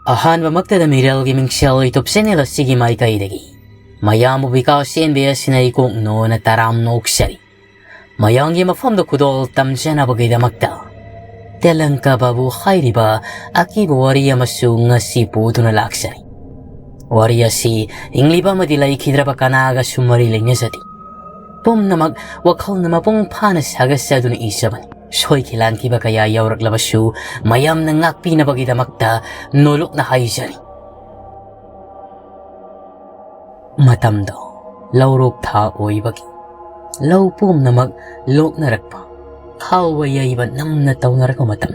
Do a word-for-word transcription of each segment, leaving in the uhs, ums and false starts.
ꯑꯍꯥꯟꯕꯃꯛꯇꯗ ꯃꯤꯔꯦꯜꯒꯤ ꯃꯤꯡꯁꯦꯜ YouTube channel ꯑꯁꯤꯒꯤ ꯃꯥꯏꯀꯩꯗꯒꯤ ꯃꯌꯥꯝꯕꯨ ꯕꯤꯀꯥꯁ ꯑꯦꯟ ꯕꯤ ꯑꯦꯁꯅ ꯏꯀꯣꯛ ꯅꯣꯅ ꯇꯔꯥꯝꯅ ꯑꯣꯛꯆꯔꯤ꯫ ꯃꯌꯥꯝꯒꯤ ꯃꯐꯝꯗ ꯈꯨꯗꯣꯜ ꯇꯝꯖꯅꯕꯒꯤꯗꯃꯛꯇ ꯇꯦꯂꯪꯀ ꯕꯥꯕꯨ ꯍꯥꯏꯔꯤꯕ ꯑꯀꯤꯕ ꯋꯥꯔꯤ ꯑꯃꯁꯨ ꯉꯁꯤ ꯄꯨꯗꯨꯅ ꯂꯥꯛꯆꯔꯤ꯫ ꯋꯥꯔꯤ ꯑꯁꯤ ꯍꯤꯡꯂꯤꯕ ꯑꯃꯗꯤ ꯂꯩꯈꯤꯗ꯭ꯔꯕ ꯀꯅꯥꯒꯁꯨ ꯃꯔꯤ ꯂꯩꯅꯖꯗꯦ꯫ ꯄꯨꯝꯅꯃꯛ ꯋꯥꯈꯜꯅ ꯃꯄꯨꯡ ꯐꯥꯅ ꯁꯥꯒꯠꯆꯗꯨꯅ ꯏꯖꯕꯅꯤ꯫ ꯁꯣꯏꯈꯤ ꯂꯥꯟꯈꯤꯕ ꯀꯌꯥ ꯌꯥꯎꯔꯛꯂꯕꯁꯨ ꯃꯌꯥꯝꯅ ꯉꯥꯛꯄꯤꯅꯕꯒꯤꯗꯃꯛꯇ ꯅꯣꯂꯨꯛꯅ ꯍꯥꯏꯖꯔꯤ꯫ ꯃꯇꯝꯗꯣ ꯂꯧꯔꯣꯛ ꯊꯥ ꯑꯣꯏꯕꯒꯤ ꯂꯧ ꯄꯨꯝꯅꯃꯛ ꯂꯣꯛꯅꯔꯛꯄ, ꯈꯥꯎꯕ ꯌꯩꯕ ꯅꯝꯅ ꯇꯧꯅꯔꯛꯄ ꯃꯇꯝ꯫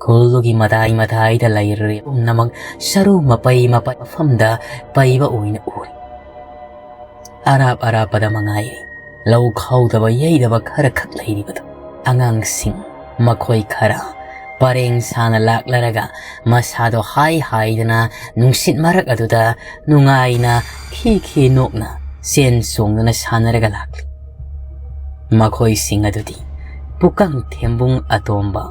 ꯈꯨꯜꯗꯨꯒꯤ ꯃꯇꯥꯏ ꯃꯇꯥꯏꯗ ꯂꯩꯔꯤꯕ ꯄꯨꯝꯅꯃꯛ ꯁꯔꯨ ꯃꯄꯩ ꯃꯄꯩ ꯃꯐꯝꯗ ꯄꯩꯕ ꯑꯣꯏꯅ ꯎꯔꯤ꯫ ꯑꯔꯥꯞ ꯑꯔꯥꯞꯄꯗ ꯃꯉꯥꯏꯔꯦ ꯂꯧ ꯈꯥꯎꯗꯕ ꯌꯩꯗꯕ ꯈꯔ ꯈꯛ ꯂꯩꯔꯤꯕꯗꯨ꯫ ꯑꯉꯥꯡꯁꯤꯡ ꯃꯈꯣꯏ ꯈꯔ ꯄꯔꯦꯡ ꯁꯥꯅ ꯂꯥꯛꯂꯔꯒ ꯃꯁꯥꯗꯣ ꯍꯥꯏ ꯍꯥꯏꯗꯅ ꯅꯨꯡꯁꯤꯠ ꯃꯔꯛ ꯑꯗꯨꯗ ꯅꯨꯡꯉꯥꯏꯅ ꯈꯤ ꯈꯤ ꯅꯣꯛꯅ ꯆꯦꯟ ꯆꯣꯡꯗꯨꯅ ꯁꯥꯟꯅꯔꯒ ꯂꯥꯛꯂꯤ꯫ ꯃꯈꯣꯏꯁꯤꯡ ꯑꯗꯨꯗꯤ ꯄꯨꯀꯪ ꯊꯦꯝꯕꯨꯡ ꯑꯇꯣꯝꯕ,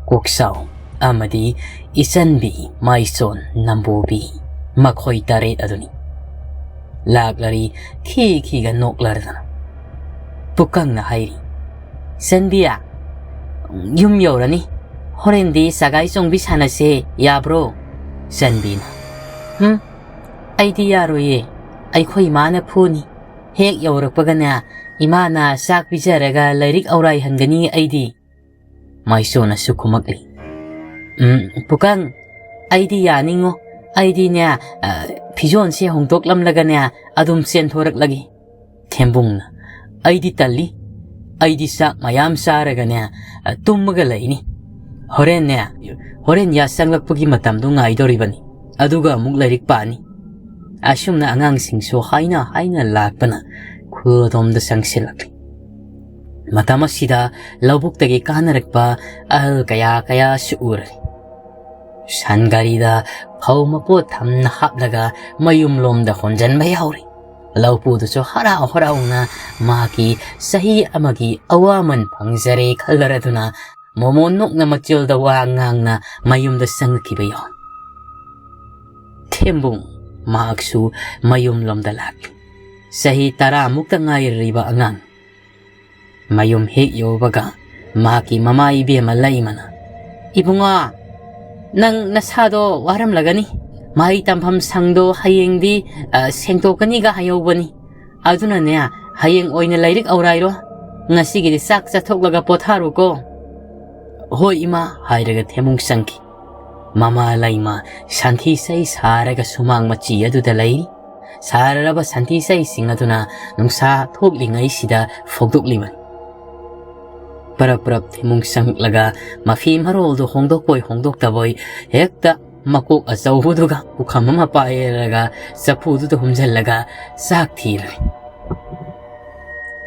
ꯀꯣꯛꯆꯥꯎ ꯑꯃꯗꯤ ꯏꯆꯟꯕꯤ ꯃꯥꯏꯆꯣꯟ ꯅꯝꯕꯣꯕꯤ, ꯃꯈꯣꯏ ꯇꯔꯦꯠ ꯑꯗꯨꯅꯤ꯫ ꯂꯥꯛꯂꯔꯤ ꯈꯤ ꯈꯤꯒ ꯅꯣꯛꯂꯔꯗꯅ꯫ ꯄꯨꯀꯪꯅ ꯍꯥꯏꯔꯤ, "ꯆꯟꯕꯤꯌꯥ, ꯌꯨꯝ ꯌꯧꯔꯅꯤ꯫ ꯍꯣꯔꯦꯟꯗꯤ ꯁꯒꯥꯏ ꯆꯣꯡꯕꯤ ꯁꯥꯟꯅꯁꯦ, ꯌꯥꯕ꯭ꯔꯣ?" ꯆꯟꯕꯤꯅ, "ꯍꯨꯝ, ꯑꯩꯗꯤ ꯌꯥꯔꯣꯏꯌꯦ꯫ ꯑꯩꯈꯣꯏ ꯏꯃꯥꯅ ꯐꯨꯅꯤ꯫ ꯍꯦꯛ ꯌꯧꯔꯛꯄꯒꯅꯦ, ꯏꯃꯥꯅ ꯆꯥꯛ ꯄꯤꯖꯔꯒ ꯂꯥꯏꯔꯤꯛ ꯑꯧꯔꯥꯏꯍꯟꯒꯅꯤ ꯑꯩꯗꯤ꯫" ꯃꯥꯏꯁꯣꯟꯅꯁꯨ ꯈꯨꯝꯃꯛꯂꯤ, "ꯎꯝ, ꯄꯨꯀꯪ, ꯑꯩꯗꯤ ꯌꯥꯅꯤꯡꯉꯣ꯫ ꯑꯩꯗꯤꯅꯦ, ꯑ, ꯐꯤꯖꯣꯜꯁꯦ ꯍꯣꯡꯗꯣꯛꯂꯝꯂꯒꯅꯦ, ꯑꯗꯨꯝ ꯆꯦꯟꯊꯣꯔꯛꯂꯒꯦ꯫" ꯊꯦꯝꯕꯨꯡꯅ, "ꯑꯩꯗꯤ ꯇꯜꯂꯤ꯫ ꯑꯩꯗꯤ ꯆꯥꯛ ꯃꯌꯥꯝ ꯆꯥꯔꯒꯅꯦ, ꯑ, ꯇꯨꯝꯃꯒ ꯂꯩꯅꯤ꯫ ꯍꯣꯔꯦꯟꯅꯦ, ꯍꯣꯔꯦꯟ ꯌꯥ ꯆꯪꯂꯛꯄꯒꯤ ꯃꯇꯝꯗꯣ ꯉꯥꯏꯗꯧꯔꯤꯕꯅꯤ꯫ ꯑꯗꯨꯒ ꯑꯃꯨꯛ ꯂꯥꯏꯔꯤꯛ ꯄꯥꯅꯤ꯫" ꯑꯁꯨꯝꯅ ꯑꯉꯥꯡꯁꯤꯡꯁꯨ ꯍꯥꯏꯅ ꯍꯥꯏꯅ ꯂꯥꯛꯄꯅ ꯈꯨꯜ ꯑꯗꯣꯝꯗ ꯆꯪꯁꯤꯜꯂꯛꯂꯤ꯫ ꯃꯇꯝ ꯑꯁꯤꯗ ꯂꯧꯕꯨꯛꯇꯒꯤ ꯀꯥꯅꯔꯛꯄ ꯑꯍꯜ ꯀꯌꯥ ꯀꯌꯥꯁꯨ ꯎꯔꯦ꯫ ꯁꯟ ꯒꯥꯔꯤꯗ ꯐꯧ ꯃꯄꯣꯠ ꯊꯝꯅ ꯍꯥꯞꯂꯒ ꯃꯌꯨꯝꯂꯣꯝꯗ ꯍꯣꯟꯖꯟꯕ ꯌꯥꯎꯔꯤ꯫ ꯂꯧꯄꯨꯗꯨꯁꯨ ꯍꯔꯥꯎ ꯍꯔꯥꯎꯅ ꯃꯍꯥꯛꯀꯤ ꯆꯍꯤ ꯑꯃꯒꯤ ꯑꯋꯥꯃꯟ ꯐꯪꯖꯔꯦ ꯈꯜꯂꯔꯗꯨꯅ ꯃꯣꯃꯣꯟ ꯅꯣꯛꯅ ꯃꯆꯤꯜꯗ ꯋꯥ ꯉꯥꯡꯅ ꯃꯌꯨꯝꯗ ꯆꯪꯈꯤꯕ ꯌꯥꯎꯏ꯫ ꯊꯦꯝꯕꯨꯡ ꯃꯍꯥꯛꯁꯨ ꯃꯌꯨꯝꯂꯣꯝꯗ ꯂꯥꯛꯂꯤ꯫ ꯆꯍꯤ ꯇꯔꯥꯃꯨꯛꯇ ꯉꯥꯏꯔꯤꯕ ꯑꯉꯥꯡ꯫ ꯃꯌꯨꯝ ꯍꯦꯛ ꯌꯧꯕꯒ ꯃꯍꯥꯛꯀꯤ ꯃꯃꯥ ꯏꯕꯦꯝꯃ ꯂꯩꯃꯅ, "ꯏꯕꯨꯡꯉꯣ, ꯅꯪ ꯅꯁꯥꯗꯣ ꯋꯥꯔꯝꯂꯒꯅꯤ꯫ ꯃꯍꯩ ꯇꯝꯐꯝ ꯁꯪꯗꯣ ꯍꯌꯦꯡꯗꯤ, ꯑ, ꯁꯦꯡꯗꯣꯛꯀꯅꯤꯒ ꯍꯥꯏꯍꯧꯕꯅꯤ꯫ ꯑꯗꯨꯅꯅꯦ, ꯍꯌꯦꯡ ꯑꯣꯏꯅ ꯂꯥꯏꯔꯤꯛ ꯑꯧꯔꯥꯏꯔꯣ꯫ ꯉꯁꯤꯒꯤꯗꯤ ꯆꯥꯛ ꯆꯥꯊꯣꯛꯂꯒ ꯄꯣꯊꯥꯔꯨꯀꯣ꯫" "ꯍꯣꯏ ꯏꯃꯥ" ꯍꯥꯏꯔꯒ ꯊꯦꯝꯃꯨꯡ ꯆꯪꯈꯤ꯫ ꯃꯃꯥ ꯂꯩꯃ ꯁꯟꯊꯤ ꯆꯩ ꯁꯥꯔꯒ ꯁꯨꯃꯥꯡ ꯃꯆꯤ ꯑꯗꯨꯗ ꯂꯩꯔꯤ꯫ ꯁꯥꯔꯔꯕ ꯁꯟꯊꯤ ꯆꯩꯁꯤꯡ ꯑꯗꯨꯅ ꯅꯨꯡꯁꯥ ꯊꯣꯛꯂꯤꯉꯩꯁꯤꯗ ꯐꯣꯡꯗꯣꯛꯂꯤꯕꯅꯤ꯫ ꯄꯔꯞ ꯄꯔꯞ ꯊꯦꯝꯃꯨꯡ ꯆꯪꯂꯛꯂꯒ ꯃꯐꯤ ꯃꯔꯣꯜꯗꯨ ꯍꯣꯡꯗꯣꯛꯄꯣꯏ ꯍꯣꯡꯗꯣꯛꯇꯕꯣꯏ ꯍꯦꯛꯇ ꯃꯀꯣꯛ ꯑꯆꯧꯕꯗꯨꯒ ꯄꯨꯈꯝ ꯑꯃ ꯄꯥꯏꯔꯒ ꯆꯐꯨꯗꯨꯗ ꯍꯨꯝꯖꯤꯜꯂꯒ ꯆꯥꯛ ꯊꯤꯔꯦ꯫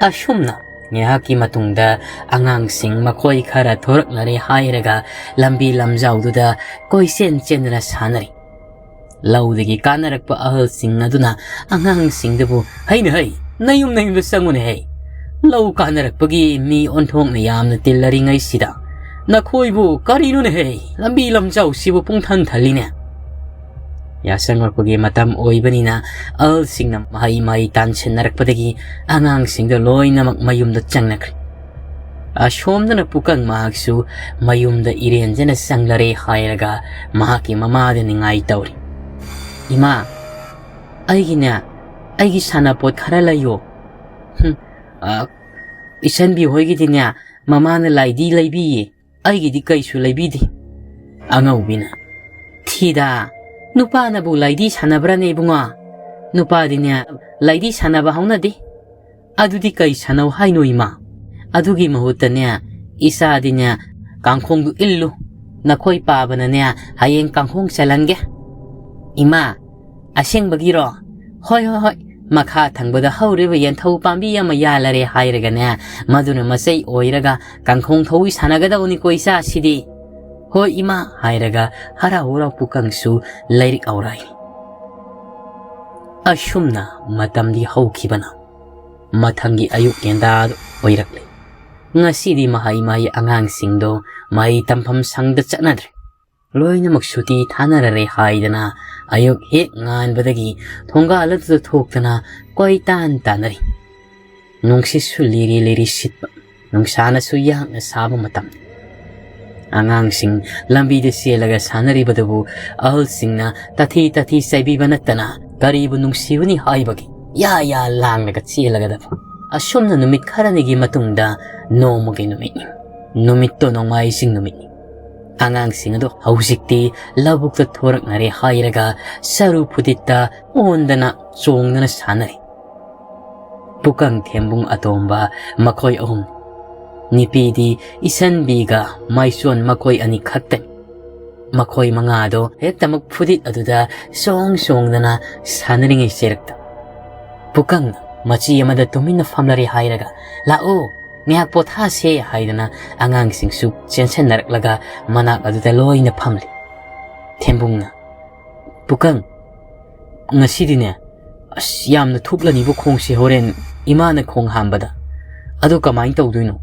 ꯑꯁꯨꯝꯅ ꯉꯥꯏꯍꯥꯛꯀꯤ ꯃꯇꯨꯡꯗ ꯑꯉꯥꯡꯁꯤꯡ ꯃꯈꯣꯏ ꯈꯔ ꯊꯣꯔꯛꯂꯔꯦ ꯍꯥꯏꯔꯒ ꯂꯝꯕꯤ ꯂꯝꯖꯥꯎꯗꯨꯗ ꯀꯣꯏꯆꯦꯟ ꯆꯦꯟꯗꯨꯅ ꯁꯥꯟꯅꯔꯤ꯫ ꯂꯧꯗꯒꯤ ꯀꯥꯟꯅꯔꯛꯄ ꯑꯍꯜꯁꯤꯡ ꯑꯗꯨꯅ ꯑꯉꯥꯡꯁꯤꯡꯗꯨꯕꯨ, "ꯍꯩꯅ ꯍꯩ, ꯅꯌꯨꯝ ꯅꯌꯨꯝꯗ ꯆꯪꯉꯨꯅꯦ ꯍꯩ꯫ ꯂꯧ ꯀꯥꯟꯅꯔꯛꯄꯒꯤ ꯃꯤ ꯑꯣꯟꯊꯣꯛꯅ ꯌꯥꯝꯅ ꯇꯤꯜꯂꯔꯤꯉꯩꯁꯤꯗ ꯅꯈꯣꯏꯕꯨ ꯀꯔꯤꯅꯣꯅꯦ ꯍꯩ, ꯂꯝꯕꯤ ꯂꯝꯖꯥꯎꯁꯤꯕꯨ ꯄꯨꯡꯊꯟ ꯊꯜꯂꯤꯅꯦ꯫" ꯌꯥꯆꯪꯉꯛꯄꯒꯤ ꯃꯇꯝ ꯑꯣꯏꯕꯅꯤꯅ ꯑꯍꯜꯁꯤꯡꯅ ꯃꯍꯩ ꯃꯍꯩ ꯇꯥꯟꯁꯤꯟꯅꯔꯛꯄꯗꯒꯤ ꯑꯉꯥꯡꯁꯤꯡꯗꯣ ꯂꯣꯏꯅꯃꯛ ꯃꯌꯨꯝꯗ ꯆꯪꯅꯈ꯭ꯔꯦ꯫ ꯑꯁꯣꯝꯗꯅ ꯄꯨꯀꯪ ꯃꯍꯥꯛꯁꯨ ꯃꯌꯨꯝꯗ ꯏꯔꯦꯟꯖꯅ ꯆꯪꯂꯔꯦ ꯍꯥꯏꯔꯒ ꯃꯍꯥꯛꯀꯤ ꯃꯃꯥꯗ ꯅꯤꯡꯉꯥꯏ ꯇꯧꯔꯤ꯫ "ꯏꯃꯥ, ꯑꯩꯒꯤꯅꯦ, ꯑꯩꯒꯤ ꯁꯥꯟꯅꯄꯣꯠ ꯈꯔ ꯂꯩꯌꯣ꯫" "ꯍꯨꯝ, ꯑ, ꯏꯆꯟꯕꯤ ꯍꯣꯏꯒꯤꯗꯤꯅꯦ, ꯃꯃꯥꯅ ꯂꯥꯏꯗꯤ ꯂꯩꯕꯤꯌꯦ, ꯑꯩꯒꯤꯗꯤ ꯀꯩꯁꯨ ꯂꯩꯕꯤꯗꯦ꯫" ꯑꯉꯧꯕꯤꯅ, "ꯊꯤꯗ, ꯅꯨꯄꯥꯅꯕꯨ ꯂꯥꯏꯗꯤ ꯁꯥꯟꯅꯕ꯭ꯔꯥꯅꯦ ꯏꯕꯨꯡꯉꯣ? ꯅꯨꯄꯥꯗꯤꯅꯦ, ꯂꯥꯏꯗꯤ ꯁꯥꯟꯅꯕ ꯍꯧꯅꯗꯦ꯫" "ꯑꯗꯨꯗꯤ ꯀꯩ ꯁꯥꯟꯅꯧ ꯍꯥꯏꯅꯣ ꯏꯃꯥ? ꯑꯗꯨꯒꯤ ꯃꯍꯨꯠꯇꯅꯦ, ꯏꯆꯥꯗꯤꯅꯦ, ꯀꯥꯡꯈꯣꯡꯗꯨ ꯏꯜꯂꯨ꯫ ꯅꯈꯣꯏ ꯄꯥꯕꯅꯅꯦ, ꯍꯌꯦꯡ ꯀꯥꯡꯈꯣꯡ ꯆꯜꯍꯟꯒꯦ꯫" "ꯏꯃꯥ, ꯑꯁꯦꯡꯕꯒꯤꯔꯣ?" "ꯍꯣꯏ, ꯍꯣꯏ, ꯍꯣꯏ꯫ ꯃꯈꯥ ꯊꯪꯕꯗ ꯍꯧꯔꯤꯕ ꯌꯦꯟꯊꯧ ꯄꯥꯝꯕꯤ ꯑꯃ ꯌꯥꯜꯂꯔꯦ ꯍꯥꯏꯔꯒꯅꯦ, ꯃꯗꯨꯅ ꯃꯆꯩ ꯑꯣꯏꯔꯒ ꯀꯥꯡꯈꯣꯡ ꯊꯧꯏ ꯁꯥꯟꯅꯒꯗꯧꯅꯤꯀꯣ ꯏꯆꯥꯁꯤꯗꯤ꯫" "ꯍꯣꯏ ꯏꯃꯥ" ꯍꯥꯏꯔꯒ ꯍꯔꯥꯎ ꯍꯔꯥꯎ ꯄꯨꯀꯪꯁꯨ ꯂꯥꯏꯔꯤꯛ ꯑꯧꯔꯥꯏ꯫ ꯑꯁꯨꯝꯅ ꯃꯇꯝꯗꯤ ꯍꯧꯈꯤꯕꯅ ꯃꯊꯪꯒꯤ ꯑꯌꯨꯛ ꯉꯟꯇꯥꯗ ꯑꯣꯏꯔꯛꯂꯦ꯫ ꯉꯁꯤꯗꯤ ꯃꯍꯩ ꯃꯍꯩ ꯑꯉꯥꯡꯁꯤꯡꯗꯣ ꯃꯍꯩ ꯇꯝꯐꯝ ꯁꯪꯗ ꯆꯠꯅꯗ꯭ꯔꯦ꯫ ꯂꯣꯏꯅꯃꯛ ꯁꯨꯇꯤ ꯊꯥꯅꯔꯔꯦ ꯍꯥꯏꯗꯅ ꯑꯌꯨꯛ ꯍꯦꯛ ꯉꯥꯟꯕꯗꯒꯤ ꯊꯣꯡꯒꯥꯜ ꯑꯗꯨꯗ ꯊꯣꯛꯇꯅ ꯀꯣꯏꯇꯥꯟ ꯇꯥꯟꯅꯔꯤ꯫ ꯅꯨꯡꯁꯤꯠꯁꯨ ꯂꯤꯔꯤ ꯂꯤꯔꯤ ꯁꯤꯠꯄ, ꯅꯨꯡꯁꯥꯅꯁꯨ ꯌꯥꯡꯅ ꯁꯥꯕ ꯃꯇꯝꯅꯤ꯫ ꯑꯉꯥꯡꯁꯤꯡ ꯂꯝꯕꯤꯗ ꯆꯦꯜꯂꯒ ꯁꯥꯟꯅꯔꯤꯕꯗꯨꯕꯨ ꯑꯍꯜꯁꯤꯡꯅ ꯇꯥꯊꯤ ꯇꯥꯊꯤ ꯆꯩꯕꯤꯕ ꯅꯠꯇꯅ ꯀꯔꯤꯕꯨ ꯅꯨꯡꯁꯤꯕꯅꯤ ꯍꯥꯏꯕꯒꯤ ꯌꯥ ꯌꯥ ꯂꯥꯡꯂꯒ ꯆꯦꯜꯂꯒꯗꯕ꯫ ꯑꯁꯨꯝꯅ ꯅꯨꯃꯤꯠ ꯈꯔꯅꯤꯒꯤ ꯃꯇꯨꯡꯗ ꯅꯣꯡꯃꯒꯤ ꯅꯨꯃꯤꯠꯅꯤ꯫ ꯅꯨꯃꯤꯠꯇꯣ ꯅꯣꯡꯃꯥꯏꯖꯤꯡ ꯅꯨꯃꯤꯠꯅꯤ꯫ ꯑꯉꯥꯡꯁꯤꯡ ꯑꯗꯨ ꯍꯧꯖꯤꯛꯇꯤ ꯂꯧꯕꯨꯛꯇ ꯊꯣꯔꯛꯅꯔꯦ ꯍꯥꯏꯔꯒ ꯆꯔꯨ ꯐꯨꯗꯤꯠꯇ ꯑꯣꯟꯗꯅ ꯆꯣꯡꯗꯅ ꯁꯥꯟꯅꯔꯤ꯫ ꯄꯨꯀꯪ ꯊꯦꯝꯕꯨꯡ ꯑꯇꯣꯝꯕ ꯃꯈꯣꯏ ꯑꯍꯨꯝ꯫ ꯅꯨꯄꯤꯗꯤ ꯏꯁꯟꯕꯤꯒ ꯃꯥꯏꯁꯣꯟ ꯃꯈꯣꯏ ꯑꯅꯤ ꯈꯛꯇꯅꯤ꯫ ꯃꯈꯣꯏ ꯃꯉꯥꯗꯣ ꯍꯦꯛꯇꯃꯛ ꯐꯨꯗꯤꯠ ꯑꯗꯨꯗ ꯆꯣꯡ ꯆꯣꯡꯗꯅ ꯁꯥꯟꯅꯔꯤꯉꯩ ꯆꯦꯔꯛꯇ ꯄꯨꯀꯪꯅ ꯃꯆꯤ ꯑꯃꯗ ꯇꯨꯃꯤꯟꯅ ꯐꯝꯂꯔꯦ ꯍꯥꯏꯔꯒ, "ꯂꯥꯛꯑꯣ, ꯉꯥꯏꯍꯥꯛ ꯄꯣꯊꯥꯁꯦ" ꯍꯥꯏꯗꯅ ꯑꯉꯥꯡꯁꯤꯡꯁꯨ ꯆꯦꯟꯁꯟꯅꯔꯛꯂꯒ ꯃꯅꯥꯛ ꯑꯗꯨꯗ ꯂꯣꯏꯅ ꯐꯝꯂꯤ꯫ ꯊꯦꯝꯕꯨꯡꯅ, "ꯄꯨꯀꯪ, ꯉꯁꯤꯗꯤꯅꯦ, ꯑꯁ, ꯌꯥꯝꯅ ꯊꯨꯞꯂꯅꯤꯕꯨ ꯈꯣꯡꯁꯦ ꯍꯣꯔꯦꯟ ꯏꯃꯥꯅ ꯈꯣꯡ ꯍꯥꯝꯕꯗ꯫ ꯑꯗꯨ ꯀꯃꯥꯏꯅ ꯇꯧꯗꯣꯏꯅꯣ?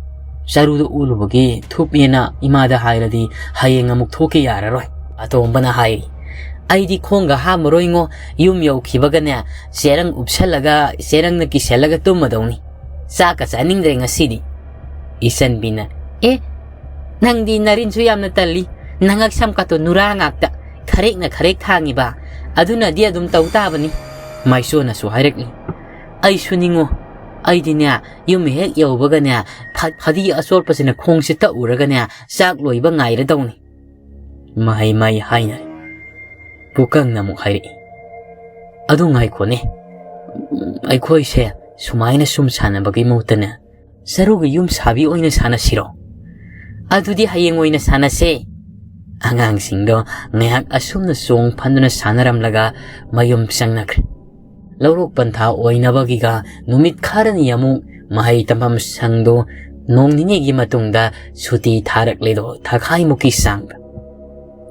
ꯆꯔꯨꯗ ꯑꯣꯜꯂꯨꯕꯒꯤ ꯊꯨꯞꯃꯦꯅ ꯏꯃꯥꯗ ꯍꯥꯏꯔꯗꯤ ꯍꯌꯦꯡ ꯑꯃꯨꯛ ꯊꯣꯛꯀꯦ ꯌꯥꯔꯔꯣꯏ"꯫ ꯑꯇꯣꯝꯕꯅ ꯍꯥꯏꯔꯤ, "ꯑꯩꯗꯤ ꯈꯣꯡꯒ ꯍꯥꯝꯃꯔꯣꯏꯉꯣ, ꯌꯨꯝ ꯌꯧꯈꯤꯕꯒꯅꯦ ꯆꯦꯔꯪ ꯎꯞꯁꯜꯂꯒ ꯆꯦꯔꯪꯅ ꯀꯤꯁꯜꯂꯒ ꯇꯨꯝꯃꯗꯧꯅꯤ꯫ ꯆꯥꯛꯀ ꯆꯥꯅꯤꯡꯗ꯭ꯔꯦ ꯉꯁꯤꯗꯤ"꯫ ꯏꯆꯟꯕꯤꯅ, "ꯑꯦ, ꯅꯪꯗꯤ ꯅꯔꯤꯟꯁꯨ ꯌꯥꯝꯅ ꯇꯜꯂꯤ, ꯅꯉꯛ ꯁꯝꯀꯥꯇꯣ ꯅꯨꯔꯥ ꯉꯥꯛꯇ, ꯈꯔꯦꯛꯅ ꯈꯔꯦꯛ ꯊꯥꯡꯉꯤꯕ, ꯑꯗꯨꯅꯗꯤ ꯑꯗꯨꯝ ꯇꯧ ꯇꯥꯕꯅꯤ"꯫ ꯃꯥꯏꯁꯣꯟꯅꯁꯨ ꯍꯥꯏꯔꯛꯂꯤ, "ꯑꯩꯁꯨ ꯅꯤꯡꯉꯣ, ꯑꯩꯗꯤꯅꯦ ꯌꯨꯝ ꯍꯦꯛ ꯌꯧꯕꯒꯅꯦ ꯐ-, ꯐꯗꯤ ꯑꯆꯣꯠꯄꯁꯤꯅ ꯈꯣꯡꯁꯦ ꯇꯛꯎꯔꯒꯅꯦ ꯆꯥꯛ ꯂꯣꯏꯕ ꯉꯥꯏꯔꯗꯧꯅꯤ"꯫ ꯃꯍꯩ ꯃꯍꯩ ꯍꯥꯏꯅꯔꯦ꯫ ꯄꯨꯀꯪꯅ ꯑꯃꯨꯛ ꯍꯥꯏꯔꯛꯏ, "ꯑꯗꯨ ꯉꯥꯏꯈꯣꯅꯦ, ꯑꯩꯈꯣꯏꯁꯦ ꯁꯨꯃꯥꯏꯅ ꯁꯨꯝ ꯁꯥꯟꯅꯕꯒꯤ ꯃꯍꯨꯠꯇꯅꯦ ꯆꯔꯨꯒꯤ ꯌꯨꯝ ꯁꯥꯕꯤ ꯑꯣꯏꯅ ꯁꯥꯟꯅꯁꯤꯔꯣ?" "ꯑꯗꯨꯗꯤ ꯍꯌꯦꯡ ꯑꯣꯏꯅ ꯁꯥꯟꯅꯁꯦ"꯫ ꯑꯉꯥꯡꯁꯤꯡꯗꯣ ꯉꯥꯏꯍꯥꯛ ꯑꯁꯨꯝꯅ ꯆꯣꯡ ꯐꯟꯗꯨꯅ ꯁꯥꯟꯅꯔꯝꯂꯒ ꯃꯌꯨꯝ ꯆꯪꯅꯈ꯭ꯔꯦ꯫ ꯂꯧꯔꯣꯛ ꯄꯟꯊꯥ ꯑꯣꯏꯅꯕꯒꯤꯒ ꯅꯨꯃꯤꯠ ꯈꯔꯅꯤ ꯑꯃꯨꯛ ꯃꯍꯩ ꯇꯝꯐꯝ ꯁꯪꯗꯨ ꯅꯣꯡ ꯅꯤꯅꯤꯒꯤ ꯃꯇꯨꯡꯗ ꯁꯨꯇꯤ ꯊꯥꯔꯛꯂꯤꯗꯣ ꯊꯥꯈꯥꯏꯃꯨꯛꯀꯤ ꯆꯥꯡꯗ꯫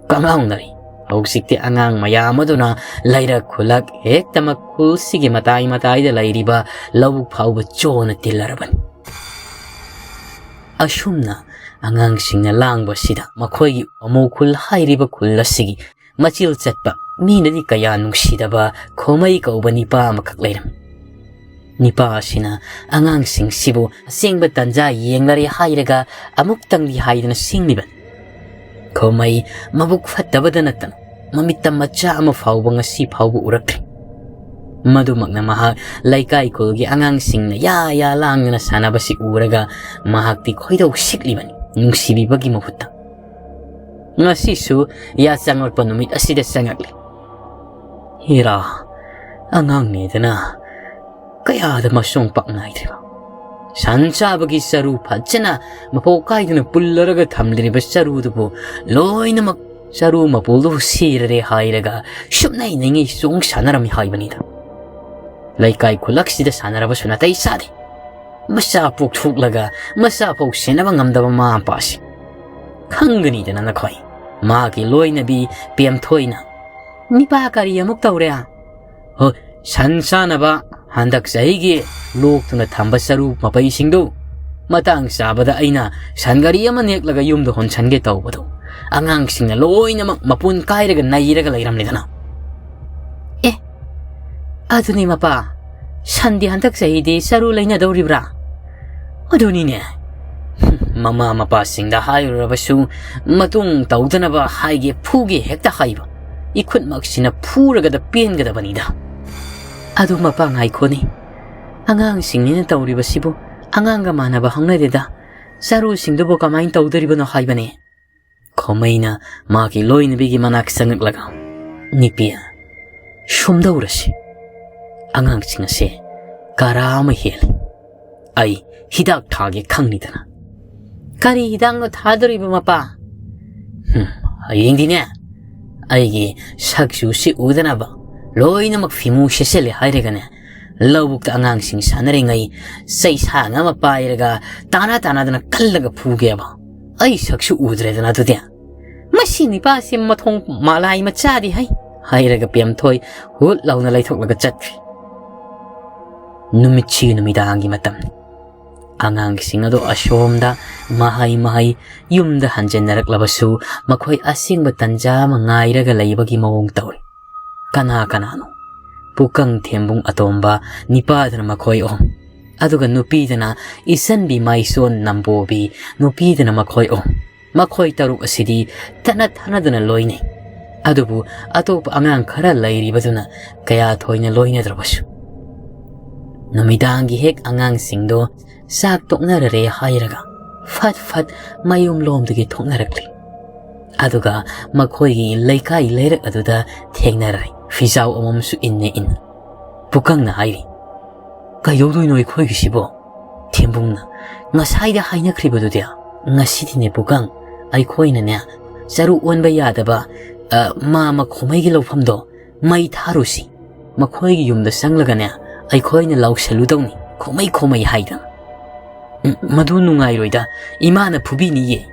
ꯀꯪꯂꯥꯎꯅꯔꯤ꯫ ꯍꯧꯖꯤꯛꯇꯤ ꯑꯉꯥꯡ ꯃꯌꯥꯝ ꯑꯗꯨꯅ ꯂꯩꯔꯛ ꯈꯨꯜꯂꯛ ꯍꯦꯛꯇꯃꯛ ꯈꯨꯜꯁꯤꯒꯤ ꯃꯇꯥꯏ ꯃꯇꯥꯏꯗ ꯂꯩꯔꯤꯕ ꯂꯧꯕꯨꯛ ꯐꯥꯎꯕ ꯆꯣꯅ ꯇꯤꯜꯂꯔꯕꯅꯤ꯫ ꯑꯁꯨꯝꯅ ꯑꯉꯥꯡꯁꯤꯡꯅ ꯂꯥꯡꯕꯁꯤꯗ ꯃꯈꯣꯏꯒꯤ ꯑꯃꯨ ꯈꯨꯜ ꯍꯥꯏꯔꯤꯕ ꯈꯨꯜ ꯑꯁꯤꯒꯤ ꯃꯆꯤꯜ ꯆꯠꯄ, ꯃꯤꯅꯗꯤ ꯀꯌꯥ ꯅꯨꯡꯁꯤꯗꯕ ꯈꯣꯃꯩ ꯀꯧꯕ ꯅꯤꯄꯥ ꯑꯃꯈꯛ ꯂꯩꯔꯝꯃꯤ꯫ ꯅꯤꯄꯥ ꯑꯁꯤꯅ ꯑꯉꯥꯡꯁꯤꯡꯁꯤꯕꯨ ꯑꯁꯦꯡꯕ ꯇꯟꯖꯥ ꯌꯦꯡꯂꯔꯦ ꯍꯥꯏꯔꯒ ꯑꯃꯨꯛꯇꯪꯗꯤ ꯍꯥꯏꯗꯅ ꯁꯤꯡꯂꯤꯕꯅꯤ꯫ ꯈꯣꯃꯩ ꯃꯕꯨꯛ ꯐꯠꯇꯕꯗ ꯅꯠꯇꯅ ꯃꯃꯤꯠꯇ ꯃꯆꯥ ꯑꯃ ꯐꯥꯎꯕ ꯉꯁꯤ ꯐꯥꯎꯕ ꯎꯔꯛꯇ꯭ꯔꯤ꯫ ꯃꯗꯨꯃꯛꯅ ꯃꯍꯥꯛ ꯂꯩꯀꯥꯏ ꯈꯨꯜꯒꯤ ꯑꯉꯥꯡꯁꯤꯡꯅ ꯌꯥ ꯌꯥ ꯂꯥꯡꯗꯅ ꯁꯥꯟꯅꯕꯁꯤ ꯎꯔꯒ ꯃꯍꯥꯛꯇꯤ ꯈꯣꯏꯗꯧ ꯁꯤꯛꯂꯤꯕꯅꯤ, ꯅꯨꯡꯁꯤꯕꯤꯕꯒꯤ ꯃꯍꯨꯠꯇ꯫ ꯉꯁꯤꯁꯨ ꯌꯥ ꯆꯪꯂꯛꯄ ꯅꯨꯃꯤꯠ ꯑꯁꯤꯗ ꯆꯪꯂꯛꯂꯤ꯫ ꯍꯤꯔꯥ, ꯑꯉꯥꯡꯅꯦꯗꯅ ꯀꯌꯥꯗ ꯃꯁꯣꯡ ꯄꯥꯛ ꯅꯥꯏꯗ꯭ꯔꯤꯕ꯫ ꯁꯟ ꯆꯥꯕꯒꯤ ꯆꯔꯨ ꯐꯖꯅ ꯃꯄꯣꯛ ꯀꯥꯏꯗꯅ ꯄꯨꯜꯂꯔꯒ ꯊꯝꯂꯤꯕ ꯆꯔꯨꯗꯨꯕꯨ ꯂꯣꯏꯅꯃꯛ ꯆꯔꯨ ꯃꯄꯨꯜꯗꯨꯕꯨ ꯁꯤꯔꯔꯦ ꯍꯥꯏꯔꯒ ꯁꯨꯞꯅꯩ ꯅꯩꯉꯩ ꯆꯣꯡ ꯁꯥꯟꯅꯔꯝꯃꯤ ꯍꯥꯏꯕꯅꯤꯗ꯫ ꯂꯩꯀꯥꯏ ꯈꯨꯜꯂꯛꯁꯤꯗ ꯁꯥꯟꯅꯔꯕꯁꯨ ꯅꯥꯇꯩ ꯆꯥꯗꯦ꯫ ꯃꯆꯥ ꯄꯣꯛꯊꯣꯛꯂꯒ ꯃꯆꯥ ꯐꯥꯎ ꯁꯦꯟꯅꯕ ꯉꯝꯗꯕ ꯃꯃꯥ ꯃꯄꯥꯁꯤ꯫ ꯈꯪꯒꯅꯤꯗꯅ ꯅꯈꯣꯏ꯫ ꯃꯥꯒꯤ ꯂꯣꯏꯅꯕꯤ ꯄꯦꯝꯊꯣꯏꯅ, "ꯅꯤꯄꯥ ꯀꯔꯤ ꯑꯃꯨꯛ ꯇꯧꯔꯦ?" "ꯍꯣꯏ, ꯁꯟ ꯆꯥꯅꯕ ꯍꯟꯗꯛ ꯆꯍꯤꯒꯤ ꯂꯣꯛꯇꯨꯅ ꯊꯝꯕ ꯆꯔꯨ ꯃꯄꯩꯁꯤꯡꯗꯨ ꯃꯇꯥꯡ ꯆꯥꯕꯗ ꯑꯩꯅ ꯁꯟ ꯒꯥꯔꯤ ꯑꯃ ꯅꯦꯛꯂꯒ ꯌꯨꯝꯗ ꯍꯣꯟꯁꯟꯒꯦ ꯇꯧꯕꯗꯨ ꯑꯉꯥꯡꯁꯤꯡꯅ ꯂꯣꯏꯅꯃꯛ ꯃꯄꯨꯟ ꯀꯥꯏꯔꯒ ꯅꯩꯔꯒ ꯂꯩꯔꯝꯂꯦꯗꯅ꯫" "ꯑꯦ, ꯑꯗꯨꯅꯤ ꯃꯄꯥ, ꯁꯟꯗꯤ ꯍꯟꯗꯛ ꯆꯍꯤꯗꯤ ꯆꯔꯨ ꯂꯩꯅꯗꯧꯔꯤꯕ꯭ꯔꯥ?" "ꯑꯗꯨꯅꯤꯅꯦ꯫" "ꯃꯃꯥ ꯃꯄꯥꯁꯤꯡꯗ ꯍꯥꯏꯔꯨꯔꯕꯁꯨ ꯃꯇꯨꯡ ꯇꯧꯗꯅꯕ ꯍꯥꯏꯒꯦ ꯐꯨꯒꯦ ꯍꯦꯛꯇ ꯍꯥꯏꯕ꯫ ꯏꯈꯨꯠꯃꯛꯁꯤꯅ ꯐꯨꯔꯒꯗ ꯄꯦꯟꯒꯗꯕꯅꯤꯗ꯫" "ꯑꯗꯨ ꯃꯄꯥ ꯉꯥꯏꯈꯣꯅꯦ, ꯑꯉꯥꯡꯁꯤꯡꯅꯤꯅ ꯇꯧꯔꯤꯕꯁꯤꯕꯨ ꯑꯉꯥꯡꯒ ꯃꯥꯟꯅꯕ ꯍꯧꯅꯗꯦꯗ꯫ ꯆꯔꯨꯁꯤꯡꯗꯨꯕꯨ ꯀꯃꯥꯏꯅ ꯇꯧꯗꯣꯔꯤꯕꯅꯣ ꯍꯥꯏꯕꯅꯦ?" ꯈꯣꯃꯩꯅ ꯃꯥꯒꯤ ꯂꯣꯏꯅꯕꯤꯒꯤ ꯃꯅꯥꯛ ꯆꯪꯉꯛꯂꯒ, "ꯅꯤꯄꯤ, ꯁꯨꯝꯗꯧꯔꯁꯤ꯫ ꯑꯉꯥꯡꯁꯤꯡ ꯑꯁꯦ ꯀꯔꯥ ꯑꯃ ꯍꯦꯜꯂꯤ꯫ ꯑꯩ ꯍꯤꯗꯥꯛ ꯊꯥꯒꯦ ꯈꯪꯅꯤꯗꯅ꯫" "ꯀꯔꯤ ꯍꯤꯗꯥꯛꯅꯣ ꯊꯥꯗꯣꯔꯤꯕ ꯃꯄꯥ?" "ꯍꯨꯝ, ꯍꯌꯦꯡꯗꯤꯅꯦ, ꯑꯩꯒꯤ ꯁꯛꯆꯨꯁꯤ ꯎꯗꯅꯕ ꯂꯣꯏꯅꯃꯛ ꯐꯤꯃꯨ ꯁꯦꯠꯆꯜꯂꯦ ꯍꯥꯏꯔꯒꯅꯦ, ꯂꯧꯕꯨꯛꯇ ꯑꯉꯥꯡꯁꯤꯡ ꯁꯥꯟꯅꯔꯤꯉꯩ ꯆꯩꯁꯥꯡ ꯑꯃ ꯄꯥꯏꯔꯒ ꯇꯥꯅ ꯇꯥꯅꯗꯅ ꯀꯜꯂꯒ ꯐꯨꯒꯦꯕ꯫ ꯑꯩ ꯁꯛꯁꯨ ꯎꯗ꯭ꯔꯦꯗꯅ ꯑꯗꯨꯗꯤ꯫ ꯃꯁꯤ ꯅꯤꯄꯥꯁꯤ ꯃꯊꯣꯡ ꯃꯂꯥꯏ ꯃꯆꯥꯗꯤ ꯍꯩ," ꯍꯥꯏꯔꯒ ꯄꯦꯝꯊꯣꯏ ꯍꯨꯠ ꯂꯥꯎꯅ ꯂꯩꯊꯣꯛꯂꯒ ꯆꯠꯈ꯭ꯔꯦ꯫ ꯅꯨꯃꯤꯠꯁꯤ ꯅꯨꯃꯤꯗꯥꯡꯒꯤ ꯃꯇꯝꯅꯤ꯫ ꯑꯉꯥꯡꯁꯤꯡ ꯑꯗꯨ ꯑꯁꯣꯝꯗ ꯃꯍꯩ ꯃꯍꯩ ꯌꯨꯝꯗ ꯍꯟꯖꯤꯟꯅꯔꯛꯂꯕꯁꯨ, ꯃꯈꯣꯏ ꯑꯁꯦꯡꯕ ꯇꯟꯖꯥ ꯑꯃ ꯉꯥꯏꯔꯒ ꯂꯩꯕꯒꯤ ꯃꯑꯣꯡ ꯇꯧꯔꯤ꯫ ꯀꯅꯥ ꯀꯅꯥꯅꯣ? ꯄꯨꯀꯪ ꯊꯦꯝꯕꯨꯡ ꯑꯇꯣꯝꯕ, ꯅꯤꯄꯥꯗꯨꯅ ꯃꯈꯣꯏ ꯑꯍꯨꯝ, ꯑꯗꯨꯒ ꯅꯨꯄꯤꯗꯨꯅ ꯏꯆꯟꯕꯤ ꯃꯥꯏꯁꯣꯟ ꯅꯝꯕꯣꯕꯤ, ꯅꯨꯄꯤꯗꯨꯅ ꯃꯈꯣꯏ ꯑꯍꯨꯝ꯫ ꯃꯈꯣꯏ ꯇꯔꯨꯛ ꯑꯁꯤꯗꯤ ꯇꯠꯅ ꯊꯥꯅꯗꯅ ꯂꯣꯏꯅꯩ꯫ ꯑꯗꯨꯕꯨ ꯑꯇꯣꯞꯄ ꯑꯉꯥꯡ ꯈꯔ ꯂꯩꯔꯤꯕꯗꯨꯅ ꯀꯌꯥ ꯊꯣꯏꯅ ꯂꯣꯏꯅꯗ꯭ꯔꯕꯁꯨ, ꯅꯨꯃꯤꯗꯥꯡꯒꯤ ꯍꯦꯛ ꯑꯉꯥꯡꯁꯤꯡꯗꯣ ꯆꯥꯛ ꯇꯣꯛꯅꯔꯔꯦ ꯍꯥꯏꯔꯒ ꯐꯠ ꯐꯠ ꯃꯌꯨꯝꯂꯣꯝꯗꯒꯤ ꯊꯣꯛꯅꯔꯛꯂꯤ꯫ ꯑꯗꯨꯒ ꯃꯈꯣꯏꯒꯤ ꯂꯩꯀꯥꯏ ꯂꯩꯔꯛ ꯑꯗꯨꯗ ꯊꯦꯡꯅꯔꯦ꯫ ꯐꯤꯖꯥꯎ ꯑꯃꯃꯝꯁꯨ ꯏꯟꯅ ꯏꯟꯅ꯫ ꯄꯨꯀꯪꯅ ꯍꯥꯏꯔꯤ, "ꯀꯩꯗꯧꯗꯣꯏꯅꯣ ꯑꯩꯈꯣꯏꯒꯤꯁꯤꯕꯣ?" ꯊꯦꯝꯕꯨꯡꯅ, "ꯉꯁꯥꯏꯗ ꯍꯥꯏꯅꯈ꯭ꯔꯤꯕꯗꯨꯗꯤ?" "ꯉꯁꯤꯗꯤꯅꯦ ꯄꯨꯀꯪ, ꯑꯩꯈꯣꯏꯅꯅꯦ ꯆꯔꯨ ꯑꯣꯟꯕ ꯌꯥꯗꯕ, ꯑ, ꯃꯥ ꯑꯃ ꯈꯣꯃꯩꯒꯤ ꯂꯧꯐꯝꯗꯣ ꯃꯩ ꯊꯥꯔꯨꯁꯤ꯫ ꯃꯈꯣꯏꯒꯤ ꯌꯨꯝꯗ ꯆꯪꯂꯒꯅꯦ ꯑꯩꯈꯣꯏꯅ ꯂꯥꯎꯁꯜꯂꯨꯗꯧꯅꯤ, ꯈꯣꯃꯩ ꯈꯣꯃꯩ ꯍꯥꯏꯗꯅ꯫ ꯎꯝ, ꯃꯗꯨ ꯅꯨꯡꯉꯥꯏꯔꯣꯏꯗ, ꯏꯃꯥꯅ ꯐꯨꯕꯤꯅꯤꯌꯦ꯫"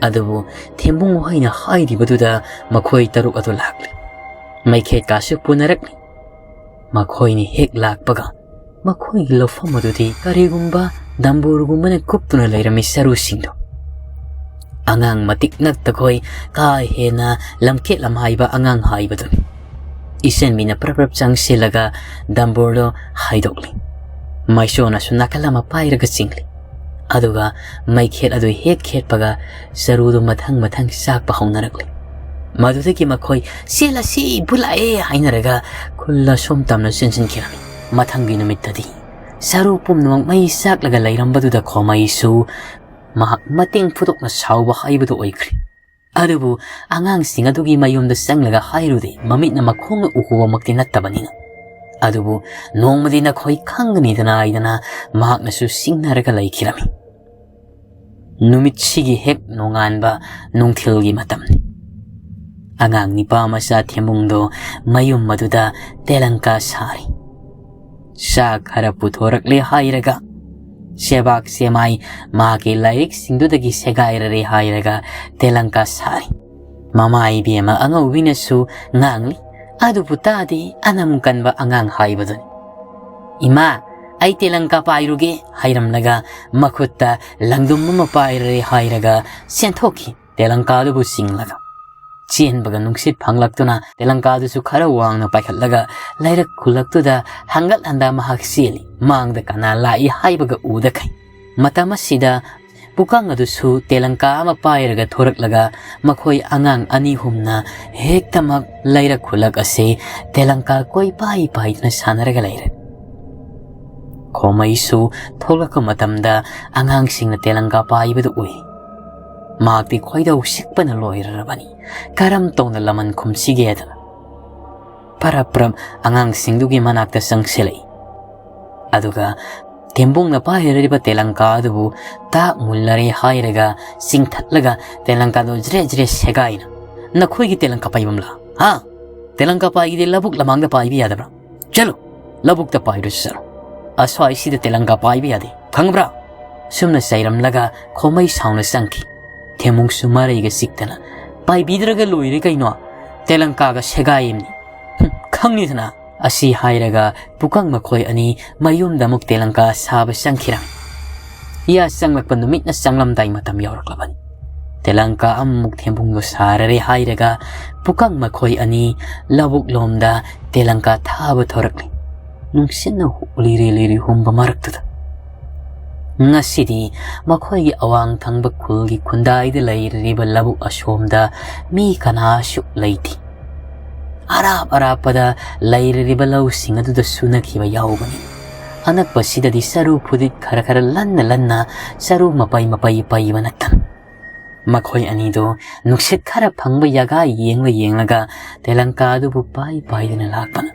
ꯑꯗꯨꯕꯨ ꯊꯦꯝꯕꯨꯡ ꯍꯣꯏꯅ ꯍꯥꯏꯔꯤꯕꯗꯨꯗ ꯃꯈꯣꯏ ꯇꯔꯨꯛ ꯑꯗꯨ ꯂꯥꯛꯂꯤ꯫ ꯃꯩꯈꯦꯠꯀꯥꯁꯨ ꯄꯨꯅꯔꯛꯂꯤ꯫ ꯃꯈꯣꯏꯅ ꯍꯦꯛ ꯂꯥꯛꯄꯒ ꯃꯈꯣꯏꯒꯤ ꯂꯧꯐꯝ ꯑꯗꯨꯗꯤ ꯀꯔꯤꯒꯨꯝꯕ ꯗꯝꯕꯨꯔꯒꯨꯝꯕꯅ ꯀꯨꯞꯇꯨꯅ ꯂꯩꯔꯝꯃꯤ ꯆꯔꯨꯁꯤꯡꯗꯨ꯫ ꯑꯉꯥꯡ ꯃꯇꯤꯛ ꯅꯛꯇꯈꯣꯏ ꯀꯥ ꯍꯦꯟꯅ ꯂꯝꯈꯦꯠ ꯂꯝꯍꯥꯏꯕ ꯑꯉꯥꯡ ꯍꯥꯏꯕꯗꯨꯅꯤ꯫ ꯏꯆꯟꯕꯤꯅ ꯄ꯭ꯔꯞ ꯄ꯭ꯔꯞ ꯆꯪꯁꯤꯜꯂꯒ ꯗꯝꯕꯨꯔꯗꯨ ꯍꯥꯏꯗꯣꯛꯂꯤ꯫ ꯃꯥꯏꯁꯣꯅꯁꯨ ꯅꯥꯀꯜ ꯑꯃ ꯄꯥꯏꯔꯒ ꯆꯤꯡꯂꯤ꯫ ꯑꯗꯨꯒ ꯃꯩꯈꯦꯠ ꯑꯗꯨ ꯍꯦꯛ ꯈꯦꯠꯄꯒ ꯆꯔꯨꯗꯨ ꯃꯊꯪ ꯃꯊꯪ ꯆꯥꯛꯄ ꯍꯧꯅꯔꯛꯂꯤ꯫ ꯃꯗꯨꯗꯒꯤ ꯃꯈꯣꯏ "ꯆꯦꯜꯂꯁꯤ, ꯏꯄꯨ ꯂꯥꯛꯑꯦ" ꯍꯥꯏꯅꯔꯒ ꯈꯨꯜ ꯑꯁꯣꯝ ꯇꯝꯅ ꯆꯦꯟꯁꯤꯟꯈꯤꯔꯝꯃꯤ꯫ ꯃꯊꯪꯒꯤ ꯅꯨꯃꯤꯠꯇꯗꯤ ꯆꯔꯨ ꯄꯨꯝꯅꯃꯛ ꯃꯩ ꯆꯥꯛꯂꯒ ꯂꯩꯔꯝꯕꯗꯨꯗ ꯈꯣꯃꯩꯁꯨ ꯃꯍꯥꯛ ꯃꯇꯤꯡ ꯐꯨꯗꯣꯛꯅ ꯁꯥꯎꯕ ꯍꯥꯏꯕꯗꯨ ꯑꯣꯏꯈ꯭ꯔꯦ꯫ ꯑꯗꯨꯕꯨ ꯑꯉꯥꯡꯁꯤꯡ ꯑꯗꯨꯒꯤ ꯃꯌꯨꯝꯗ ꯆꯪꯂꯒ ꯍꯥꯏꯔꯨꯗꯦ, ꯃꯃꯤꯠꯅ ꯃꯈꯣꯡꯅ ꯎꯍꯨꯕꯃꯛꯇꯤ ꯅꯠꯇꯕꯅꯤꯅ꯫ ꯑꯗꯨꯕꯨ ꯅꯣꯡꯃꯗꯤ ꯅꯈꯣꯏ ꯈꯪꯒꯅꯤꯗꯅ ꯍꯥꯏꯗꯅ ꯃꯍꯥꯛꯅꯁꯨ ꯁꯤꯡꯅꯔꯒ ꯂꯩꯈꯤꯔꯝꯃꯤ꯫ ꯅꯨꯃꯤꯠꯁꯤꯒꯤ ꯍꯦꯛ ꯅꯣꯡꯉꯥꯟꯕ ꯅꯨꯡꯊꯤꯜꯒꯤ ꯃꯇꯝꯅꯤ꯫ ꯑꯉꯥꯡ ꯅꯤꯄꯥ ꯃꯆꯥ ꯊꯦꯝꯕꯨꯡꯗꯣ ꯃꯌꯨꯝ ꯑꯗꯨꯗ ꯇꯦꯂꯪꯀꯥ ꯁꯥꯔꯤ꯫ ꯆꯥꯛ ꯈꯔ ꯄꯨꯊꯣꯔꯛꯂꯦ ꯍꯥꯏꯔꯒ, ꯆꯦꯕꯥꯛ ꯆꯦꯃꯥꯏ ꯃꯥꯒꯤ ꯂꯥꯏꯔꯤꯛꯁꯤꯡꯗꯨꯗꯒꯤ ꯁꯦꯒꯥꯏꯔꯔꯦ ꯍꯥꯏꯔꯒ ꯇꯦꯂꯪꯀꯥ ꯁꯥꯔꯤ꯫ ꯃꯃꯥ ꯏꯕꯦꯝꯃ ꯑꯉꯧꯕꯤꯅꯁꯨ ꯉꯥꯡꯂꯤ, ꯑꯗꯨꯕꯨ ꯇꯥꯗꯦ, ꯑꯅꯝ ꯀꯟꯕ ꯑꯉꯥꯡ ꯍꯥꯏꯕꯗꯨꯅꯤ꯫ "ꯏꯃꯥ, "ꯑꯩ ꯇꯦꯂꯪꯀꯥ ꯄꯥꯏꯔꯨꯒꯦ" ꯍꯥꯏꯔꯝꯂꯒ ꯃꯈꯨꯠꯇ ꯂꯪꯗꯨꯝ ꯑꯃ ꯄꯥꯏꯔꯦ ꯍꯥꯏꯔꯒ ꯆꯦꯟꯊꯣꯛꯈꯤ ꯇꯦꯂꯪꯀꯥꯗꯨꯕꯨ ꯆꯤꯡꯂꯒ꯫ ꯆꯦꯟꯕꯒ ꯅꯨꯡꯁꯤꯠ ꯐꯪꯂꯛꯇꯨꯅ ꯇꯦꯂꯪꯀꯥꯗꯨꯁꯨ ꯈꯔ ꯋꯥꯡꯅ ꯄꯥꯏꯈꯠꯂꯒ ꯂꯩꯔꯛ ꯈꯨꯜꯂꯛꯇꯨꯗ ꯍꯪꯒꯠ ꯍꯟꯗ ꯃꯍꯥꯛ ꯆꯦꯜꯂꯤ꯫ ꯃꯥꯡꯗ ꯀꯅꯥ ꯂꯥꯛꯏ ꯍꯥꯏꯕꯒ ꯎꯗꯈꯩ꯫ ꯃꯇꯝ ꯑꯁꯤꯗ ꯄꯨꯀꯪ ꯑꯗꯨꯁꯨ ꯇꯦꯂꯪꯀꯥ ꯑꯃ ꯄꯥꯏꯔꯒ ꯊꯣꯔꯛꯂꯒ ꯃꯈꯣꯏ ꯑꯉꯥꯡ ꯑꯅꯤ ꯑꯍꯨꯝꯅ ꯍꯦꯛꯇꯃꯛ ꯂꯩꯔꯛ ꯈꯨꯜꯂꯛ ꯑꯁꯤ ꯇꯦꯂꯪꯀꯥ ꯀꯣꯏ ꯄꯥꯏ ꯄꯥꯏꯗꯨꯅ ꯁꯥꯟꯅꯔꯒ ꯂꯩꯔꯦ꯫ ꯈꯣꯃꯩꯁꯨ ꯊꯣꯛꯂꯛꯄ ꯃꯇꯝꯗ ꯑꯉꯥꯡꯁꯤꯡꯅ ꯇꯦꯂꯪꯀꯥ ꯄꯥꯏꯕꯗꯨ ꯎꯏ꯫ ꯃꯍꯥꯛꯇꯤ ꯈꯣꯏꯗꯧ ꯁꯤꯛꯄꯅ ꯂꯣꯏꯔꯔꯕꯅꯤ꯫ ꯀꯔꯝ ꯇꯧꯅ ꯂꯃꯟ ꯈꯨꯝꯁꯤꯒꯦꯗꯅ ꯄꯔꯞ ꯄꯔꯞ ꯑꯉꯥꯡꯁꯤꯡꯗꯨꯒꯤ ꯃꯅꯥꯛꯇ ꯆꯪꯁꯤꯜꯂꯛꯏ꯫ ꯑꯗꯨꯒ ꯊꯦꯝꯕꯨꯡꯅ ꯄꯥꯏꯔꯤꯕ ꯇꯦꯂꯪꯀꯥ ꯑꯗꯨꯕꯨ ꯇꯥꯛ ꯃꯨꯜꯂꯔꯦ ꯍꯥꯏꯔꯒ ꯆꯤꯡꯊꯠꯂꯒ ꯇꯦꯂꯪꯀꯥꯗꯣ ꯖ꯭ꯔꯦ ꯖ꯭ꯔꯦ ꯁꯦꯒꯥꯏꯅ, "ꯅꯈꯣꯏꯒꯤ ꯇꯦꯂꯪꯀꯥ ꯄꯥꯏꯐꯝꯂꯥ? ꯍꯥ? ꯇꯦꯂꯪꯀꯥ ꯄꯥꯏꯒꯦꯗꯤ ꯂꯧꯕꯨꯛ ꯂꯃꯥꯡꯗ ꯄꯥꯏꯕ ꯌꯥꯗꯕ꯭ꯔꯥ? ꯆꯠꯂꯨ, ꯂꯧꯕꯨꯛꯇ ꯄꯥꯏꯔꯨꯁꯤ ꯆꯠꯂꯨ꯫ ꯑꯁ꯭ꯋꯥꯏꯁꯤꯗ ꯇꯦꯂꯪꯀꯥ ꯄꯥꯏꯕ ꯌꯥꯗꯦ, ꯈꯪꯕ꯭ꯔꯥ?" ꯁꯨꯝꯅ ꯆꯩꯔꯝꯂꯒ ꯈꯣꯃꯩ ꯁꯥꯎꯅ ꯆꯪꯈꯤ꯫ ꯊꯦꯝꯕꯨꯡꯁꯨ ꯃꯔꯩꯒ ꯆꯤꯛꯇꯅ, "ꯄꯥꯏꯕꯤꯗ꯭ꯔꯒ ꯂꯣꯏꯔꯦ ꯀꯩꯅꯣ, ꯇꯦꯂꯪꯀꯥꯒ ꯁꯦꯒꯥꯏꯌꯦꯝꯅꯤ꯫ ꯍꯨꯝ, ꯈꯪꯅꯤꯗꯅ"꯫ ꯑꯁꯤ ꯍꯥꯏꯔꯒ ꯄꯨꯀꯪ ꯃꯈꯣꯏ ꯑꯅꯤ ꯃꯌꯨꯝꯗ ꯑꯃꯨꯛ ꯇꯦꯂꯪꯀꯥ ꯁꯥꯕ ꯆꯪꯈꯤꯔꯝꯃꯤ꯫ ꯏꯌꯥ ꯆꯪꯂꯛꯄ ꯅꯨꯃꯤꯠꯅ ꯆꯪꯂꯝꯗꯥꯏ ꯃꯇꯝ ꯌꯧꯔꯛꯂꯕꯅꯤ꯫ ꯇꯦꯂꯪꯀꯥ ꯑꯃꯃꯨꯛ ꯊꯦꯝꯕꯨꯡꯗꯣ ꯁꯥꯔꯔꯦ ꯍꯥꯏꯔꯒ ꯄꯨꯀꯪ ꯃꯈꯣꯏ ꯑꯅꯤ ꯂꯧꯕꯨꯛ ꯂꯣꯝꯗ ꯇꯦꯂꯪꯀꯥ ꯊꯥꯕ ꯊꯧꯔꯛꯂꯤ꯫ ꯅꯨꯡꯁꯤꯠꯅ ꯂꯤꯔꯤ ꯂꯤꯔꯤ ꯍꯨꯝꯕ ꯃꯔꯛꯇꯨꯗ ꯉꯁꯤꯗꯤ ꯃꯈꯣꯏꯒꯤ ꯑꯋꯥꯡ ꯊꯪꯕ ꯈꯨꯜꯒꯤ ꯈꯨꯟꯗꯥꯏꯗ ꯂꯩꯔꯤꯕ ꯂꯧꯕꯨꯛ ꯑꯁꯣꯝꯗ ꯃꯤ ꯀꯅꯥꯁꯨ ꯂꯩꯇꯦ꯫ ꯑꯔꯥꯞ ꯑꯔꯥꯞꯄꯗ ꯂꯩꯔꯤꯕ ꯂꯧꯁꯤꯡ ꯑꯗꯨꯗ ꯁꯨꯅꯈꯤꯕ ꯌꯥꯎꯕꯅꯤ꯫ ꯑꯅꯛꯄꯁꯤꯗꯗꯤ ꯆꯔꯨ ꯐꯨꯗꯤꯠ ꯈꯔ ꯈꯔ ꯂꯟꯅ ꯂꯟꯅ ꯆꯔꯨ ꯃꯄꯩ ꯃꯄꯩ ꯄꯩꯕ ꯅꯠꯇꯅ꯫ ꯃꯈꯣꯏ ꯑꯅꯤꯗꯣ ꯅꯨꯡꯁꯤꯠ ꯈꯔ ꯐꯪꯕ ꯌꯥꯒꯥ ꯌꯦꯡꯂ ꯌꯦꯡꯂꯒ ꯇꯦꯂꯪꯀꯥ ꯑꯗꯨꯕꯨ ꯄꯥꯏ ꯄꯥꯏꯗꯨꯅ ꯂꯥꯛꯄꯅ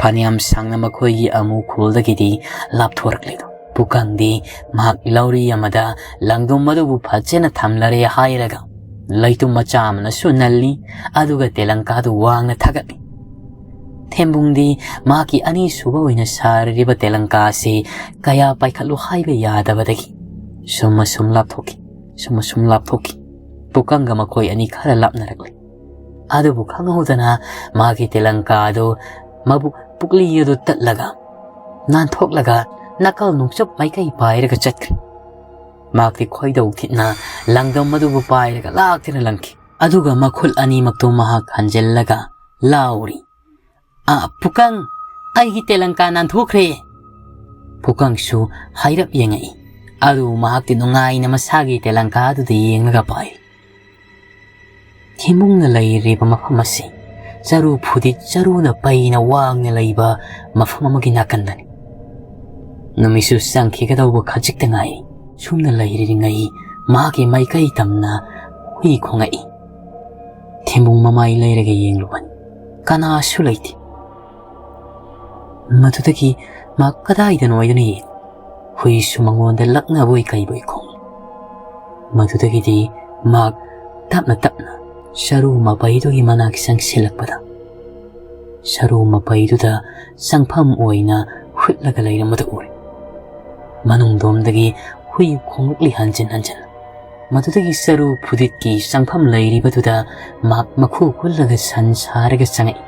ꯐꯅꯌꯥꯝ ꯁꯥꯡꯅ ꯃꯈꯣꯏꯒꯤ ꯑꯃꯨ ꯈꯨꯜꯗꯒꯤꯗꯤ ꯂꯥꯞꯊꯣꯔꯛꯂꯤꯗꯣ꯫ ꯄꯨꯀꯪꯗꯤ ꯃꯍꯥꯛ ꯂꯧꯔꯤ ꯑꯃꯗ ꯂꯪꯗꯨꯝ ꯑꯗꯨꯕꯨ ꯐꯖꯅ ꯊꯝꯂꯔꯦ ꯍꯥꯏꯔꯒ ꯂꯩꯇꯨꯝ ꯃꯆꯥ ꯑꯃꯅꯁꯨ ꯅꯜꯂꯤ, ꯑꯗꯨꯒ ꯇꯦꯂꯪꯀꯥꯗꯨ ꯋꯥꯡꯅ ꯊꯥꯒꯠꯂꯤ꯫ ꯊꯦꯝꯕꯨꯡꯗꯤ ꯃꯍꯥꯛꯀꯤ ꯑꯅꯤꯁꯨꯕ ꯑꯣꯏꯅ ꯁꯥꯔꯤꯕ ꯇꯦꯂꯪꯀꯥ ꯑꯁꯤ ꯀꯌꯥ ꯄꯥꯏꯈꯠꯂꯨ ꯍꯥꯏꯕ ꯌꯥꯗꯕꯗꯒꯤ ꯁꯨꯝ ꯑꯁꯨꯝ ꯂꯥꯞꯊꯣꯛꯈꯤ, ꯁꯨꯝ ꯑꯁꯨꯝ ꯂꯥꯞꯊꯣꯛꯈꯤ꯫ ꯄꯨꯀꯪꯒ ꯃꯈꯣꯏ ꯑꯅꯤ ꯈꯔ ꯂꯥꯞꯅꯔꯛꯂꯤ꯫ ꯑꯗꯨꯕꯨ ꯈꯪꯍꯧꯗꯅ ꯃꯥꯒꯤ ꯇꯦꯂꯪꯀꯥ ꯑꯗꯨ ꯃꯕꯨꯛ ꯄꯨꯛꯂꯤ ꯑꯗꯨ ꯇꯠꯂꯒ ꯅꯥꯟꯊꯣꯛꯂꯒ ꯅꯥꯀꯜ ꯅꯣꯡꯆꯨꯞ ꯃꯥꯏꯀꯩ ꯄꯥꯏꯔꯒ ꯆꯠꯈ꯭ꯔꯦ꯫ ꯃꯍꯥꯛꯇꯤ ꯈꯣꯏꯗꯧ ꯊꯤꯠꯅ ꯂꯪꯒꯝ ꯑꯗꯨꯕꯨ ꯄꯥꯏꯔꯒ ꯂꯥꯛꯇꯨꯅ ꯂꯪꯈꯤ꯫ ꯑꯗꯨꯒ ꯃꯈꯨꯠ ꯑꯅꯤꯃꯛꯇꯨ ꯃꯍꯥꯛ ꯍꯟꯖꯤꯜꯂꯒ ꯂꯥꯎꯔꯤ, "ꯑ, ꯄꯨꯀꯪ, ꯑꯩꯒꯤ ꯇꯦꯂꯪꯀꯥ ꯅꯥꯟꯊꯣꯛꯈ꯭ꯔꯦ!" ꯄꯨꯀꯪꯁꯨ ꯍꯥꯏꯔꯞ ꯌꯦꯡꯉꯛꯏ꯫ ꯑꯗꯨ ꯃꯍꯥꯛꯇꯤ ꯅꯨꯡꯉꯥꯏꯅ ꯃꯁꯥꯒꯤ ꯇꯦꯂꯪꯀꯥ ꯑꯗꯨꯗ ꯌꯦꯡꯂꯒ ꯄꯥꯏ꯫ ꯊꯦꯝꯕꯨꯡꯅ ꯂꯩꯔꯤꯕ ꯃꯐꯝ ꯑꯁꯤ ꯆꯔꯨ ꯐꯨꯗꯤꯠ ꯆꯔꯨꯅ ꯄꯩꯅ ꯋꯥꯡꯅ ꯂꯩꯕ ꯃꯐꯝ ꯑꯃꯒꯤ ꯅꯥꯀꯟꯗꯅꯤ꯫ ꯅꯨꯃꯤꯠꯁꯨ ꯆꯪꯈꯤꯒꯗꯧꯕ ꯈꯖꯤꯛꯇ ꯉꯥꯏꯔꯤ꯫ ꯁꯨꯝꯅ ꯂꯩꯔꯤꯉꯩ ꯃꯍꯥꯛꯀꯤ ꯃꯥꯏꯀꯩ ꯇꯝꯅ ꯍꯨꯏ ꯈꯣꯡꯉꯛꯏ꯫ ꯊꯦꯝꯕꯨꯡ ꯃꯃꯥꯏ ꯂꯩꯔꯒ ꯌꯦꯡꯂꯨꯕꯅꯤ꯫ ꯀꯅꯥꯁꯨ ꯂꯩꯇꯦ꯫ ꯃꯗꯨꯗꯒꯤ ꯃꯍꯥꯛ ꯀꯗꯥꯏꯗꯅꯣ ꯍꯥꯏꯗꯨꯅ ꯌꯦꯡ, ꯍꯨꯏꯁꯨ ꯃꯉꯣꯟꯗ ꯂꯛꯅꯕꯣꯏ ꯀꯩꯕꯣꯏ ꯈꯣꯡꯏ꯫ ꯃꯗꯨꯗꯒꯤꯗꯤ ꯃꯍꯥꯛ ꯇꯞꯅ ꯇꯞꯅ ꯆꯔꯨ ꯃꯄꯩꯗꯨꯒꯤ ꯃꯅꯥꯛ ꯆꯪꯁꯤꯜꯂꯛꯄꯗ, ꯆꯔꯨ ꯃꯄꯩꯗꯨꯗ ꯆꯪꯐꯝ ꯑꯣꯏꯅ ꯍꯨꯠꯂꯒ ꯂꯩꯔꯝꯕꯗꯨ ꯎꯔꯦ꯫ ꯃꯅꯨꯡꯗꯣꯝꯗꯒꯤ ꯍꯨꯏ ꯈꯣꯡꯂꯛꯂꯤ ꯍꯟꯖꯤꯟ ꯍꯟꯖꯤꯟ꯫ ꯃꯗꯨꯗꯒꯤ ꯆꯔꯨ ꯐꯨꯗꯤꯠꯀꯤ ꯆꯪꯐꯝ ꯂꯩꯔꯤꯕꯗꯨꯗ ꯃꯍꯥꯛ ꯃꯈꯨ ꯀꯨꯜꯂꯒ ꯁꯟ ꯁꯥꯔꯒ ꯆꯪꯉꯛꯏ꯫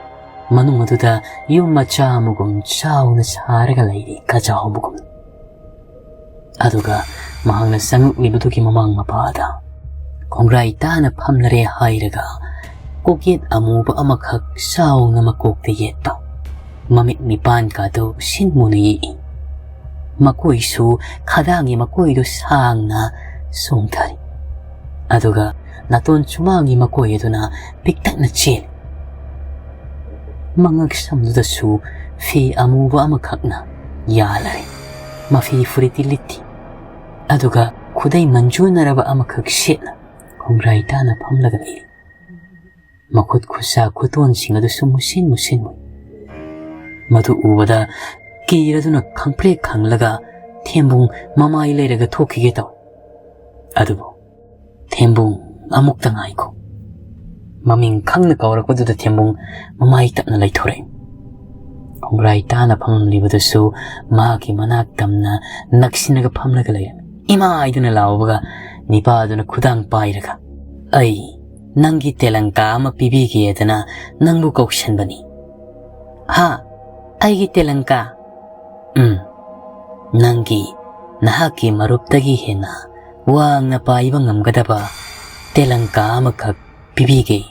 ꯃꯅꯨꯡ ꯑꯗꯨꯗ ꯌꯨꯝ ꯃꯆꯥ ꯑꯃꯒꯨꯝ ꯆꯥꯎꯅ ꯁꯥꯔꯒ ꯂꯩꯔꯤ, ꯀꯖꯥꯎꯕꯒꯨꯝ꯫ ꯑꯗꯨꯒ ꯃꯍꯥꯛꯅ ꯆꯪꯉꯛꯂꯤꯕꯗꯨꯒꯤ ꯃꯃꯥꯡ ꯃꯄꯥꯗ ꯈꯣꯡꯒ꯭ꯔꯥꯏ ꯇꯥꯅ ꯐꯝꯂꯔꯦ ꯍꯥꯏꯔꯒ ꯀꯣꯛꯌꯦꯠ ꯑꯃꯨꯕ ꯑꯃꯈꯛ ꯆꯥꯎꯅ ꯃꯀꯣꯛꯇ ꯌꯦꯠꯄ, ꯃꯃꯤꯠ ꯃꯤꯄꯥꯟ ꯀꯥꯗꯨ ꯁꯤꯟ ꯃꯨꯅ ꯌꯦꯛꯏ꯫ ꯃꯀꯣꯏꯁꯨ ꯈꯗꯥꯡꯒꯤ ꯃꯀꯣꯏꯗꯨ ꯁꯥꯡꯅ ꯆꯣꯡꯊꯔꯤ꯫ ꯑꯗꯨꯒ ꯅꯥꯇꯣꯟ ꯁꯨꯃꯥꯡꯒꯤ ꯃꯀꯣꯏ ꯑꯗꯨꯅ ꯄꯤꯛꯇꯛꯅ ꯆꯦꯜꯂꯤ꯫ ꯃꯉꯛ ꯁꯝꯗꯨꯗꯁꯨ ꯐꯤ ꯑꯃꯨꯕ ꯑꯃꯈꯛꯅ ꯌꯥꯜꯂꯔꯦ꯫ ꯃꯐꯤ ꯐꯨꯔꯤꯠꯇꯤ ꯂꯤꯠꯇꯦ꯫ ꯑꯗꯨꯒ ꯈꯨꯗꯩ ꯃꯟꯖꯨꯅꯔꯕ ꯑꯃꯈꯛ ꯁꯦꯠꯅ ꯈꯣꯡꯒ꯭ꯔꯥꯏ ꯇꯥꯅ ꯐꯝꯂꯒ ꯂꯩꯔꯤ꯫ ꯃꯈꯨꯠ ꯈꯨꯠꯁꯥ ꯈꯨꯇꯣꯟꯁꯤꯡ ꯑꯗꯨꯁꯨ ꯃꯨꯁꯤꯟ ꯃꯨꯁꯤꯟ ꯃꯨꯏ꯫ ꯃꯗꯨ ꯎꯕꯗ ꯀꯤꯔꯗꯨꯅ ꯈꯪꯄ꯭ꯔꯦꯛ ꯈꯪꯂꯒ ꯊꯦꯝꯕꯨꯡ ꯃꯃꯥꯏ ꯂꯩꯔꯒ ꯊꯣꯛꯈꯤꯒꯦ ꯇꯧꯏ꯫ ꯑꯗꯨꯕꯨ ꯊꯦꯝꯕꯨꯡ, ꯑꯃꯨꯛꯇ ꯉꯥꯏꯈꯣ꯫ ꯃꯃꯤꯡ ꯈꯪꯅ ꯀꯧꯔꯛꯄꯗꯨꯗ ꯊꯦꯝꯕꯨꯡ ꯃꯃꯥꯏ ꯇꯞꯅ ꯂꯩꯊꯣꯔꯛꯏ꯫ ꯈꯣꯡꯒ꯭ꯔꯥꯏ ꯇꯥꯅ ꯐꯝꯂꯝꯂꯤꯕꯗꯨꯁꯨ ꯃꯍꯥꯛꯀꯤ ꯃꯅꯥꯛ ꯇꯝꯅ ꯅꯛꯁꯤꯟꯅꯒ ꯐꯝꯂꯒ ꯂꯩꯔꯝꯃꯤ꯫ ꯏꯃꯥ ꯍꯥꯏꯗꯨꯅ ꯂꯥꯎꯕꯒ ꯅꯤꯄꯥꯗꯨꯅ ꯈꯨꯗꯥꯡ ꯄꯥꯏꯔꯒ, "ꯑꯩ ꯅꯪꯒꯤ ꯇꯦꯂꯪꯀꯥ ꯑꯃ ꯄꯤꯕꯤꯒꯦꯗꯅ ꯅꯪꯕꯨ ꯀꯧꯁꯟꯕꯅꯤ꯫" "ꯍꯥ? ꯑꯩꯒꯤ ꯇꯦꯂꯪꯀꯥ?" "ꯎꯝ, ꯅꯪꯒꯤ, ꯅꯍꯥꯛꯀꯤ ꯃꯔꯨꯞꯇꯒꯤ ꯍꯦꯟꯅ ꯋꯥꯡꯅ ꯄꯥꯏꯕ ꯉꯝꯒꯗꯕ ꯇꯦꯂꯪꯀꯥ ꯑꯃꯈꯛ ꯄꯤꯕꯤꯒꯦ"꯫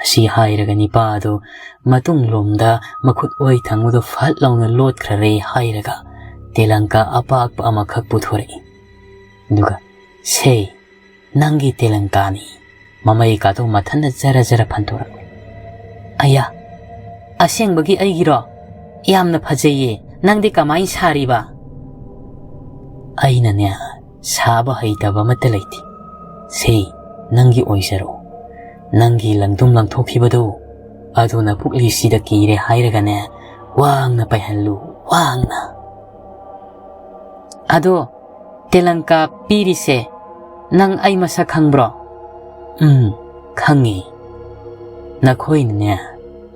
ꯑꯁꯤ ꯍꯥꯏꯔꯒ ꯅꯤꯄꯥ ꯑꯗꯨ ꯃꯇꯨꯡꯂꯣꯝꯗ ꯃꯈꯨꯠ ꯑꯣꯏ ꯊꯪꯕꯗꯨ ꯐꯠ ꯂꯥꯎꯅ ꯂꯣꯠꯈ꯭ꯔꯔꯦ ꯍꯥꯏꯔꯒ ꯇꯦꯂꯪꯀꯥ ꯑꯄꯥꯛꯄ ꯑꯃꯈꯛ ꯄꯨꯊꯣꯔꯛꯏ꯫ ꯑꯗꯨꯒ, "ꯁꯦ, ꯅꯪꯒꯤ ꯇꯦꯂꯪꯀꯥꯅꯤ"꯫ ꯃꯃꯩ ꯀꯥꯗꯨ ꯃꯊꯟꯇ ꯖꯔ ꯖꯔ ꯐꯟꯗꯣꯔꯛꯂꯦ꯫ "ꯑꯌꯥ, ꯑꯁꯦꯡꯕꯒꯤ ꯑꯩꯒꯤꯔꯣ? ꯌꯥꯝꯅ ꯐꯖꯩꯌꯦ꯫ ꯅꯪꯗꯤ ꯀꯃꯥꯏꯅ ꯁꯥꯔꯤꯕ?" "ꯑꯩꯅꯅꯦ, ꯁꯥꯕ ꯍꯩꯇꯕ ꯑꯃꯠꯇ ꯂꯩꯇꯦ꯫ ꯁꯦ, ꯅꯪꯒꯤ ꯑꯣꯏꯖꯔꯣ꯫ ꯅꯪꯒꯤ ꯂꯪꯗꯨꯝ ꯂꯪꯊꯣꯛꯈꯤꯕꯗꯨ, ꯑꯗꯨꯅ ꯄꯨꯛꯂꯤꯁꯤꯗ ꯀꯤꯔꯦ ꯍꯥꯏꯔꯒꯅꯦ, ꯋꯥꯡꯅ ꯄꯥꯏꯍꯜꯂꯨ, ꯋꯥꯡꯅ"꯫ "ꯑꯗꯣ, ꯇꯦꯂꯪꯀꯥ ꯄꯤꯔꯤꯁꯦ ꯅꯪ ꯑꯩ ꯃꯁꯛ ꯈꯪꯕ꯭ꯔꯣ?" "ꯎꯝ, ꯈꯪꯉꯤ꯫ ꯅꯈꯣꯏꯅꯅꯦ,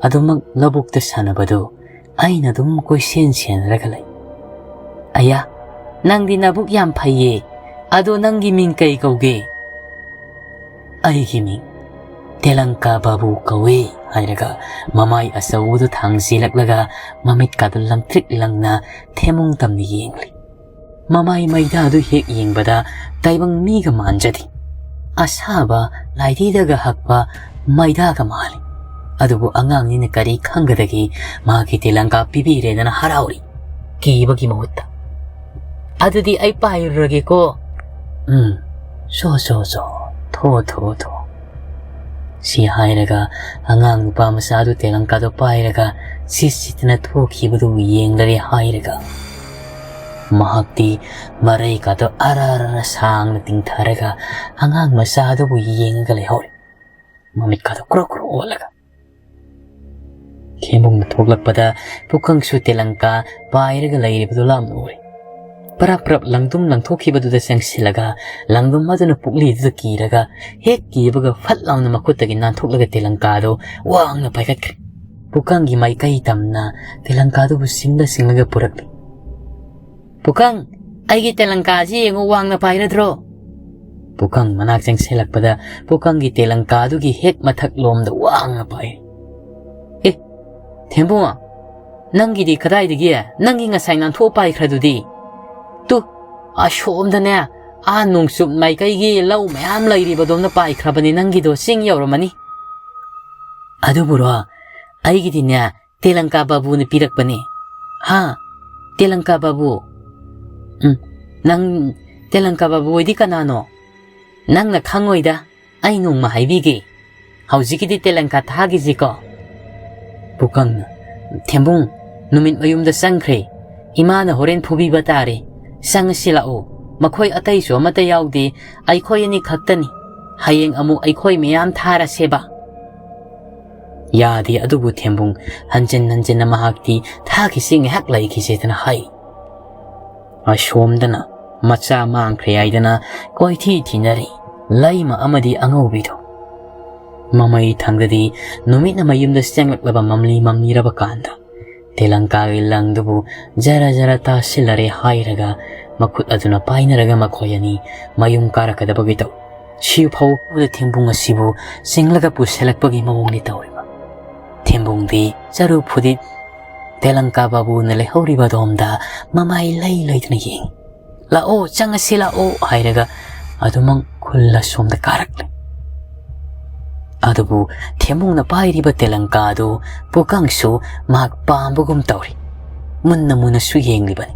ꯑꯗꯨꯃꯛ ꯂꯧꯕꯨꯛꯇ ꯁꯥꯟꯅꯕꯗꯨ ꯑꯩꯅ ꯑꯗꯨꯝ ꯀꯣꯏꯁꯦꯟ ꯁꯦꯟꯅꯔꯒ ꯂꯩ"꯫ "ꯑꯌꯥ, ꯅꯪꯗꯤ ꯅꯕꯨꯛ ꯌꯥꯝ ꯐꯩꯌꯦ꯫ ꯑꯗꯣ, ꯅꯪꯒꯤ ꯃꯤꯡ ꯀꯩ ꯀꯧꯒꯦ?" "ꯑꯩꯒꯤ ꯃꯤꯡ ꯇꯦꯂꯪꯀꯥ ꯕꯥꯕꯨ ꯀꯧꯏ" ꯍꯥꯏꯔꯒ ꯃꯃꯥꯏ ꯑꯆꯧꯕꯗꯨ ꯊꯥꯡꯖꯤꯜꯂꯛꯂꯒ ꯃꯃꯤꯠꯀꯥꯗꯨ ꯂꯪꯇ꯭ꯔꯤꯛ ꯂꯪꯅ ꯊꯦꯝꯃꯨꯡ ꯇꯝꯅ ꯌꯦꯡꯂꯤ꯫ ꯃꯃꯥꯏ ꯃꯩꯗꯥꯗꯨ ꯍꯦꯛ ꯌꯦꯡꯕꯗ ꯇꯥꯏꯕꯪ ꯃꯤꯒ ꯃꯥꯟꯖꯗꯦ꯫ ꯑꯁꯥꯕ ꯂꯥꯏꯙꯤꯗꯒ ꯍꯛꯄ ꯃꯩꯗꯥꯒ ꯃꯥꯜꯂꯤ꯫ ꯑꯗꯨꯕꯨ ꯑꯉꯥꯡꯅꯤꯅ ꯀꯔꯤ ꯈꯪꯒꯗꯒꯦ, ꯃꯍꯥꯛꯀꯤ ꯇꯦꯂꯪꯀꯥ ꯄꯤꯕꯤꯔꯦꯗꯅ ꯍꯔꯥꯎꯔꯤ, ꯀꯤꯕꯒꯤ ꯃꯍꯨꯠꯇ꯫ "ꯑꯗꯨꯗꯤ ꯑꯩ ꯄꯥꯏꯔꯨꯔꯒꯦꯀꯣ"꯫ "ꯎꯝ, ꯁꯣ, ꯁꯣ, ꯁꯣ, ꯊꯣ, ꯊꯣ, ꯊꯣ"꯫ ꯁꯤ ꯍꯥꯏꯔꯒ ꯑꯉꯥꯡ ꯅꯨꯄꯥ ꯃꯆꯥꯗꯨ ꯇꯦꯂꯪꯀꯥꯗꯨ ꯄꯥꯏꯔꯒ ꯁꯤꯠ ꯁꯤꯠꯇꯅ ꯊꯣꯛꯈꯤꯕꯗꯨ ꯌꯦꯡꯂꯔꯦ ꯍꯥꯏꯔꯒ ꯃꯍꯥꯛꯇꯤ ꯃꯔꯩꯀꯥꯗꯨ ꯑꯔ ꯑꯔ ꯁꯥꯡꯅ ꯇꯤꯡꯊꯔꯒ ꯑꯉꯥꯡ ꯃꯆꯥꯗꯨꯕꯨ ꯌꯦꯡꯉꯒ ꯂꯩꯍꯧꯔꯦ, ꯃꯃꯤꯠꯀꯥꯗꯨ ꯀ꯭ꯔꯣꯛ ꯀ꯭ꯔꯣꯛ ꯑꯣꯠꯂꯒ꯫ ꯈꯦꯝꯕꯨꯡꯗ ꯊꯣꯛꯂꯛꯄꯗ ꯄꯨꯈꯪꯁꯨ ꯇꯦꯂꯪꯀꯥ ꯄꯥꯏꯔꯒ ꯂꯩꯔꯤꯕꯗꯨ ꯂꯥꯞꯅ ꯎꯔꯦ꯫ ꯄꯔꯞ ꯄꯔꯞ ꯂꯪꯗꯨꯝ ꯂꯪꯊꯣꯛꯈꯤꯕꯗꯨꯗ ꯆꯪꯁꯤꯜꯂꯒ ꯂꯪꯗꯨꯝ ꯑꯗꯨꯅ ꯄꯨꯛꯂꯤꯗꯨꯗ ꯀꯤꯔꯒ ꯍꯦꯛ ꯀꯤꯕꯒ ꯐꯠ ꯂꯥꯎꯅ ꯃꯈꯨꯠꯇꯒꯤ ꯅꯥꯟꯊꯣꯛꯂꯒ ꯇꯦꯂꯪꯀꯥꯗꯨ ꯋꯥꯡꯅ ꯄꯥꯏꯈꯠꯈ꯭ꯔꯦ꯫ ꯄꯨꯈꯪꯒꯤ ꯃꯥꯏꯀꯩ ꯇꯝꯅ ꯇꯦꯂꯪꯀꯥꯗꯨꯕꯨ ꯁꯤꯡꯂ ꯁꯤꯡꯂꯒ ꯄꯨꯔꯛꯂꯤ꯫ "ꯄꯨꯈꯪ, ꯑꯩꯒꯤ ꯇꯦꯂꯪꯀꯥꯁꯤ ꯌꯦꯡꯉꯨ, ꯋꯥꯡꯅ ꯄꯥꯏꯔꯗ꯭ꯔꯣ?" ꯄꯨꯈꯪ ꯃꯅꯥꯛ ꯆꯪꯁꯤꯜꯂꯛꯄꯗ ꯄꯨꯈꯪꯒꯤ ꯇꯦꯂꯪꯀꯥꯗꯨꯒꯤ ꯍꯦꯛ ꯃꯊꯛ ꯂꯣꯝꯗ ꯋꯥꯡꯅ ꯄꯥꯏ꯫ "ꯑꯦ, ꯊꯦꯝꯕꯨꯡ, ꯅꯪꯒꯤꯗꯤ ꯀꯗꯥꯏꯗꯒꯤ? ꯅꯪꯒꯤ ꯉꯁꯥꯏ ꯅꯥꯟꯊꯣꯛꯑ ꯄꯥꯏꯈ꯭ꯔꯗꯨꯗꯤ꯫ ꯇꯨ, ꯑꯁꯣꯝꯗꯅꯦ, ꯑꯥ ꯅꯣꯡꯆꯨꯞ ꯃꯥꯏꯀꯩꯒꯤ ꯂꯧ ꯃꯌꯥꯝ ꯂꯩꯔꯤꯕꯗꯣꯝꯅ ꯄꯥꯏꯈ꯭ꯔꯕꯅꯤ ꯅꯪꯒꯤꯗꯣ, ꯆꯤꯡ ꯌꯧꯔꯝꯃꯅꯤ꯫ ꯑꯗꯨꯕꯨꯔꯣ, ꯑꯩꯒꯤꯗꯤꯅꯦ, ꯇꯦꯂꯪꯀꯥ ꯕꯥꯕꯨꯅ ꯄꯤꯔꯛꯄꯅꯦ꯫ ꯍꯥ? ꯇꯦꯂꯪꯀꯥ ꯕꯥꯕꯨ? ꯎꯝ, ꯅꯪ ꯇꯦꯂꯪꯀꯥ ꯕꯥꯕꯨ ꯍꯣꯏꯗꯤ ꯀꯅꯥꯅꯣ? ꯅꯪꯅ ꯈꯪꯉꯣꯏꯗ, ꯑꯩ ꯅꯣꯡꯃ ꯍꯥꯏꯕꯤꯒꯦ꯫ ꯍꯧꯖꯤꯛꯀꯤꯗꯤ ꯇꯦꯂꯪꯀꯥ ꯊꯥꯒꯤꯁꯤꯀꯣ꯫ ꯄꯨꯀꯪꯅ, "ꯊꯦꯝꯕꯨꯡ, ꯅꯨꯃꯤꯠ ꯃꯌꯨꯝꯗ ꯆꯪꯈ꯭ꯔꯦ꯫ ꯏꯃꯥꯅ ꯍꯣꯔꯦꯟ ꯐꯨꯕꯤꯕ ꯇꯥꯔꯦ꯫ ꯆꯪꯉꯁꯤ ꯂꯥꯛꯑꯣ꯫ ꯃꯈꯣꯏ ꯑꯇꯩꯁꯨ ꯑꯃꯠꯇ ꯌꯥꯎꯗꯦ꯫ ꯑꯩꯈꯣꯏ ꯑꯅꯤ ꯈꯛꯇꯅꯤ꯫ ꯍꯌꯦꯡ ꯑꯃꯨꯛ ꯑꯩꯈꯣꯏ ꯃꯌꯥꯝ ꯊꯥꯔꯁꯦꯕ꯫" "ꯌꯥꯗꯦ ꯑꯗꯨꯕꯨ ꯊꯦꯝꯕꯨꯡ", ꯍꯟꯖꯤꯟ ꯍꯟꯖꯤꯟꯅ ꯃꯍꯥꯛꯇꯤ ꯊꯥꯈꯤꯁꯤ ꯉꯥꯏꯍꯥꯛ ꯂꯩꯈꯤꯁꯦꯗꯅ ꯍꯥꯏ꯫ ꯑꯁꯣꯝꯗꯅ ꯃꯆꯥ ꯃꯥꯡꯈ꯭ꯔꯦ ꯍꯥꯏꯗꯅ ꯀꯣꯏꯊꯤ ꯊꯤꯅꯔꯤ ꯂꯩꯃ ꯑꯃꯗꯤ ꯑꯉꯧꯕꯤꯗꯣ꯫ ꯃꯃꯩ ꯊꯪꯗꯗꯤ ꯅꯨꯃꯤꯠꯅ ꯃꯌꯨꯝꯗ ꯆꯪꯂꯛꯂꯕ ꯃꯝꯂꯤ ꯃꯝꯂꯤꯔꯕ ꯀꯥꯟꯗ ꯇꯦꯂꯪꯀꯥꯒꯤ ꯂꯪꯗꯨꯕꯨ ꯖꯔ ꯖꯔ ꯇꯥꯁꯤꯜꯂꯔꯦ ꯍꯥꯏꯔꯒ ꯃꯈꯨꯠ ꯑꯗꯨꯅ ꯄꯥꯏꯅꯔꯒ ꯃꯈꯣꯏ ꯑꯅꯤ ꯃꯌꯨꯝ ꯀꯥꯔꯛꯀꯗꯕꯒꯤ ꯇꯧ꯫ ꯁꯤ ꯐꯥꯎꯕꯗ ꯊꯦꯝꯕꯨꯡ ꯑꯁꯤꯕꯨ ꯆꯤꯡꯂꯒ ꯄꯨꯁꯤꯜꯂꯛꯄꯒꯤ ꯃꯑꯣꯡꯅꯤ ꯇꯧꯔꯤꯕ꯫ ꯊꯦꯝꯕꯨꯡꯗꯤ ꯆꯔꯨ ꯐꯨꯗꯤꯠ ꯇꯦꯂꯪꯀꯥ ꯕꯥꯕꯨꯅ ꯂꯩꯍꯧꯔꯤꯕ ꯑꯗꯣꯝꯗ ꯃꯃꯥꯏ ꯂꯩ ꯂꯩꯗꯨꯅ ꯌꯦꯡꯉꯤ꯫ "ꯂꯥꯛꯑꯣ, ꯆꯪꯉꯁꯤ ꯂꯥꯛꯑꯣ" ꯍꯥꯏꯔꯒ ꯑꯗꯨꯃꯛ ꯈꯨꯜ ꯑꯁꯣꯝꯗ ꯀꯥꯔꯛꯂꯦ꯫ ꯑꯗꯨꯕꯨ ꯊꯦꯝꯕꯨꯡꯅ ꯄꯥꯏꯔꯤꯕ ꯇꯦꯂꯪꯀꯥꯗꯨ ꯄꯨꯀꯪꯁꯨ ꯃꯍꯥꯛ ꯄꯥꯝꯕꯒꯨꯝ ꯇꯧꯔꯤ꯫ ꯃꯨꯟꯅ ꯃꯨꯟꯅꯁꯨ ꯌꯦꯡꯂꯤꯕꯅꯤ꯫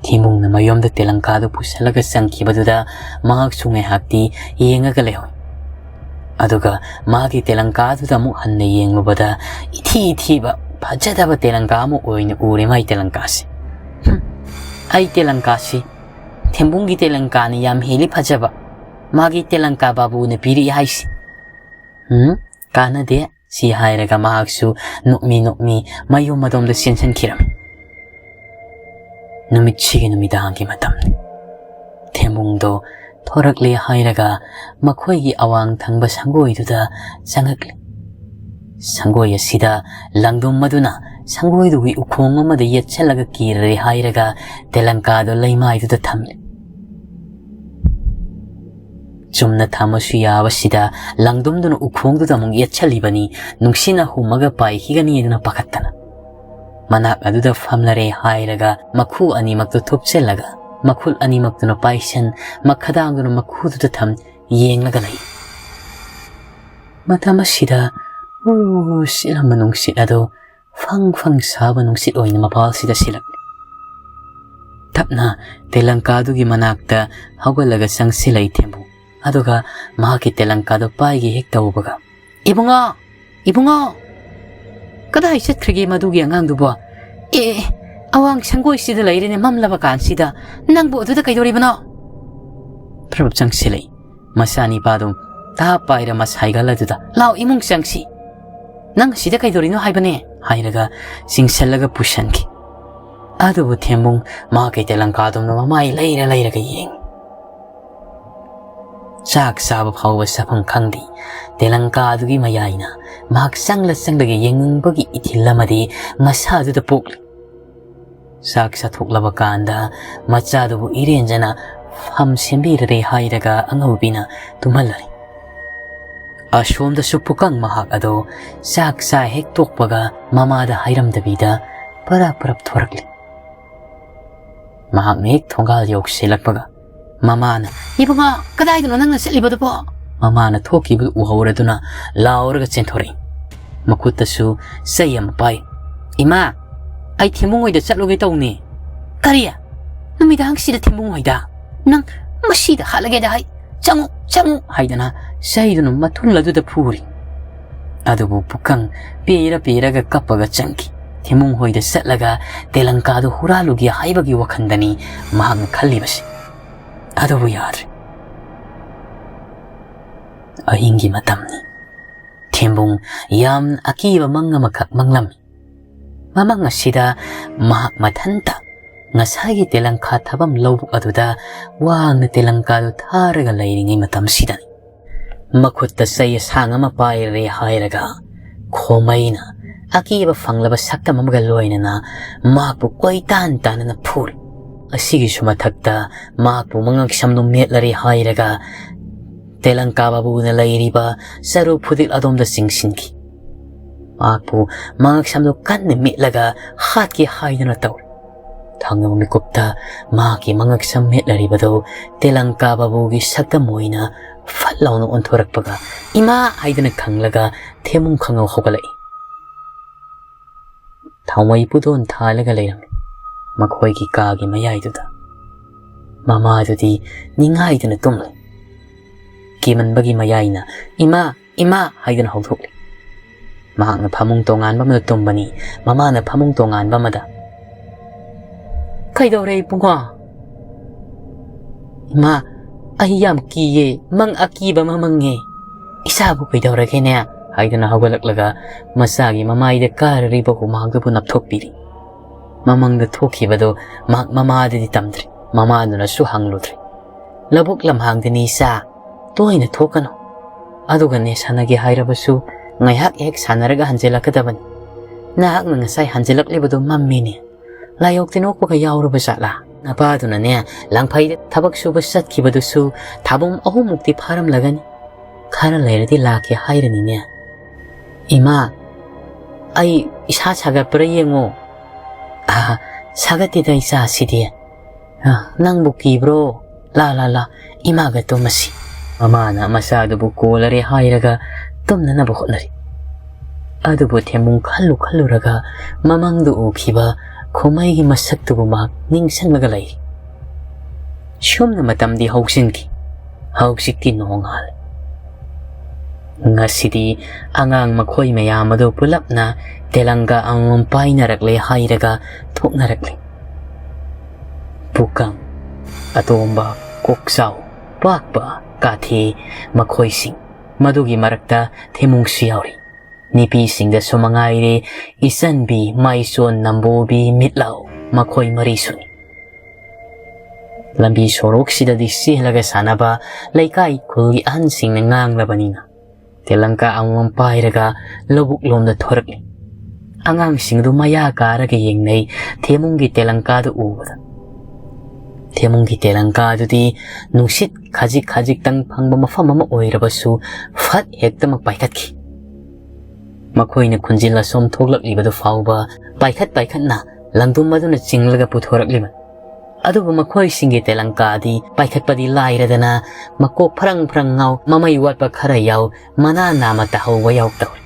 ꯊꯦꯝꯕꯨꯡꯅ ꯃꯌꯨꯝꯗ ꯇꯦꯂꯪꯀꯥꯗꯨ ꯄꯨꯁꯤꯜꯂꯒ ꯆꯪꯈꯤꯕꯗꯨꯗ ꯃꯍꯥꯛꯁꯨ ꯉꯥꯏꯍꯥꯛꯇꯤ ꯌꯦꯡꯉꯒ ꯂꯩꯍꯧꯏ꯫ ꯑꯗꯨꯒ ꯃꯥꯒꯤ ꯇꯦꯂꯪꯀꯥꯗꯨꯗ ꯑꯃꯨꯛ ꯍꯟꯅ ꯌꯦꯡꯂꯨꯕꯗ ꯏꯊꯤ ꯊꯤꯕ ꯐꯖꯗꯕ ꯇꯦꯂꯪꯀꯥ ꯑꯃ ꯑꯣꯏꯅ ꯎꯔꯦ ꯃꯥꯒꯤ ꯇꯦꯂꯪꯀꯥꯁꯦ꯫ "ꯍꯨꯝ, ꯑꯩ ꯇꯦꯂꯪꯀꯥꯁꯤ ꯊꯦꯝꯕꯨꯡꯒꯤ ꯇꯦꯂꯪꯀꯥꯅ ꯌꯥꯝ ꯍꯦꯜꯂꯤ ꯐꯖꯕ꯫ ꯃꯥꯒꯤ ꯇꯦꯂꯪꯀꯥ ꯕꯥꯕꯨꯅ ꯄꯤꯔꯛꯏ ꯍꯥꯏꯁꯤ꯫ ꯎꯝ, ꯀꯥꯟꯅꯗꯦ", ꯁꯤ ꯍꯥꯏꯔꯒ ꯃꯍꯥꯛꯁꯨ ꯅꯣꯛꯃꯤ ꯅꯣꯛꯃꯤ ꯃꯌꯨꯝ ꯑꯗꯣꯝꯗ ꯆꯦꯟꯁꯤꯟꯈꯤꯔꯝꯃꯤ꯫ ꯅꯨꯃꯤꯠꯁꯤꯒꯤ ꯅꯨꯃꯤꯗꯥꯡꯒꯤ ꯃꯇꯝꯅꯤ꯫ ꯊꯦꯝꯕꯨꯡꯗꯣ ꯊꯣꯔꯛꯂꯦ ꯍꯥꯏꯔꯒ ꯃꯈꯣꯏꯒꯤ ꯑꯋꯥꯡ ꯊꯪꯕ ꯁꯪꯒꯣꯏꯗꯨꯗ ꯆꯪꯉꯛꯂꯦ꯫ ꯁꯪꯒꯣꯏ ꯑꯁꯤꯗ ꯂꯪꯗꯨꯝ ꯑꯗꯨꯅ ꯁꯪꯒꯣꯏꯗꯨꯒꯤ ꯎꯈꯣꯡ ꯑꯃꯗ ꯌꯦꯠꯁꯜꯂꯒ ꯀꯤꯔꯔꯦ ꯍꯥꯏꯔꯒ ꯇꯦꯂꯪꯀꯥꯗꯣ ꯂꯩꯃꯥꯏꯗꯨꯗ ꯊꯝꯂꯦ꯫ ꯆꯨꯝꯅ ꯊꯝꯃꯁꯨ ꯌꯥꯕꯁꯤꯗ ꯂꯪꯗꯨꯝꯗꯨꯅ ꯎꯈꯣꯡꯗꯨꯗ ꯑꯃꯨꯛ ꯌꯦꯠꯁꯜꯂꯤꯕꯅꯤ, ꯅꯨꯡꯁꯤꯠꯅ ꯍꯨꯝꯃꯒ ꯄꯥꯏꯈꯤꯒꯅꯤꯗꯅ ꯄꯥꯈꯠꯇꯅ꯫ ꯃꯅꯥꯛ ꯑꯗꯨꯗ ꯐꯝꯂꯔꯦ ꯍꯥꯏꯔꯒ ꯃꯈꯨ ꯑꯅꯤꯃꯛꯇꯨ ꯊꯨꯞꯆꯤꯜꯂꯒ ꯃꯈꯨꯠ ꯑꯅꯤꯃꯛꯇꯨꯅ ꯄꯥꯏꯁꯟ, ꯃꯈꯗꯥꯡꯗꯨꯅ ꯃꯈꯨꯗꯨꯗ ꯊꯝ ꯌꯦꯡꯂꯒ ꯂꯩ꯫ ꯃꯇꯝ ꯑꯁꯤꯗ ꯍꯨ ꯁꯤꯠꯂꯝꯕ ꯅꯨꯡꯁꯤꯠ ꯑꯗꯨ ꯐꯪ ꯐꯪ ꯁꯥꯕ ꯅꯨꯡꯁꯤꯠ ꯑꯣꯏꯅ ꯃꯄꯥꯜꯁꯤꯗ ꯁꯤꯜꯂꯛꯂꯤ꯫ ꯇꯞꯅ ꯇꯦꯂꯪꯀꯥꯗꯨꯒꯤ ꯃꯅꯥꯛꯇ ꯍꯧꯒꯠꯂꯒ ꯆꯪꯁꯤꯜꯂꯛꯏ ꯊꯦꯝꯕꯨ꯫ ꯑꯗꯨꯒ ꯃꯍꯥꯛꯀꯤ ꯇꯦꯂꯪꯀꯥꯗꯨ ꯄꯥꯏꯒꯦ ꯍꯦꯛ ꯇꯧꯕꯒ, "ꯏꯕꯨꯡꯉꯣ! ꯏꯕꯨꯡꯉꯣ! ꯀꯗꯥꯏ ꯆꯠꯈ꯭ꯔꯒꯦ ꯃꯗꯨꯒꯤ ꯑꯉꯥꯡꯗꯨꯕꯣ? ꯑꯦ, ꯑꯋꯥꯡ ꯁꯪꯒꯣꯏꯁꯤꯗ ꯂꯩꯔꯦꯅꯦ ꯃꯝꯂꯕ ꯀꯥꯟꯁꯤꯗ꯫ ꯅꯪꯕꯨ ꯑꯗꯨꯗ ꯀꯩꯗꯧꯔꯤꯕꯅꯣ?" ꯄ꯭ꯔꯞ ꯆꯪꯁꯤꯜꯂꯛꯏ꯫ ꯃꯆꯥꯅꯤꯄꯥꯗꯨ ꯇꯥꯞ ꯄꯥꯏꯔ ꯃꯁꯥꯏꯒꯜ ꯑꯗꯨꯗ, "ꯂꯥꯎ, ꯏꯃꯨꯡ ꯆꯪꯁꯤ꯫ ꯅꯪ ꯁꯤꯗ ꯀꯩꯗꯧꯔꯤꯅꯣ ꯍꯥꯏꯕꯅꯦ?" ꯍꯥꯏꯔꯒ ꯆꯤꯡꯁꯤꯜꯂꯒ ꯄꯨꯁꯟꯈꯤ꯫ ꯑꯗꯨꯕꯨ ꯊꯦꯝꯕꯨꯡ ꯃꯍꯥꯛꯀꯤ ꯇꯦꯂꯪꯀꯥꯗꯨꯝꯅ ꯃꯃꯥꯏ ꯂꯩꯔ ꯂꯩꯔꯒ ꯌꯦꯡꯉꯤ꯫ ꯆꯥꯛ ꯆꯥꯕ ꯐꯥꯎꯕ ꯆꯥꯐꯝ ꯈꯪꯗꯦ꯫ ꯇꯦꯂꯪꯀꯥꯗꯨꯒꯤ ꯃꯌꯥꯏꯅ ꯃꯍꯥꯛ ꯆꯪꯂ ꯆꯪꯂꯒ ꯌꯦꯡꯅꯤꯡꯕꯒꯤ ꯏꯊꯤꯜ ꯑꯃꯗꯤ ꯃꯁꯥꯗꯨꯗ ꯄꯣꯛꯂꯤ꯫ ꯆꯥꯛ ꯆꯥꯊꯣꯛꯂꯕ ꯀꯥꯟꯗ ꯃꯆꯥꯗꯨꯕꯨ ꯏꯔꯦꯟꯖꯅ ꯐꯝ ꯁꯦꯝꯕꯤꯔꯔꯦ ꯍꯥꯏꯔꯒ ꯑꯉꯧꯕꯤꯅ ꯇꯨꯝꯍꯜꯂꯔꯦ꯫ ꯑꯁꯣꯝꯗꯁꯨ ꯄꯨꯀꯪ ꯃꯍꯥꯛ ꯑꯗꯣ ꯆꯥꯛ ꯆꯥ ꯍꯦꯛ ꯇꯣꯛꯄꯒ ꯃꯃꯥꯗ ꯍꯥꯏꯔꯝꯗꯕꯤꯗ ꯄꯔꯞ ꯄꯔꯞ ꯊꯣꯔꯛꯂꯤ꯫ ꯃꯍꯥꯛꯅ ꯍꯦꯛ ꯊꯣꯡꯒꯥꯜ ꯌꯧꯁꯤꯜꯂꯛꯄꯒ ꯃꯃꯥꯅ, "ꯏꯕꯨꯡꯉꯣ, ꯀꯗꯥꯏꯗꯅꯣ ꯅꯪꯅ ꯆꯠꯂꯤꯕꯗꯨꯕꯣ?" ꯃꯃꯥꯅ ꯊꯣꯛꯈꯤꯕꯗꯨ ꯎꯍꯧꯔꯗꯨꯅ ꯂꯥꯎꯔꯒ ꯆꯦꯟꯊꯣꯔꯛꯏ꯫ ꯃꯈꯨꯠꯇꯁꯨ ꯆꯩ ꯑꯃ ꯄꯥꯏ꯫ "ꯏꯃꯥ, ꯑꯩ ꯊꯦꯝꯕꯨꯡ ꯍꯣꯏꯗ ꯆꯠꯂꯨꯒꯦ ꯇꯧꯅꯤ꯫" "ꯀꯔꯤ? ꯅꯨꯃꯤꯗꯥꯡꯁꯤꯗ ꯊꯦꯝꯕꯨꯡ ꯍꯣꯏꯗ? ꯅꯪ ꯃꯁꯤꯗ ꯍꯥꯠꯂꯒꯦꯗ ꯍꯥꯏ꯫ ꯆꯪꯉꯨ, ꯆꯪꯉꯨ!" ꯍꯥꯏꯗꯅ ꯆꯩꯗꯨꯅ ꯃꯊꯨꯜ ꯑꯗꯨꯗ ꯐꯨꯔꯤ꯫ ꯑꯗꯨꯕꯨ ꯄꯨꯀꯪ ꯄꯦꯔ ꯄꯦꯔꯒ ꯀꯞꯄꯒ ꯆꯪꯈꯤ꯫ ꯊꯦꯝꯕꯨꯡ ꯍꯣꯏꯗ ꯆꯠꯂꯒ ꯇꯦꯂꯪꯀꯥꯗꯨ ꯍꯨꯔꯥꯜꯂꯨꯒꯦ ꯍꯥꯏꯕꯒꯤ ꯋꯥꯈꯜꯗꯅꯤ ꯃꯍꯥꯛꯅ ꯈꯜꯂꯤꯕꯁꯤ꯫ ꯑꯗꯨꯕꯨ ꯌꯥꯗ꯭ꯔꯦ꯫ ꯑꯍꯤꯡꯒꯤ ꯃꯇꯝꯅꯤ꯫ ꯊꯦꯝꯕꯨꯡ ꯌꯥꯝꯅ ꯑꯀꯤꯕ ꯃꯪ ꯑꯃꯈꯛ ꯃꯪꯂꯝꯃꯤ꯫ ꯃꯃꯪ ꯑꯁꯤꯗ ꯃꯍꯥꯛ ꯃꯊꯟꯇ ꯉꯁꯥꯏꯒꯤ ꯇꯦꯂꯪꯀꯥ ꯊꯥꯐꯝ ꯂꯧꯕꯨꯛ ꯑꯗꯨꯗ ꯋꯥꯡꯅ ꯇꯦꯂꯪꯀꯥꯗꯨ ꯊꯥꯔꯒ ꯂꯩꯔꯤꯉꯩ ꯃꯇꯝꯁꯤꯗꯅꯤ꯫ ꯃꯈꯨꯠꯇ ꯆꯩ ꯑꯁꯥꯡ ꯑꯃ ꯄꯥꯏꯔꯦ ꯍꯥꯏꯔꯒ ꯈꯣꯃꯩꯅ ꯑꯀꯤꯕ ꯐꯪꯂꯕ ꯁꯛꯇꯝ ꯑꯃꯒ ꯂꯣꯏꯅꯅ ꯃꯍꯥꯛꯄꯨ ꯀꯣꯏꯇꯥꯟ ꯇꯥꯟꯅꯅ ꯐꯨꯔꯤ꯫ ꯑꯁꯤꯒꯤꯁꯨ ꯃꯊꯛꯇ ꯃꯍꯥꯛꯄꯨ ꯃꯉꯛꯁꯝꯗꯨ ꯃꯦꯠꯂꯔꯦ ꯍꯥꯏꯔꯒ ꯇꯦꯂꯪꯀꯥ ꯕꯥꯕꯨꯅ ꯂꯩꯔꯤꯕ ꯆꯔꯨ ꯐꯨꯗꯤꯛ ꯑꯗꯣꯝꯗ ꯆꯤꯡꯁꯤꯟꯈꯤ꯫ ꯃꯍꯥꯛꯄꯨ ꯃꯉꯛꯁꯝꯗꯨ ꯀꯟꯅ ꯃꯤꯠꯂꯒ ꯍꯥꯠꯀꯦ ꯍꯥꯏꯗꯨꯅ ꯇꯧꯔꯤ꯫ ꯊꯪꯅꯕ ꯃꯤꯀꯨꯞꯇ ꯃꯍꯥꯛꯀꯤ ꯃꯉꯛꯁꯝ ꯃꯤꯠꯂꯔꯤꯕꯗꯨ ꯇꯦꯂꯪꯀꯥ ꯕꯥꯕꯨꯒꯤ ꯁꯛꯇꯝ ꯑꯣꯏꯅ ꯐꯠ ꯂꯥꯎꯅ ꯑꯣꯟꯊꯣꯔꯛꯄꯒ "ꯏꯃꯥ!" ꯍꯥꯏꯗꯨꯅ ꯈꯪꯂꯒ ꯊꯦꯃꯨꯡ ꯈꯪꯉꯧ ꯍꯧꯒꯠꯂꯛꯏ꯫ ꯊꯥꯎꯃꯩ ꯄꯨꯗꯣꯟ ꯊꯥꯜꯂꯒ ꯂꯩꯔꯝꯃꯤ꯫ ꯃꯈꯣꯏꯒꯤ ꯀꯥꯒꯤ ꯃꯌꯥꯏꯗꯨꯗ ꯃꯃꯥꯗꯨꯗꯤ ꯅꯤꯡꯉꯥꯏꯗꯨꯅ ꯇꯨꯝꯂꯤ꯫ ꯀꯤꯃꯟꯕꯒꯤ ꯃꯌꯥꯏꯅ "ꯏꯃꯥ! ꯏꯃꯥ!" ꯍꯥꯏꯗꯨꯅ ꯍꯧꯗꯣꯛꯂꯤ꯫ ꯃꯍꯥꯛꯅ ꯐꯃꯨꯡ ꯇꯣꯉꯥꯟꯕ ꯑꯃꯗ ꯇꯨꯝꯕꯅꯤ꯫ ꯃꯃꯥꯅ ꯐꯃꯨꯡ ꯇꯣꯉꯥꯟꯕ ꯑꯃꯗ꯫ "ꯀꯩꯗꯧꯔꯦ ꯏꯕꯨꯡꯉꯣ?" "ꯏꯃꯥ, ꯑꯩ ꯌꯥꯝ ꯀꯤꯌꯦ, ꯃꯪ ꯑꯀꯤꯕ ꯑꯃ ꯃꯪꯉꯦ꯫ ꯏꯆꯥꯕꯨ ꯀꯩꯗꯧꯔꯒꯦꯅꯦ?" ꯍꯥꯏꯗꯨꯅ ꯍꯧꯒꯠꯂꯛꯂꯒ ꯃꯆꯥꯒꯤ ꯃꯃꯥꯏꯗ ꯀꯥꯔꯔꯤꯕ ꯍꯨꯃꯥꯡꯗꯨꯕꯨ ꯅꯞꯊꯣꯛꯄꯤꯔꯤ꯫ ꯃꯃꯪꯗ ꯊꯣꯛꯈꯤꯕꯗꯨ ꯃꯍꯥꯛ ꯃꯃꯥꯗꯗꯤ ꯇꯝꯗ꯭ꯔꯤ꯫ ꯃꯃꯥꯗꯨꯅꯁꯨ ꯍꯪꯂꯨꯗ꯭ꯔꯤ꯫ "ꯂꯧꯕꯨꯛ ꯂꯝꯍꯥꯡꯗꯅꯤ ꯏꯆꯥ, ꯇꯣꯏꯅ ꯊꯣꯛꯀꯅꯨ꯫ ꯑꯗꯨꯒꯅꯦ, ꯁꯥꯟꯅꯒꯦ ꯍꯥꯏꯔꯕꯁꯨ ꯉꯥꯏꯍꯥꯛ ꯍꯦꯛ ꯁꯥꯟꯅꯔꯒ ꯍꯟꯖꯤꯜꯂꯛꯀꯗꯕꯅꯤ꯫ ꯅꯍꯥꯛꯅ ꯉꯁꯥꯏ ꯍꯟꯖꯤꯜꯂꯛꯂꯤꯕꯗꯨ ꯃꯝꯃꯤꯅꯦ꯫ ꯂꯥꯏꯑꯣꯛ ꯇꯤꯟꯑꯣꯛꯄꯒ ꯌꯥꯎꯔꯕ ꯖꯥꯠꯂꯥ? ꯅꯄꯥꯗꯨꯅꯅꯦ, ꯂꯪꯐꯩꯗ ꯊꯕꯛ ꯁꯨꯕ ꯆꯠꯈꯤꯕꯗꯨꯁꯨ ꯊꯥꯕꯨꯝ ꯑꯍꯨꯝꯃꯨꯛꯇꯤ ꯐꯥꯔꯝꯂꯒꯅꯤ꯫ ꯈꯔ ꯂꯩꯔꯗꯤ ꯂꯥꯛꯀꯦ ꯍꯥꯏꯔꯅꯤꯅꯦ꯫ ꯏꯃꯥ, ꯑꯩ ꯏꯁꯥ ꯁꯥꯒꯠꯄ꯭ꯔꯥ ꯌꯦꯡꯉꯣ꯫" "ꯑꯥ, ꯁꯥꯒꯠꯇꯦꯗ ꯏꯆꯥꯁꯤꯗꯤ꯫ ꯑꯥ, ꯅꯪꯕꯨ ꯀꯤꯕ꯭ꯔꯣ? ꯂꯥ, ꯂꯥ, ꯂꯥ, ꯏꯃꯥꯒ ꯇꯨꯝꯃꯁꯤ꯫" ꯃꯃꯥꯅ ꯃꯆꯥꯗꯨꯕꯨ ꯀꯣꯜꯂꯔꯦ ꯍꯥꯏꯔꯒ ꯇꯨꯝꯅꯅꯕ ꯍꯣꯠꯅꯔꯤ꯫ ꯑꯗꯨꯕꯨ ꯊꯦꯝꯃꯨꯡ ꯈꯜꯂꯨ ꯈꯜꯂꯨꯔꯒ ꯃꯃꯪꯗ ꯎꯈꯤꯕ ꯈꯨꯃꯩꯒꯤ ꯃꯁꯛꯇꯨꯕꯨ ꯃꯍꯥꯛ ꯅꯤꯡꯁꯤꯡꯂꯒ ꯂꯩꯔꯤ꯫ ꯁꯨꯝꯅ ꯃꯇꯝꯗꯤ ꯍꯧꯖꯤꯟꯈꯤ꯫ ꯍꯧꯖꯤꯛꯇꯤ ꯅꯣꯡꯉꯥꯜꯂꯦ꯫ ꯉꯁꯤꯗꯤ ꯑꯉꯥꯡ ꯃꯈꯣꯏ ꯃꯌꯥꯝ ꯑꯗꯨ ꯄꯨꯂꯞꯅ ꯇꯦꯂꯪꯒꯥ ꯑꯃꯃꯝ ꯄꯥꯏꯅꯔꯛꯂꯦ ꯍꯥꯏꯔꯒ ꯊꯣꯛꯅꯔꯛꯂꯤ꯫ ꯄꯨꯀꯪ, ꯑꯇꯣꯝꯕ, ꯀꯣꯛꯆꯥꯎ, ꯄꯥꯛꯄ, ꯀꯥꯊꯤ, ꯃꯈꯣꯏꯁꯤꯡ, ꯃꯗꯨꯒꯤ ꯃꯔꯛꯇ ꯊꯦꯃꯨꯡꯁꯨ ꯌꯥꯎꯔꯤ꯫ ꯅꯨꯄꯤꯁꯤꯡꯗꯁꯨ ꯃꯉꯥꯏꯔꯦ, ꯏꯆꯟꯕꯤ, ꯃꯥꯏꯆꯣꯟ, ꯅꯝꯕꯣꯕꯤ, ꯃꯤꯠꯂꯥꯎ, ꯃꯈꯣꯏ ꯃꯔꯤꯁꯨꯅꯤ꯫ ꯂꯝꯕꯤ ꯁꯣꯔꯣꯛꯁꯤꯗꯗꯤ ꯆꯦꯜꯂꯒ ꯁꯥꯟꯅꯕ ꯂꯩꯀꯥꯏ ꯈꯨꯜꯒꯤ ꯑꯍꯟꯁꯤꯡꯅ ꯉꯥꯡꯂꯕꯅꯤꯅ, ꯇꯦꯂꯪꯀꯥ ꯑꯃꯃꯝ ꯄꯥꯏꯔꯒ ꯂꯧꯕꯨꯛ ꯂꯣꯝꯗ ꯊꯣꯔꯛꯂꯤ꯫ ꯑꯉꯥꯡꯁꯤꯡ ꯑꯗꯨ ꯃꯌꯥ ꯀꯥꯔꯒ ꯌꯦꯡꯅꯩ ꯊꯦꯃꯨꯡꯒꯤ ꯇꯦꯂꯪꯀꯥꯗꯨ ꯎꯕꯗ꯫ ꯊꯦꯃꯨꯡꯒꯤ ꯇꯦꯂꯪꯀꯥꯗꯨꯗꯤ ꯅꯨꯡꯁꯤꯠ ꯈꯖꯤꯛ ꯈꯖꯤꯛꯇꯪ ꯐꯪꯕ ꯃꯐꯝ ꯑꯃ ꯑꯣꯏꯔꯕꯁꯨ ꯐꯠ ꯍꯦꯛꯇꯃꯛ ꯄꯥꯏꯈꯠꯈꯤ꯫ ꯃꯈꯣꯏꯅ ꯈꯨꯟꯖꯤꯜ ꯑꯁꯣꯝ ꯊꯣꯛꯂꯛꯂꯤꯕꯗꯨ ꯐꯥꯎꯕ ꯄꯥꯏꯈꯠ ꯄꯥꯏꯈꯠꯅ ꯂꯪꯗꯨꯝ ꯑꯗꯨꯅ ꯆꯤꯡꯂꯒ ꯄꯨꯊꯣꯔꯛꯂꯤꯕ꯫ ꯑꯗꯨꯕꯨ ꯃꯈꯣꯏꯁꯤꯡꯒꯤ ꯇꯦꯂꯪꯀꯥꯗꯤ ꯄꯥꯏꯈꯠꯄꯗꯤ ꯂꯥꯏꯔꯗꯅ ꯃꯀꯣꯛ ꯐꯔꯪ ꯐꯔꯪ ꯉꯥꯎ, ꯃꯃꯩ ꯋꯥꯠꯄ ꯈꯔ ꯌꯥꯎ, ꯃꯅꯥ ꯅꯥꯝꯃ ꯇꯥꯍꯧꯕ ꯌꯥꯎ ꯇꯧꯏ꯫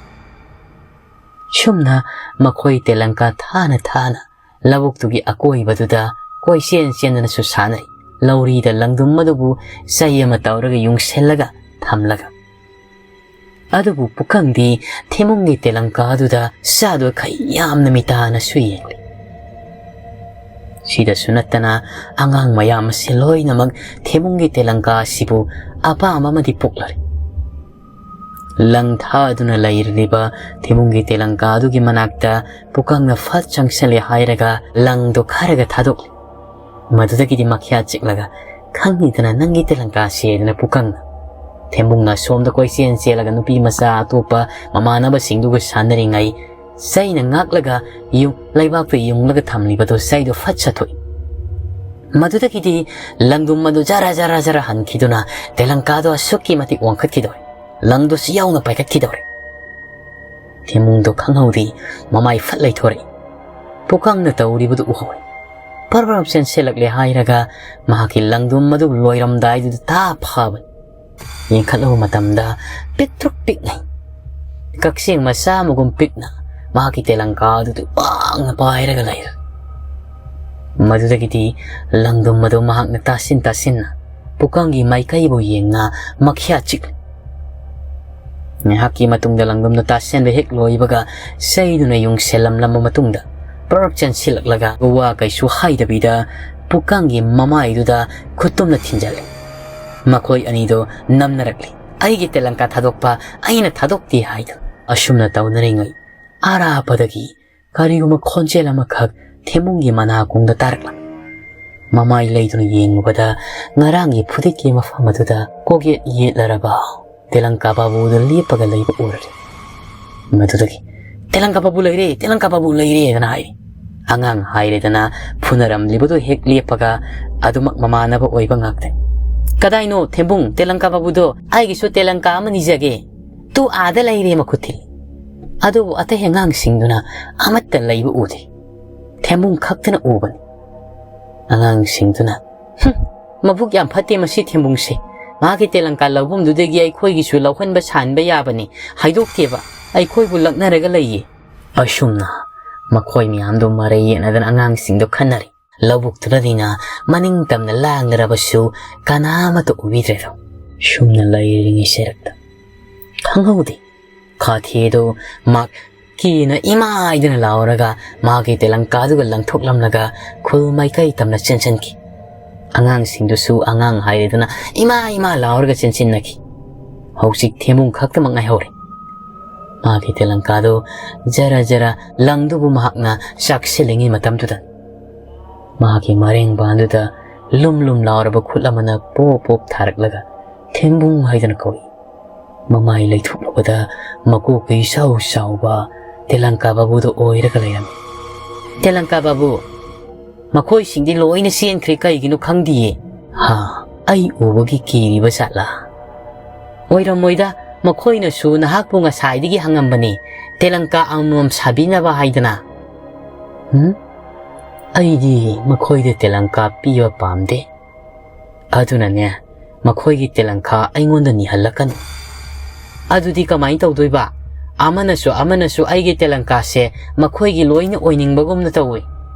ꯁꯨꯝꯅ ꯃꯈꯣꯏ ꯇꯦꯂꯪꯀꯥ ꯊꯥꯅ ꯊꯥꯅ ꯂꯧꯕꯨꯛꯇꯨꯒꯤ ꯑꯀꯣꯏꯕꯗꯨꯗ ꯀꯣꯏꯆꯦꯟ ꯆꯦꯟꯗꯅꯁꯨ ꯁꯥꯟꯅꯩ꯫ ꯂꯧꯔꯤꯗ ꯂꯪꯗꯨꯝ ꯑꯗꯨꯕꯨ ꯆꯩ ꯑꯃ ꯇꯧꯔꯒ ꯌꯨꯡꯁꯤꯜꯂꯒ ꯊꯝꯂꯒ꯫ ꯑꯗꯨꯕꯨ ꯄꯨꯀꯪꯗꯤ ꯊꯦꯃꯨꯡꯒꯤ ꯇꯦꯂꯪꯀꯥꯗꯨꯗ ꯆꯥꯗꯣ ꯈꯩ ꯌꯥꯝꯅ ꯃꯤꯇꯥꯅꯁꯨ ꯌꯦꯡꯂꯤ꯫ ꯁꯤꯗꯁꯨ ꯅꯠꯇꯅ ꯑꯉꯥꯡ ꯃꯌꯥꯝ ꯑꯁꯤ ꯂꯣꯏꯅꯃꯛ ꯊꯦꯃꯨꯡꯒꯤ ꯇꯦꯂꯪꯀꯥ ꯑꯁꯤꯕꯨ ꯑꯄꯥꯝꯕ ꯑꯃꯗꯤ ꯄꯣꯛꯂꯔꯦ꯫ ꯂꯪ ꯊꯥꯗꯨꯅ ꯂꯩꯔꯤꯕ ꯊꯦꯃꯨꯡꯒꯤ ꯇꯦꯂꯪꯀꯥ ꯑꯗꯨꯒꯤ ꯃꯅꯥꯛꯇ ꯄꯨꯀꯪꯅ ꯐꯠ ꯆꯪꯁꯤꯜꯂꯦ ꯍꯥꯏꯔꯒ ꯂꯪꯗꯣ ꯈꯥꯏꯔꯒ ꯊꯥꯗꯣꯛꯂꯦ꯫ ꯃꯗꯨꯗꯒꯤꯗꯤ ꯃꯈ꯭ꯌꯥ ꯆꯤꯛꯂꯒ, "ꯈꯪꯉꯤꯗꯅ ꯅꯪꯒꯤ ꯇꯦꯂꯪꯀꯥꯁꯦ" ꯍꯥꯏꯗꯅ ꯄꯨꯀꯪꯅ ꯊꯦꯝꯕꯨꯡꯅ ꯑꯁꯣꯝꯗ ꯀꯣꯏꯆꯦꯟ ꯆꯦꯜꯂꯒ ꯅꯨꯄꯤ ꯃꯆꯥ ꯑꯇꯣꯞꯄ ꯃꯃꯥꯟꯅꯕꯁꯤꯡꯗꯨꯒ ꯁꯥꯟꯅꯔꯤꯉꯩ ꯆꯩꯅ ꯉꯥꯛꯂꯒ ꯌꯨꯝ ꯂꯩꯕꯥꯛꯇ ꯌꯨꯡꯂꯒ ꯊꯝꯂꯤꯕꯗꯨ ꯆꯩꯗꯨ ꯐꯠ ꯆꯠꯊꯣꯛꯏ꯫ ꯃꯗꯨꯗꯒꯤꯗꯤ ꯂꯪꯗꯨꯝ ꯑꯗꯨ ꯖꯔ ꯖꯔ ꯖꯔ ꯍꯟꯈꯤꯗꯨꯅ ꯇꯦꯂꯪꯀꯥꯗꯨ ꯑꯁꯨꯛꯀꯤ ꯃꯇꯤꯛ ꯋꯥꯡꯈꯠꯈꯤꯗꯧꯔꯦ꯫ ꯂꯪꯗꯨꯁꯨ ꯌꯥꯎꯅ ꯄꯥꯏꯈꯠꯈꯤꯗꯧꯔꯦ꯫ ꯊꯦꯝꯕꯨꯡꯗꯣ ꯈꯪꯍꯧꯗꯦ, ꯃꯃꯥꯏ ꯐꯠ ꯂꯩꯊꯣꯔꯛꯏ꯫ ꯄꯨꯀꯪꯅ ꯇꯧꯔꯤꯕꯗꯨ ꯎꯍꯧꯏ꯫ ꯄꯔ ꯄꯔ ꯆꯦꯟꯁꯤꯜꯂꯛꯂꯦ ꯍꯥꯏꯔꯒ ꯃꯍꯥꯛꯀꯤ ꯂꯪꯗꯨꯝ ꯑꯗꯨ ꯂꯣꯏꯔꯝꯗꯥꯏꯗꯨꯗ ꯇꯥ ꯐꯥꯕꯅꯤ꯫ ꯌꯦꯡꯈꯠꯂꯨꯕ ꯃꯇꯝꯗ ꯄꯤꯛꯇ꯭ꯔꯨꯛ ꯄꯤꯛꯅꯩ꯫ ꯀꯛꯆꯦꯡ ꯃꯆꯥ ꯑꯃꯒꯨꯝ ꯄꯤꯛꯅ ꯃꯍꯥꯛꯀꯤ ꯇꯦꯂꯪꯀꯥ ꯑꯗꯨꯗ ꯋꯥꯡꯅ ꯄꯥꯏꯔꯒ ꯂꯩꯔꯦ꯫ ꯃꯗꯨꯗꯒꯤꯗꯤ ꯂꯪꯗꯨꯝ ꯑꯗꯨ ꯃꯍꯥꯛꯅ ꯇꯥꯁꯤꯟ ꯇꯥꯁꯤꯟꯅ ꯄꯨꯀꯪꯒꯤ ꯃꯥꯏꯀꯩꯕꯨ ꯌꯦꯡꯅ ꯃꯈ꯭ꯌꯥ ꯆꯤꯛꯂꯤ꯫ ꯉꯥꯏꯍꯥꯛꯀꯤ ꯃꯇꯨꯡꯗ ꯂꯪꯗꯨꯝꯗꯨ ꯇꯥꯁꯤꯟꯕ ꯍꯦꯛ ꯂꯣꯏꯕꯒ ꯆꯩꯗꯨꯅ ꯌꯨꯡꯁꯤꯜꯂꯝꯂꯝꯕ ꯃꯇꯨꯡꯗ ꯄꯔꯞ ꯆꯦꯟꯁꯤꯜꯂꯛꯂꯒ ꯋꯥ ꯀꯩꯁꯨ ꯍꯥꯏꯗꯕꯤꯗ ꯄꯨꯀꯪꯒꯤ ꯃꯃꯥꯏꯗꯨꯗ ꯈꯨꯠꯇꯨꯝꯅ ꯊꯤꯟꯖꯜꯂꯤ꯫ ꯃꯈꯣꯏ ꯑꯅꯤꯗꯨ ꯅꯝꯅꯔꯛꯂꯤ꯫ "ꯑꯩꯒꯤ ꯇꯦꯂꯪꯀꯥ ꯊꯥꯗꯣꯛꯄ ꯑꯩꯅ ꯊꯥꯗꯣꯛꯇꯦ" ꯍꯥꯏꯗꯨ꯫ ꯑꯁꯨꯝꯅ ꯇꯧꯅꯔꯤꯉꯩ ꯑꯔꯥꯞꯄꯗꯒꯤ ꯀꯔꯤꯒꯨꯝꯕ ꯈꯣꯟꯖꯦꯜ ꯑꯃꯈꯛ ꯊꯦꯝꯕꯨꯡꯒꯤ ꯃꯅꯥꯀꯣꯡꯗ ꯇꯥꯔꯛꯂꯝꯃꯤ꯫ ꯃꯃꯥꯏ ꯂꯩꯗꯨꯅ ꯌꯦꯡꯂꯨꯕꯗ ꯉꯔꯥꯡꯒꯤ ꯐꯨꯗꯤꯠꯀꯤ ꯃꯐꯝ ꯑꯗꯨꯗ ꯀꯣꯛꯌꯦꯠ ꯌꯦꯠꯂꯔꯕ ꯇꯦꯂꯪꯀꯥ ꯕꯥꯕꯨꯗ ꯂꯦꯞꯄꯒ ꯂꯩꯕ ꯎꯔꯔꯦ꯫ ꯃꯗꯨꯗꯒꯤ, "ꯇꯦꯂꯪꯀꯥ ꯕꯥꯕꯨ ꯂꯩꯔꯦ, ꯇꯦꯂꯪꯀꯥ ꯕꯥꯕꯨ ꯂꯩꯔꯦ" ꯍꯥꯏꯅ ꯍꯥꯏꯔꯤ꯫ ꯑꯉꯥꯡ ꯍꯥꯏꯔꯦꯗꯅ ꯐꯨꯅꯔꯝꯂꯤꯕꯗꯨ ꯍꯦꯛ ꯂꯦꯞꯄꯒ ꯑꯗꯨꯃꯛ ꯃꯃꯥꯟꯅꯕ ꯑꯣꯏꯕ ꯉꯥꯛꯇꯅꯤ꯫ "ꯀꯗꯥꯏꯅꯣ ꯊꯦꯝꯕꯨꯡ, ꯇꯦꯂꯪꯀꯥ ꯕꯥꯕꯨꯗꯣ? ꯑꯩꯒꯤꯁꯨ ꯇꯦꯂꯪꯀꯥ ꯑꯃ ꯅꯤꯖꯒꯦ"꯫ "ꯇꯨ ꯑꯥꯗ ꯂꯩꯔꯦ" ꯃꯈꯨꯠ ꯊꯤꯜꯂꯤ꯫ ꯑꯗꯨꯕꯨ ꯑꯇꯩ ꯑꯉꯥꯡꯁꯤꯡꯗꯨꯅ ꯑꯃꯠꯇ ꯂꯩꯕ ꯎꯗꯦ꯫ ꯊꯦꯝꯕꯨꯡ ꯈꯛꯇꯅ ꯎꯕꯅꯤ꯫ ꯑꯉꯥꯡꯁꯤꯡꯗꯨꯅ, "ꯍꯨꯝ, ꯃꯕꯨꯛ ꯌꯥꯝ ꯐꯠꯇꯦ ꯃꯁꯤ ꯊꯦꯝꯕꯨꯡꯁꯦ꯫ ꯃꯥꯒꯤ ꯇꯦꯂꯪꯀꯥ ꯂꯧꯐꯝꯗꯨꯗꯒꯤ ꯑꯩꯈꯣꯏꯒꯤꯁꯨ ꯂꯧꯍꯟꯕ ꯁꯥꯍꯟꯕ ꯌꯥꯕꯅꯤ꯫ ꯍꯥꯏꯗꯣꯛꯇꯦꯕ꯫ ꯑꯩꯈꯣꯏꯕꯨ ꯂꯛꯅꯔꯒ ꯂꯩꯌꯦ"꯫ ꯑꯁꯨꯝꯅ ꯃꯈꯣꯏ ꯃꯌꯥꯝꯗꯨ ꯃꯔꯩ ꯌꯦꯠꯅꯗꯅ ꯑꯉꯥꯡꯁꯤꯡꯗꯨ ꯈꯟꯅꯔꯤ꯫ ꯂꯧꯕꯨꯛꯇꯨꯗꯅꯤꯅ ꯃꯅꯤꯡ ꯇꯝꯅ ꯂꯥꯡꯅꯔꯕꯁꯨ ꯀꯅꯥꯃꯠꯇ ꯎꯕꯤꯗ꯭ꯔꯦꯗꯣ꯫ ꯁꯨꯝꯅ ꯂꯩꯔꯤꯉꯩ ꯆꯩꯔꯛꯇ ꯈꯪꯍꯧꯗꯦ꯫ ꯈꯥꯊꯦꯗꯣ ꯃꯍꯥꯛ ꯀꯤꯅ ꯏꯃꯥꯏꯗꯨꯅ ꯂꯥꯎꯔꯒ ꯃꯥꯒꯤ ꯇꯦꯂꯪꯀꯥꯗꯨꯒ ꯂꯪꯊꯣꯛꯂꯝꯂꯒ ꯈꯨꯜ ꯃꯥꯏꯀꯩ ꯇꯝꯅ ꯆꯦꯟꯁꯤꯟꯈꯤ꯫ ꯑꯉꯥꯡꯁꯤꯡꯗꯨꯁꯨ ꯑꯉꯥꯡ ꯍꯥꯏꯔꯦꯗꯅ "ꯏꯃꯥ, ꯏꯃꯥ" ꯂꯥꯎꯔꯒ ꯆꯦꯟꯁꯤꯟꯅꯈꯤ꯫ ꯍꯧꯖꯤꯛ ꯊꯦꯝꯕꯨꯡ ꯈꯛꯇꯃꯛ ꯉꯥꯏꯍꯧꯔꯦ꯫ ꯃꯥꯒꯤ ꯇꯦꯂꯪꯀꯥꯗꯨ ꯖꯔ ꯖꯔ ꯂꯪꯗꯨꯕꯨ ꯃꯍꯥꯛꯅ ꯆꯥꯛꯁꯤꯜꯂꯤꯉꯩ ꯃꯇꯝꯗꯨꯗ ꯃꯍꯥꯛꯀꯤ ꯃꯔꯦꯡꯕꯥꯟꯗꯨꯗ ꯂꯨꯝ ꯂꯨꯝ ꯂꯥꯎꯔꯕ ꯈꯨꯠ ꯑꯃꯅ ꯄꯣꯞ ꯄꯣꯞ ꯊꯥꯔꯛꯂꯒ ꯊꯦꯝꯕꯨꯡ ꯍꯥꯏꯗꯨꯅ ꯀꯧꯏ꯫ ꯃꯃꯥꯏ ꯂꯩꯊꯣꯛꯂꯨꯕꯗ ꯃꯀꯣꯛꯀ ꯏꯆꯥꯎ ꯆꯥꯎꯕ ꯇꯦꯂꯪꯀꯥ ꯕꯥꯕꯨꯗꯣ ꯑꯣꯏꯔꯒ ꯂꯩꯔꯝꯃꯤ꯫ "ꯇꯦꯂꯪꯀꯥ ꯕꯥꯕꯨ, ꯃꯈꯣꯏꯁꯤꯡꯗꯤ ꯂꯣꯏꯅ ꯆꯦꯟꯈ꯭ꯔꯦ, ꯀꯩꯒꯤꯅꯣ ꯈꯪꯗꯤꯌꯦ"꯫ "ꯍꯥ, ꯑꯩ ꯎꯕꯒꯤ ꯀꯤꯔꯤꯕ ꯖꯥꯠꯂꯥ?" "ꯑꯣꯏꯔꯝꯃꯣꯏꯗ, ꯃꯈꯣꯏꯅꯁꯨ ꯅꯍꯥꯛꯄꯨ ꯉꯁꯥꯏꯗꯒꯤ ꯍꯪꯉꯝꯕꯅꯤ, ꯇꯦꯂꯪꯀꯥ ꯑꯃꯃꯝ ꯁꯥꯕꯤꯅꯕ ꯍꯥꯏꯗꯅ"꯫ "ꯍꯨꯝ? ꯑꯩꯗꯤ ꯃꯈꯣꯏꯗ ꯇꯦꯂꯪꯀꯥ ꯄꯤꯕ ꯄꯥꯝꯗꯦ꯫ ꯑꯗꯨꯅꯅꯦ, ꯃꯈꯣꯏꯒꯤ ꯇꯦꯂꯪꯀꯥ ꯑꯩꯉꯣꯟꯗ ꯅꯤꯍꯜꯂꯛꯀꯅꯨ"꯫ "ꯑꯗꯨꯗꯤ ꯀꯃꯥꯏꯅ ꯇꯧꯗꯣꯏꯕ? ꯑꯃꯅꯁꯨ ꯑꯃꯅꯁꯨ ꯑꯩꯒꯤ ꯇꯦꯂꯪꯀꯥꯁꯦ ꯃꯈꯣꯏꯒꯤ ꯂꯣꯏꯅ ꯑꯣꯏꯅꯤꯡꯕꯒꯨꯝꯅ ꯇꯧꯏ꯫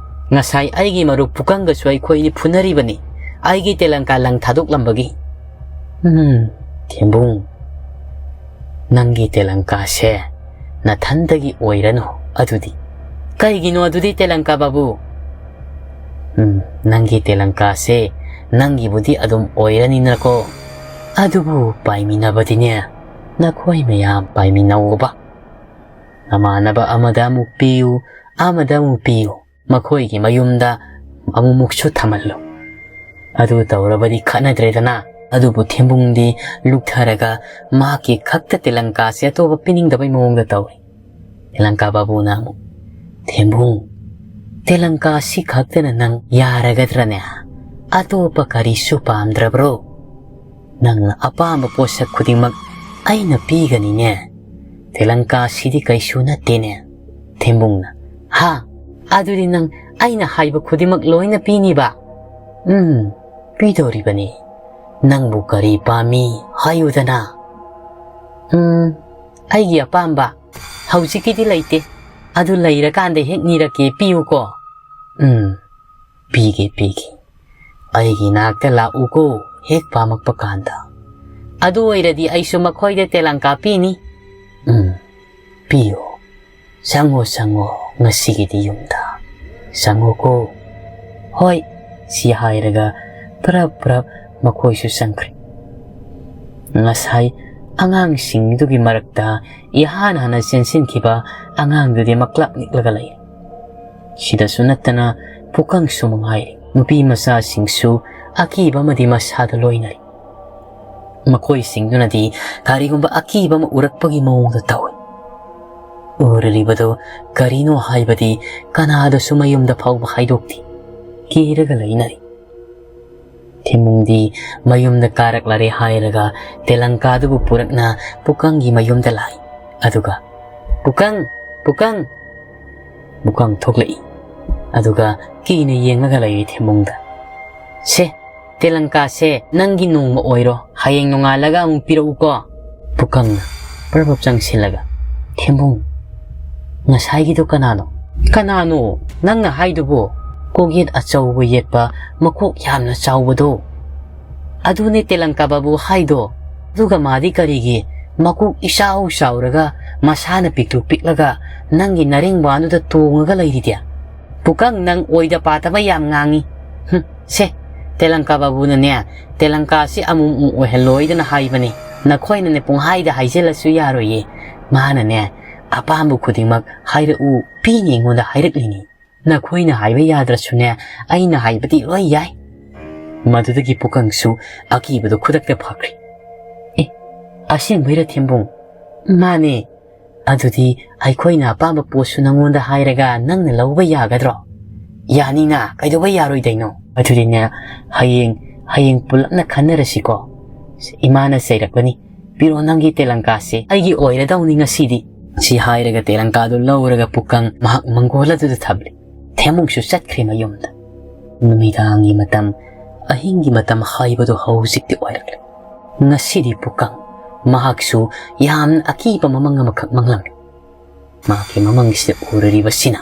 ꯉꯁꯥꯏ ꯑꯩꯒꯤ ꯃꯔꯨꯞ ꯄꯨꯀꯪꯒꯁꯨ ꯑꯩꯈꯣꯏꯅꯤ ꯐꯨꯅꯔꯤꯕꯅꯤ, ꯑꯩꯒꯤ ꯇꯦꯂꯪꯀꯥ ꯂꯪ ꯊꯥꯗꯣꯛꯂꯝꯕꯒꯤ"꯫ "ꯎꯝ, ꯊꯦꯝꯕꯨꯡ, ꯅꯪꯒꯤ ꯇꯦꯂꯪꯀꯥꯁꯦ ꯅꯊꯟꯗꯒꯤ ꯑꯣꯏꯔꯅꯨ ꯑꯗꯨꯗꯤ"꯫ "ꯀꯩꯒꯤꯅꯣ ꯑꯗꯨꯗꯤ, ꯇꯦꯂꯪꯀꯥ ꯕꯥꯕꯨ?" "ꯎꯝ, ꯅꯪꯒꯤ ꯇꯦꯂꯪꯀꯥꯁꯦ ꯅꯪꯒꯤꯕꯨꯗꯤ ꯑꯗꯨꯝ ꯑꯣꯏꯔꯅꯤꯅꯀꯣ꯫ ꯑꯗꯨꯕꯨ ꯄꯥꯏꯃꯤꯟꯅꯕꯗꯤꯅꯦ, ꯅꯈꯣꯏ ꯃꯌꯥꯝ ꯄꯥꯏꯃꯤꯟꯅꯧꯕ꯫ ꯅꯃꯥꯟꯅꯕ ꯑꯃꯗ ꯑꯃꯨꯛ ꯄꯤꯌꯨ, ꯑꯃꯗ ꯑꯃꯨꯛ ꯄꯤꯌꯨ꯫ ꯃꯈꯣꯏꯒꯤ ꯃꯌꯨꯝꯗ ꯑꯃꯨꯛꯃꯨꯛꯁꯨ ꯊꯝꯍꯜꯂꯨ꯫ ꯑꯗꯨ ꯇꯧꯔꯕꯗꯤ ꯈꯠꯅꯗ꯭ꯔꯦꯗꯅ"꯫ ꯑꯗꯨꯕꯨ ꯊꯦꯝꯕꯨꯡꯗꯤ ꯂꯨꯛꯊꯔꯒ ꯃꯍꯥꯛꯀꯤ ꯈꯛꯇ ꯇꯦꯂꯪꯀꯥꯁꯦ ꯑꯇꯣꯞꯄ ꯄꯤꯅꯤꯡꯗꯕꯩ ꯃꯑꯣꯡꯗ ꯇꯧꯔꯤ꯫ ꯇꯦꯂꯪꯀꯥ ꯕꯥꯕꯨꯅ ꯑꯃꯨꯛ, "ꯊꯦꯝꯕꯨꯡ, ꯇꯦꯂꯪꯀꯥ ꯑꯁꯤ ꯈꯛꯇꯅ ꯅꯪ ꯌꯥꯔꯒꯗ꯭ꯔꯅꯦ? ꯑꯇꯣꯞꯄ ꯀꯔꯤꯁꯨ ꯄꯥꯝꯗ꯭ꯔꯕ꯭ꯔꯣ? ꯅꯪꯅ ꯑꯄꯥꯝꯕ ꯄꯣꯠꯁꯛ ꯈꯨꯗꯤꯡꯃꯛ ꯑꯩꯅ ꯄꯤꯒꯅꯤꯅꯦ꯫ ꯇꯦꯂꯪꯀꯥꯁꯤꯗꯤ ꯀꯩꯁꯨ ꯅꯠꯇꯦꯅꯦ꯫ ꯊꯦꯝꯕꯨꯡꯅ, "ꯍꯥ? ꯑꯗꯨꯗꯤ ꯅꯪ ꯑꯩꯅ ꯍꯥꯏꯕ ꯈꯨꯗꯤꯡꯃꯛ ꯂꯣꯏꯅ ꯄꯤꯅꯤꯕ?" "ꯎꯝ, ꯄꯤꯗꯧꯔꯤꯕꯅꯤ꯫ ꯅꯪꯕꯨ ꯀꯔꯤ ꯄꯥꯝꯃꯤ ꯍꯥꯏꯌꯨꯗꯅ?" "ꯎꯝ, ꯑꯩꯒꯤ ꯑꯄꯥꯝꯕ ꯍꯧꯖꯤꯛꯀꯤꯗꯤ ꯂꯩꯇꯦ꯫ ꯑꯗꯨ ꯂꯩꯔꯀꯥꯟꯗ ꯍꯦꯛ ꯅꯤꯔꯛꯀꯦ, ꯄꯤꯌꯨꯀꯣ?" "ꯎꯝ, ꯄꯤꯒꯦ, ꯄꯤꯒꯦ꯫ ꯑꯩꯒꯤ ꯅꯥꯛꯇ ꯂꯥꯛꯎꯀꯣ, ꯍꯦꯛ ꯄꯥꯝꯃꯛꯄ ꯀꯥꯟꯗ꯫ ꯑꯗꯨ ꯑꯣꯏꯔꯗꯤ ꯑꯩꯁꯨ ꯃꯈꯣꯏꯗ ꯇꯦꯂꯪꯀꯥ ꯄꯤꯅꯤ꯫" "ꯎꯝ, ꯄꯤꯌꯣ꯫ ꯆꯪꯉꯣ, ꯆꯪꯉꯣ, ꯉꯁꯤꯒꯤꯗꯤ ꯌꯨꯝꯗ꯫ ꯆꯪꯉꯣꯀꯣ꯫" "ꯍꯣꯏ꯫" ꯁꯤ ꯍꯥꯏꯔꯒ ꯄ꯭ꯔꯞ ꯄ꯭ꯔꯞ ꯃꯈꯣꯏꯁꯨ ꯆꯪꯈ꯭ꯔꯦ꯫ ꯉꯁꯥꯏ ꯑꯉꯥꯡꯁꯤꯡꯗꯨꯒꯤ ꯃꯔꯛꯇ ꯏꯍꯥꯟ ꯍꯥꯟꯅ ꯆꯦꯟꯁꯤꯟꯈꯤꯕ ꯑꯉꯥꯡꯗꯨꯗꯤ ꯃꯀ꯭ꯂꯞ ꯅꯤꯛꯂꯒ ꯂꯩ꯫ ꯁꯤꯗꯁꯨ ꯅꯠꯇꯅ ꯄꯨꯀꯪꯁꯨ ꯃꯉꯥꯏꯔꯦ꯫ ꯅꯨꯄꯤ ꯃꯆꯥꯁꯤꯡꯁꯨ ꯑꯀꯤꯕ ꯑꯃꯗꯤ ꯃꯁꯥꯗ ꯂꯣꯏꯅꯔꯤ꯫ ꯃꯈꯣꯏꯁꯤꯡꯗꯨꯅꯗꯤ ꯀꯔꯤꯒꯨꯝꯕ ꯑꯀꯤꯕ ꯑꯃ ꯎꯔꯛꯄꯒꯤ ꯃꯑꯣꯡꯗ ꯇꯧꯏ꯫ ꯎꯔꯤꯕꯗꯨ ꯀꯔꯤꯅꯣ ꯍꯥꯏꯕꯗꯤ ꯀꯅꯥꯗꯁꯨ ꯃꯌꯨꯝꯗ ꯐꯥꯎꯕ ꯍꯥꯏꯗꯣꯛꯇꯦ꯫ ꯀꯤꯔꯒ ꯂꯩꯅꯔꯤ꯫ ꯊꯦꯝꯕꯨꯡꯗꯤ ꯃꯌꯨꯝꯗ ꯀꯥꯔꯛꯂꯔꯦ ꯍꯥꯏꯔꯒ ꯇꯦꯂꯪꯀꯥꯗꯨꯕꯨ ꯄꯨꯔꯛꯅ ꯄꯨꯀꯪꯒꯤ ꯃꯌꯨꯝꯗ ꯂꯥꯛꯏ꯫ ꯑꯗꯨꯒ, "ꯄꯨꯀꯪ! ꯄꯨꯀꯪ!" ꯄꯨꯀꯪ ꯊꯣꯛꯂꯛꯏ꯫ ꯑꯗꯨꯒ ꯀꯤꯅ ꯌꯦꯡꯂꯒ ꯂꯩꯔꯤ ꯊꯦꯝꯕꯨꯡꯗ꯫ "ꯁꯦ, ꯇꯦꯂꯪꯀꯥꯁꯦ ꯅꯪꯒꯤ ꯅꯣꯡꯃ ꯑꯣꯏꯔꯣ, ꯍꯌꯦꯡ ꯅꯣꯡꯉꯥꯜꯂꯒ ꯑꯃꯨꯛ ꯄꯤꯔꯛꯎꯀꯣ꯫" ꯄꯨꯀꯪꯅ ꯄ꯭ꯔꯞ ꯄ꯭ꯔꯞ ꯆꯪꯁꯤꯜꯂꯒ, "ꯊꯦꯝꯕꯨꯡ, ꯉꯁꯥꯏꯒꯤꯗꯣ ꯀꯅꯥꯅꯣ?" "ꯀꯅꯥꯅꯣ ꯅꯪꯅ ꯍꯥꯏꯗꯨꯕꯨ?" "ꯀꯣꯛꯌꯦꯠ ꯑꯆꯧꯕ ꯌꯦꯠꯄ, ꯃꯀꯣꯛ ꯌꯥꯝꯅ ꯆꯥꯎꯕꯗꯣ꯫ ꯑꯗꯨꯅꯦ ꯇꯦꯂꯪꯀꯥ ꯕꯥꯕꯨ ꯍꯥꯏꯗꯣ꯫ ꯑꯗꯨꯒ ꯃꯥꯗꯤ ꯀꯔꯤꯒꯤ ꯃꯀꯣꯛ ꯏꯆꯥꯎ ꯆꯥꯎꯔꯒ ꯃꯁꯥꯅ ꯄꯤꯛꯇ꯭ꯔꯨ ꯄꯤꯛꯂꯒ ꯅꯪꯒꯤ ꯅꯔꯦꯡꯕꯥꯟꯗꯨꯗ ꯇꯣꯡꯉꯒ ꯂꯩꯔꯤꯗꯤ?" "ꯄꯨꯀꯪ, ꯅꯪ ꯑꯣꯏꯗ ꯄꯥꯗꯕ ꯌꯥꯝ ꯉꯥꯡꯉꯤ꯫ ꯍꯨꯝ, ꯁꯦ, ꯇꯦꯂꯪꯀꯥ ꯕꯥꯕꯨꯅꯅꯦ, ꯇꯦꯂꯪꯀꯥꯁꯤ ꯑꯃꯨꯛ ꯑꯃꯨꯛ ꯑꯣꯏꯍꯜꯂꯣꯏꯗꯅ ꯍꯥꯏꯕꯅꯤ꯫ ꯅꯈꯣꯏꯅꯅꯦ ꯄꯨꯡꯍꯥꯏꯗ ꯍꯥꯏꯖꯤꯜꯂꯁꯨ ꯌꯥꯔꯣꯏꯌꯦ꯫ ꯃꯥꯅꯅꯦ, ꯑꯄꯥꯝꯕ ꯈꯨꯗꯤꯡꯃꯛ ꯍꯥꯏꯔꯛꯎ, ꯄꯤꯅꯤ ꯑꯩꯉꯣꯟꯗ ꯍꯥꯏꯔꯛꯂꯤꯅꯤ꯫ ꯅꯈꯣꯏꯅ ꯍꯥꯏꯕ ꯌꯥꯗ꯭ꯔꯁꯨꯅꯦ, ꯑꯩꯅ ꯍꯥꯏꯕꯗꯤ ꯂꯣꯏ ꯌꯥꯏ꯫" ꯃꯗꯨꯗꯒꯤ ꯄꯨꯀꯪꯁꯨ ꯑꯀꯤꯕꯗꯨ ꯈꯨꯗꯛꯇ ꯐꯈ꯭ꯔꯦ꯫ "ꯑꯦ, ꯑꯁꯦꯡꯕꯩꯔ ꯊꯦꯝꯕꯨꯡ?" "ꯃꯥꯅꯦ꯫ ꯑꯗꯨꯗꯤ ꯑꯩꯈꯣꯏꯅ ꯑꯄꯥꯝꯕ ꯄꯣꯠꯁꯨ ꯅꯪꯉꯣꯟꯗ ꯍꯥꯏꯔꯒ ꯅꯪꯅ ꯂꯧꯕ ꯌꯥꯒꯗ꯭ꯔꯣ?" "ꯌꯥꯅꯤꯅ, ꯀꯩꯗꯧꯕ ꯌꯥꯔꯣꯏꯗꯣꯏꯅꯣ?" "ꯑꯗꯨꯗꯤꯅꯦ, ꯍꯌꯦꯡ, ꯍꯌꯦꯡ ꯄꯨꯂꯞꯅ ꯈꯟꯅꯔꯁꯤꯀꯣ꯫ ꯏꯃꯥꯅ ꯆꯩꯔꯛꯀꯅꯤ꯫ "ꯄꯤꯔꯣ, ꯅꯪꯒꯤ ꯇꯦꯂꯪꯀꯥꯁꯦ ꯑꯩꯒꯤ ꯑꯣꯏꯔꯗꯧꯅꯤ ꯉꯁꯤꯗꯤ"꯫ ꯁꯤ ꯍꯥꯏꯔꯒ ꯇꯦꯂꯪꯀꯥꯗꯨ ꯂꯧꯔꯒ ꯄꯨꯀꯪ ꯃꯍꯥꯛ ꯃꯪꯒꯣꯜ ꯑꯗꯨꯗ ꯊꯝꯂꯦ꯫ ꯊꯦꯃꯨꯡꯁꯨ ꯆꯠꯈ꯭ꯔꯦ ꯃꯌꯨꯝꯗ꯫ ꯅꯨꯃꯤꯗꯥꯡꯒꯤ ꯃꯇꯝ, ꯑꯍꯤꯡꯒꯤ ꯃꯇꯝ ꯍꯥꯏꯕꯗꯨ ꯍꯧꯖꯤꯛꯇꯤ ꯑꯣꯏꯔꯛꯂꯦ꯫ ꯉꯁꯤꯗꯤ ꯄꯨꯀꯪ ꯃꯍꯥꯛꯁꯨ ꯌꯥꯝꯅ ꯑꯀꯤꯕ ꯃꯃꯪ ꯑꯃꯈꯛ ꯃꯪꯂꯝꯃꯤ꯫ ꯃꯍꯥꯛꯀꯤ ꯃꯃꯪꯁꯤꯗ ꯎꯔꯨꯔꯤꯕꯁꯤꯅ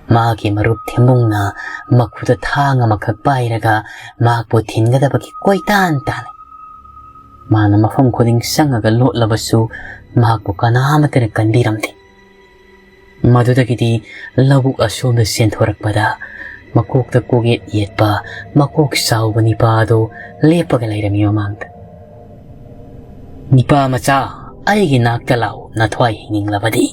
ꯃꯍꯥꯛꯀꯤ ꯃꯔꯨꯞ ꯊꯦꯝꯕꯨꯡꯅ ꯃꯈꯨꯠꯇ ꯊꯥꯡ ꯑꯃꯈꯛ ꯄꯥꯏꯔꯒ ꯃꯍꯥꯛꯄꯨ ꯊꯤꯟꯒꯗꯕꯒꯤ ꯀꯣꯏꯇꯥꯟ ꯇꯥꯟꯅꯩ꯫ ꯃꯥꯅ ꯃꯐꯝ ꯈꯨꯗꯤꯡ ꯆꯪꯉꯒ ꯂꯣꯠꯂꯕꯁꯨ ꯃꯍꯥꯛꯄꯨ ꯀꯅꯥꯃꯠꯇꯅ ꯀꯟꯕꯤꯔꯝꯗꯦ꯫ ꯃꯗꯨꯗꯒꯤꯗꯤ ꯂꯧꯕꯨꯛ ꯑꯁꯣꯝꯗ ꯆꯦꯟꯊꯣꯔꯛꯄꯗ ꯃꯀꯣꯛꯇ ꯀꯣꯛꯌꯦꯠ ꯌꯦꯠꯄ ꯃꯀꯣꯛ ꯆꯥꯎꯕ ꯅꯤꯄꯥ ꯑꯗꯨ ꯂꯦꯞꯄꯒ ꯂꯩꯔꯝꯃꯤ ꯃꯃꯥꯡꯗ꯫ "ꯅꯤꯄꯥ ꯃꯆꯥ, ꯑꯩꯒꯤ ꯅꯥꯛꯇ ꯂꯥꯛꯎ, ꯅꯊ꯭ꯋꯥꯏ ꯍꯤꯡꯅꯤꯡꯂꯕꯗꯤ"꯫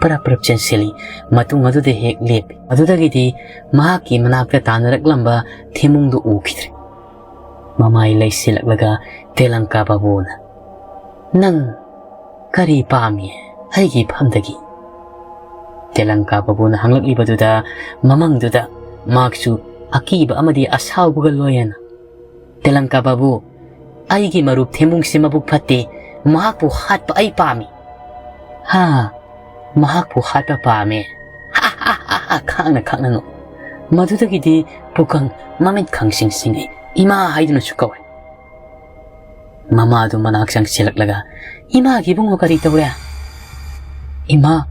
ꯄꯔꯞ ꯄꯔꯞ ꯆꯦꯟꯁꯤꯜꯂꯤ꯫ ꯃꯇꯨꯡ ꯑꯗꯨꯗ ꯍꯦꯛ ꯂꯦꯞꯄꯤ꯫ ꯑꯗꯨꯗꯒꯤꯗꯤ ꯃꯍꯥꯛꯀꯤ ꯃꯅꯥꯛꯇ ꯇꯥꯟꯅꯔꯛꯂꯝꯕ ꯊꯦꯃꯨꯡꯗꯨ ꯎꯈꯤꯗ꯭ꯔꯦ꯫ ꯃꯃꯥꯏ ꯂꯩꯁꯤꯜꯂꯛꯂꯒ ꯇꯦꯂꯪꯀꯥ ꯕꯥꯕꯨꯅ, "ꯅꯪ ꯀꯔꯤ ꯄꯥꯝꯃꯤ ꯑꯩꯒꯤ ꯏꯐꯝꯗꯒꯤ?" ꯇꯦꯂꯪꯀꯥ ꯕꯥꯕꯨꯅ ꯍꯪꯂꯛꯂꯤꯕꯗꯨꯗ ꯃꯃꯪꯗꯨꯗ ꯃꯍꯥꯛꯁꯨ ꯑꯀꯤꯕ ꯑꯃꯗꯤ ꯑꯁꯥꯎꯕꯒ ꯂꯣꯏꯅꯅ, "ꯇꯦꯂꯪꯀꯥ ꯕꯥꯕꯨ, ꯑꯩꯒꯤ ꯃꯔꯨꯞ ꯊꯦꯝꯕꯨꯡꯁꯤ ꯃꯕꯨꯛ ꯐꯠꯇꯦ, ꯃꯍꯥꯛꯄꯨ ꯍꯥꯠꯄ ꯑꯩ ꯄꯥꯝꯃꯤ"꯫ "ꯍꯥ, ꯃꯍꯥꯛꯄꯨ ꯍꯥꯠꯄ ꯄꯥꯝꯃꯦ"꯫ ꯈꯥꯛꯅ ꯈꯥꯛꯅ ꯅꯣꯛ꯫ ꯃꯗꯨꯗꯒꯤꯗꯤ ꯄꯨꯀꯪ ꯃꯃꯤꯠ ꯈꯪꯁꯤꯡ ꯁꯤꯡꯏ꯫ "ꯏꯃꯥ" ꯍꯥꯏꯗꯨꯅꯁꯨ ꯀꯧꯏ꯫ ꯃꯃꯥꯗꯨ ꯃꯅꯥꯛ ꯆꯪꯁꯤꯜꯂꯛꯂꯒ, "ꯏꯃꯥꯒꯤ ꯏꯕꯨꯡꯉꯣ ꯀꯔꯤ ꯇꯧꯔꯦ?" "ꯏꯃꯥ,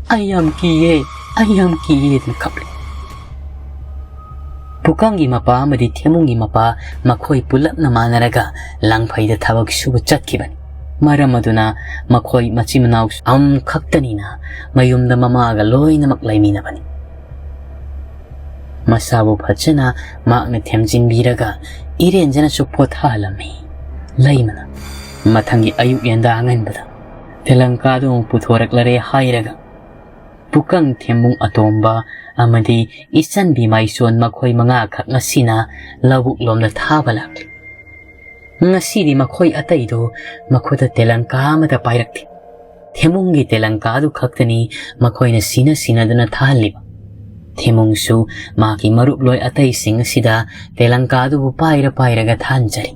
ꯑꯩ ꯌꯥꯝ ꯀꯤꯌꯦ, ꯑꯩ ꯌꯥꯝ ꯀꯤꯌꯦ" ꯑꯗꯨꯝ ꯀꯞꯂꯦ꯫ ꯄꯨꯀꯪꯒꯤ ꯃꯄꯥ ꯑꯃꯗꯤ ꯊꯦꯃꯨꯡꯒꯤ ꯃꯄꯥ ꯃꯈꯣꯏ ꯄꯨꯂꯞꯅ ꯃꯥꯟꯅꯔꯒ ꯂꯪꯐꯩꯗ ꯊꯕꯛ ꯁꯨꯕ ꯆꯠꯈꯤꯕꯅꯤ꯫ ꯃꯔꯝ ꯑꯗꯨꯅ ꯃꯈꯣꯏ ꯃꯆꯤꯟ ꯃꯅꯥꯎ ꯑꯃꯈꯛꯇꯅꯤꯅ ꯃꯌꯨꯝꯗ ꯃꯃꯥꯒ ꯂꯣꯏꯅꯃꯛ ꯂꯩꯃꯤꯟꯅꯕꯅꯤ꯫ ꯃꯁꯥꯕꯨ ꯐꯖꯅ ꯃꯍꯥꯛꯅ ꯊꯦꯝꯖꯤꯟꯕꯤꯔꯒ ꯏꯔꯦꯟꯖꯅꯁꯨ ꯄꯣꯊꯥꯍꯜꯂꯝꯃꯤ ꯂꯩꯃꯅ꯫ ꯃꯊꯪꯒꯤ ꯑꯌꯨꯛ ꯌꯦꯟꯗꯥ ꯑꯉꯟꯕꯗ ꯇꯦꯂꯪꯀꯥꯗꯨ ꯑꯃꯨꯛ ꯄꯨꯊꯣꯔꯛꯂꯔꯦ ꯍꯥꯏꯔꯒ ꯄꯨꯀꯪ ꯊꯦꯝꯕꯨꯡ ꯑꯇꯣꯝꯕ ꯑꯃꯗꯤ ꯏꯆꯟꯕꯤ ꯃꯥꯏꯁꯣꯟ ꯃꯈꯣꯏ ꯃꯉꯥꯈꯛ ꯉꯁꯤꯅ ꯂꯧꯕꯨꯛ ꯂꯣꯝꯗ ꯊꯥꯕ ꯂꯥꯛꯂꯤ꯫ ꯉꯁꯤꯗꯤ ꯃꯈꯣꯏ ꯑꯇꯩꯗꯨ ꯃꯈꯨꯠꯇ ꯇꯦꯂꯪꯀꯥ ꯑꯃꯠꯇ ꯄꯥꯏꯔꯛꯇꯦ꯫ ꯊꯦꯃꯨꯡꯒꯤ ꯇꯦꯂꯪꯀꯥꯗꯨ ꯈꯛꯇꯅꯤ ꯃꯈꯣꯏꯅ ꯁꯤꯅ ꯁꯤꯅꯗꯨꯅ ꯊꯥꯍꯜꯂꯤꯕ꯫ ꯊꯦꯃꯨꯡꯁꯨ ꯃꯥꯒꯤ ꯃꯔꯨꯞꯂꯣꯏ ꯑꯇꯩꯁꯤꯡ ꯑꯁꯤꯗ ꯇꯦꯂꯪꯀꯥꯗꯨꯕꯨ ꯄꯥꯏꯔ ꯄꯥꯏꯔꯒ ꯊꯥꯍꯟꯖꯔꯤ꯫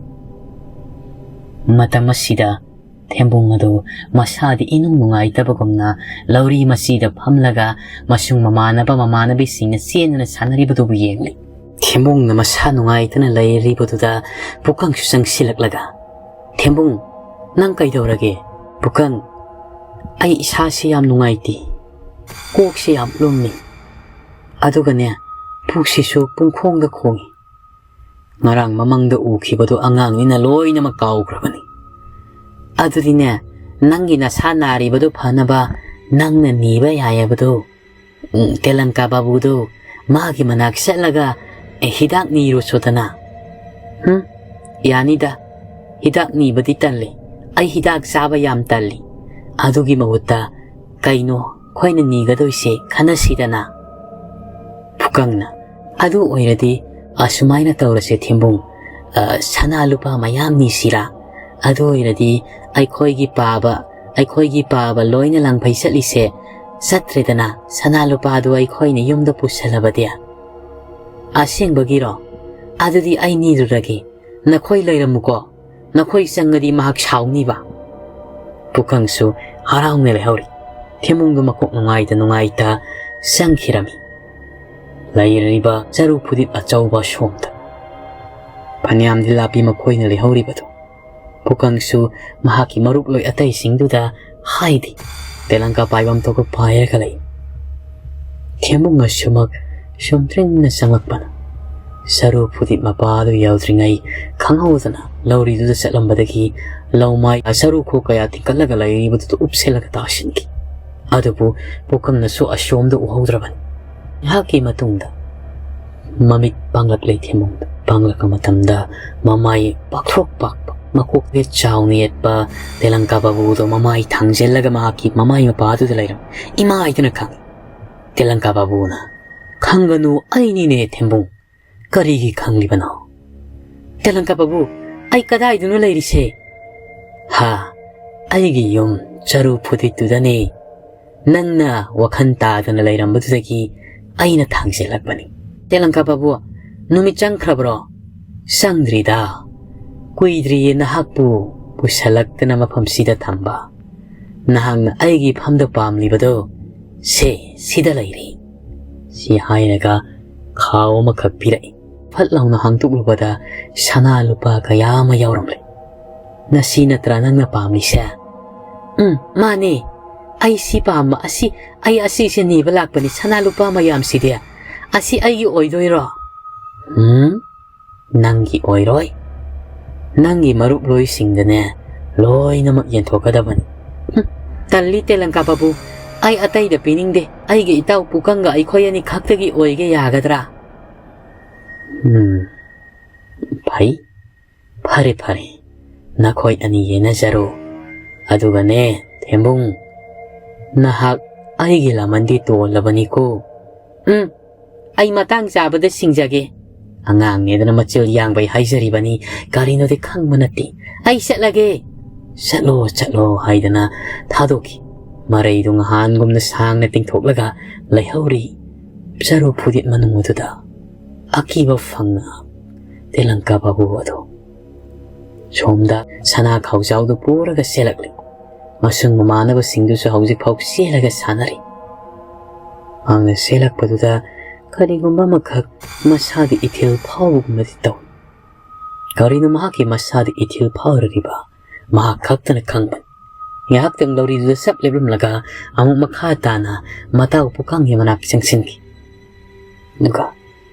ꯃꯇꯝ ꯑꯁꯤꯗ ꯊꯦꯝꯕꯨꯡ ꯑꯗꯨ ꯃꯁꯥꯗꯤ ꯏꯅꯨꯡ ꯅꯨꯡꯉꯥꯏꯇꯕꯒꯨꯝꯅ ꯂꯧꯔꯤ ꯃꯆꯤꯗ ꯐꯝꯂꯒ ꯃꯁꯨꯡ ꯃꯃꯥꯟꯅꯕ ꯃꯃꯥꯟꯅꯕꯤꯁꯤꯡꯅ ꯆꯦꯟꯗꯨꯅ ꯁꯥꯟꯅꯔꯤꯕꯗꯨꯕꯨ ꯌꯦꯡꯂꯤ꯫ ꯊꯦꯝꯕꯨꯡꯅ ꯃꯁꯥ ꯅꯨꯡꯉꯥꯏꯇꯅ ꯂꯩꯔꯤꯕꯗꯨꯗ ꯄꯨꯀꯪꯁꯨ ꯆꯪꯁꯤꯜꯂꯛꯂꯒ, "ꯊꯦꯝꯕꯨꯡ, ꯅꯪ ꯀꯩꯗꯧꯔꯒꯦ?" "ꯄꯨꯀꯪ, ꯑꯩ ꯏꯁꯥꯁꯤ ꯌꯥꯝ ꯅꯨꯡꯉꯥꯏꯇꯦ, ꯀꯣꯛꯁꯤ ꯌꯥꯝ ꯂꯨꯝꯃꯤ, ꯑꯗꯨꯒꯅꯦ, ꯄꯨꯛꯁꯤꯁꯨ ꯄꯨꯡꯈꯣꯡꯗ ꯈꯣꯡꯏ꯫ ꯉꯔꯥꯡ ꯃꯃꯪꯗ ꯎꯈꯤꯕꯗꯨ ꯑꯉꯥꯡꯅꯤꯅ ꯂꯣꯏꯅꯃꯛ ꯀꯥꯎꯈ꯭ꯔꯕꯅꯤ꯫ ꯑꯗꯨꯗꯤꯅꯦ, ꯅꯪꯒꯤ ꯅꯁꯥ ꯅꯥꯔꯤꯕꯗꯨ ꯐꯅꯕ ꯅꯪꯅ ꯅꯤꯕ ꯌꯥꯏ ꯍꯥꯏꯕꯗꯨ, ꯎꯝ, ꯇꯦꯂꯪꯀꯥ ꯕꯥꯕꯨꯗꯨ ꯃꯥꯒꯤ ꯃꯅꯥꯛ ꯆꯠꯂꯒ, ꯑꯦ, ꯍꯤꯗꯥꯛ ꯅꯤꯔꯨꯆꯣꯗꯅ꯫" "ꯍꯨꯝ, ꯌꯥꯅꯤꯗ, ꯍꯤꯗꯥꯛ ꯅꯤꯕꯗꯤ ꯇꯜꯂꯤ꯫ ꯑꯩ ꯍꯤꯗꯥꯛ ꯆꯥꯕ ꯌꯥꯝ ꯇꯜꯂꯤ꯫ ꯑꯗꯨꯒꯤ ꯃꯍꯨꯠꯇ ꯀꯩꯅꯣ ꯑꯩꯈꯣꯏꯅ ꯅꯤꯒꯗꯣꯏꯁꯦ ꯈꯟꯅꯁꯤꯗꯅ꯫" ꯄꯨꯀꯪꯅ, "ꯑꯗꯨ ꯑꯣꯏꯔꯗꯤ ꯑꯁꯨꯃꯥꯏꯅ ꯇꯧꯔꯁꯦ ꯊꯦꯝꯕꯨꯡ, ꯑ, ꯁꯅꯥ ꯂꯨꯄꯥ ꯃꯌꯥꯝ ꯅꯤꯁꯤꯔꯥ? ꯑꯗꯨ ꯑꯣꯏꯔꯗꯤ ꯑꯩꯈꯣꯏꯒꯤ ꯄꯥꯕ, ꯑꯩꯈꯣꯏꯒꯤ ꯄꯥꯕ ꯂꯣꯏꯅ ꯂꯪꯐꯩ ꯆꯠꯂꯤꯁꯦ ꯆꯠꯇ꯭ꯔꯦꯗꯅ, ꯁꯅꯥ ꯂꯨꯄꯥꯗꯨ ꯑꯩꯈꯣꯏꯅ ꯌꯨꯝꯗ ꯄꯨꯁꯜꯂꯕꯗꯤ꯫" "ꯑꯁꯦꯡꯕꯒꯤꯔꯣ? ꯑꯗꯨꯗꯤ ꯑꯩ ꯅꯤꯔꯨꯔꯒꯦ꯫ ꯅꯈꯣꯏ ꯂꯩꯔꯝꯃꯨꯀꯣ꯫ ꯅꯈꯣꯏ ꯆꯪꯉꯗꯤ ꯃꯍꯥꯛ ꯁꯥꯎꯅꯤꯕ꯫" ꯄꯨꯀꯪꯁꯨ ꯍꯔꯥꯎꯅ ꯂꯩꯍꯧꯔꯤ꯫ ꯊꯦꯝꯕꯨꯡꯗꯨ ꯃꯀꯣꯛ ꯅꯨꯡꯉꯥꯏꯇ ꯅꯨꯡꯉꯥꯏꯇ ꯆꯪꯈꯤꯔꯝꯃꯤ꯫ ꯂꯩꯔꯤꯕ ꯆꯔꯨ ꯐꯨꯗꯤꯠ ꯑꯆꯧꯕ ꯑꯁꯣꯝꯗ꯫ ꯐꯅꯌꯥꯝꯗꯤ ꯂꯥꯞꯄꯤ ꯃꯈꯣꯏꯅ ꯂꯩꯍꯧꯔꯤꯕꯗꯨ꯫ ꯄꯨꯀꯪꯁꯨ ꯃꯍꯥꯛꯀꯤ ꯃꯔꯨꯞꯂꯣꯏ ꯑꯇꯩꯁꯤꯡꯗꯨꯗ ꯍꯥꯏꯗꯦ꯫ ꯇꯦꯂꯪꯀꯥ ꯄꯥꯏꯐꯝ ꯊꯣꯛꯄ ꯄꯥꯏꯔꯒ ꯂꯩ꯫ ꯊꯦꯝꯕꯨꯡ ꯑꯁꯨꯃꯛ ꯁꯨꯝꯇ꯭ꯔꯤꯡꯅ ꯆꯪꯂꯛꯄꯅ ꯆꯔꯨ ꯐꯨꯗꯤꯠ ꯃꯄꯥ ꯑꯗꯨ ꯌꯧꯗ꯭ꯔꯤꯉꯩ ꯈꯪꯍꯧꯗꯅ ꯂꯧꯔꯤꯗꯨꯗ ꯆꯠꯂꯝꯕꯗꯒꯤ ꯂꯧꯃꯥꯏ ꯆꯔꯨ ꯈꯣꯛ ꯀꯌꯥ ꯊꯤꯡꯀꯠꯂꯒ ꯂꯩꯔꯤꯕꯗꯨꯗ ꯎꯞꯁꯤꯜꯂꯒ ꯇꯥꯁꯤꯟꯈꯤ꯫ ꯑꯗꯨꯕꯨ ꯄꯨꯀꯪꯅꯁꯨ ꯑꯁꯣꯝꯗ ꯎꯍꯧꯗ꯭ꯔꯕꯅꯤ꯫ ꯉꯥꯏꯍꯥꯛꯀꯤ ꯃꯇꯨꯡꯗ ꯃꯃꯤꯠ ꯄꯥꯡꯂꯛꯂꯦ ꯊꯦꯝꯕꯨꯡꯗ꯫ ꯄꯥꯡꯂꯛꯄ ꯃꯇꯝꯗ ꯃꯃꯥꯏ ꯄꯥꯛꯊꯣꯛ ꯄꯥꯛꯄ, ꯃꯀꯣꯛꯇ ꯆꯥꯎꯅ ꯌꯦꯠꯄ ꯇꯦꯂꯪꯀꯥ ꯕꯥꯕꯨꯗꯣ ꯃꯃꯥꯏ ꯊꯥꯡꯖꯤꯜꯂꯒ ꯃꯍꯥꯛꯀꯤ ꯃꯃꯥꯏ ꯃꯄꯥꯗꯨꯗ ꯂꯩꯔꯝꯃꯤ꯫ "ꯏꯃꯥ!" ꯍꯥꯏꯗꯨꯅ ꯈꯪꯉꯤ꯫ ꯇꯦꯂꯪꯀꯥ ꯕꯥꯕꯨꯅ, "ꯈꯪꯒꯅꯨ, ꯑꯩꯅꯤꯅꯦ ꯊꯦꯝꯕꯨꯡ꯫ ꯀꯔꯤꯒꯤ ꯈꯪꯂꯤꯕꯅꯣ?" "ꯇꯦꯂꯪꯀꯥ ꯕꯥꯕꯨ, ꯑꯩ ꯀꯗꯥꯏꯗꯅꯣ ꯂꯩꯔꯤꯁꯦ?" "ꯍꯥ, ꯑꯩꯒꯤ ꯌꯨꯝ ꯆꯔꯨ ꯐꯨꯗꯤꯠꯇꯨꯗꯅꯦ꯫ ꯅꯪꯅ ꯋꯥꯈꯜ ꯇꯥꯗꯅ ꯂꯩꯔꯝꯕꯗꯨꯗꯒꯤ ꯑꯩꯅ ꯊꯥꯡꯖꯤꯜꯂꯛꯄꯅꯤ꯫" "ꯇꯦꯂꯪꯀꯥ ꯕꯥꯕꯨ, ꯅꯨꯃꯤꯠ ꯆꯪꯈ꯭ꯔꯕ꯭ꯔꯣ?" "ꯆꯪꯗ꯭ꯔꯤꯗ꯫ ꯀꯨꯏꯗ꯭ꯔꯤꯌꯦ ꯅꯍꯥꯛꯄꯨ ꯄꯨꯁꯜꯂꯛꯇꯅ ꯃꯐꯝꯁꯤꯗ ꯊꯝꯕ꯫ ꯅꯍꯥꯛꯅ ꯑꯩꯒꯤ ꯐꯝꯗ ꯄꯥꯝꯂꯤꯕꯗꯣ ꯁꯦ, ꯁꯤꯗ ꯂꯩꯔꯦ꯫ ꯁꯤ ꯍꯥꯏꯔꯒ ꯈꯥꯎ ꯑꯃꯈꯛ ꯄꯤꯔꯛꯏ꯫ ꯐꯠ ꯂꯥꯎꯅ ꯍꯥꯡꯗꯣꯛꯂꯨꯕꯗ ꯁꯅꯥ ꯂꯨꯄꯥ ꯀꯌꯥ ꯑꯃ ꯌꯥꯎꯔꯝꯂꯦ꯫ "ꯅꯁꯤ ꯅꯠꯇ꯭ꯔꯥ ꯅꯪꯅ ꯄꯥꯝꯂꯤꯁꯦ?" "ꯎꯝ, ꯃꯥꯅꯦ꯫ ꯑꯩ ꯁꯤ ꯄꯥꯝꯕ, ꯑꯁꯤ, ꯑꯩ ꯑꯁꯤꯁꯦ ꯅꯤꯕ ꯂꯥꯛꯄꯅꯤ, ꯁꯅꯥ ꯂꯨꯄꯥ ꯃꯌꯥꯝꯁꯤꯗꯤ꯫ ꯑꯁꯤ ꯑꯩꯒꯤ ꯑꯣꯏꯗꯣꯏꯔꯣ?" "ꯎꯝ, ꯅꯪꯒꯤ ꯑꯣꯏꯔꯣꯏ꯫ ꯅꯪꯒꯤ ꯃꯔꯨꯞ ꯂꯣꯏꯁꯤꯡꯗꯅꯦ ꯂꯣꯏꯅꯃꯛ ꯌꯦꯟꯊꯣꯛꯀꯗꯕꯅꯤ꯫" "ꯍꯨꯝ, ꯇꯜꯂꯤ ꯇꯦꯂꯪꯀꯥ ꯕꯥꯕꯨ꯫ ꯑꯩ ꯑꯇꯩꯗ ꯄꯤꯅꯤꯡꯗꯦ꯫ ꯑꯩꯒꯤ ꯏꯇꯥꯎ ꯄꯨꯀꯪꯒ ꯑꯩꯈꯣꯏ ꯑꯅꯤ ꯈꯛꯇꯒꯤ ꯑꯣꯏꯒꯦ ꯌꯥꯒꯗ꯭ꯔꯥ?" "ꯎꯝ, ꯐꯩ꯫ ꯐꯔꯦ, ꯐꯔꯦ꯫ ꯅꯈꯣꯏ ꯑꯅꯤ ꯌꯦꯟꯅꯖꯔꯣ꯫ ꯑꯗꯨꯒꯅꯦ, ꯊꯦꯝꯕꯨꯡ, ꯅꯍꯥꯛ ꯑꯩꯒꯤ ꯂꯃꯟꯗꯤ ꯇꯣꯜꯂꯕꯅꯤꯀꯣ꯫" "ꯎꯝ, ꯑꯩ ꯃꯇꯥꯡ ꯆꯥꯕꯗ ꯁꯤꯡꯖꯒꯦ꯫" ꯑꯉꯥꯡꯅꯦꯗꯅ ꯃꯆꯤꯜ ꯌꯥꯡꯕꯩ ꯍꯥꯏꯖꯔꯤꯕꯅꯤ, ꯀꯔꯤꯅꯣꯗꯤ ꯈꯪꯕ ꯅꯠꯇꯦ꯫ "ꯑꯩ ꯆꯠꯂꯒꯦ꯫" "ꯆꯠꯂꯣ, ꯆꯠꯂꯣ" ꯍꯥꯏꯗꯅ ꯊꯥꯗꯣꯛꯈꯤ꯫ ꯃꯔꯩꯗꯨ ꯉꯍꯥꯟꯒꯨꯝꯅ ꯁꯥꯡꯅ ꯇꯤꯡꯊꯣꯛꯂꯒ ꯂꯩꯍꯧꯔꯤ꯫ ꯆꯔꯨ ꯐꯨꯗꯤꯠ ꯃꯅꯨꯡ ꯑꯗꯨꯗ ꯑꯀꯤꯕ ꯐꯪꯅ ꯇꯦꯂꯪꯀꯥ ꯕꯥꯕꯨ ꯑꯗꯨ ꯁꯣꯝꯗ ꯁꯅꯥ ꯈꯥꯎꯖꯥꯎꯗꯨ ꯄꯨꯔꯒ ꯆꯦꯜꯂꯛꯂꯤ꯫ ꯃꯁꯨꯡ ꯃꯃꯥꯟꯅꯕꯁꯤꯡꯗꯨꯁꯨ ꯍꯧꯖꯤꯛꯐꯥꯎ ꯆꯦꯜꯂꯒ ꯁꯥꯟꯅꯔꯤ꯫ ꯃꯍꯥꯛꯅ ꯆꯦꯜꯂꯛꯄꯗꯨꯗ ꯀꯔꯤꯒꯨꯝꯕ ꯑꯃꯈꯛ ꯃꯁꯥꯗ ꯏꯊꯤꯜ ꯐꯥꯎꯕꯒꯨꯝꯅꯗꯤ ꯇꯧꯏ꯫ ꯀꯔꯤꯅꯣ ꯃꯍꯥꯛꯀꯤ ꯃꯁꯥꯗ ꯏꯊꯤꯜ ꯐꯥꯎꯔꯤꯕ ꯃꯍꯥꯛ ꯈꯛꯇꯅ ꯈꯪꯕꯅꯤ꯫ ꯉꯥꯏꯍꯥꯛꯇꯪ ꯂꯧꯔꯤꯗꯨꯗ ꯆꯞ ꯂꯦꯞꯂꯝꯂꯒ ꯑꯃꯨꯛ ꯃꯈꯥ ꯇꯥꯅ ꯃꯇꯥꯎ ꯄꯨꯀꯪꯒꯤ ꯃꯅꯥꯛ ꯆꯪꯁꯤꯟꯈꯤ꯫ ꯑꯗꯨꯒ,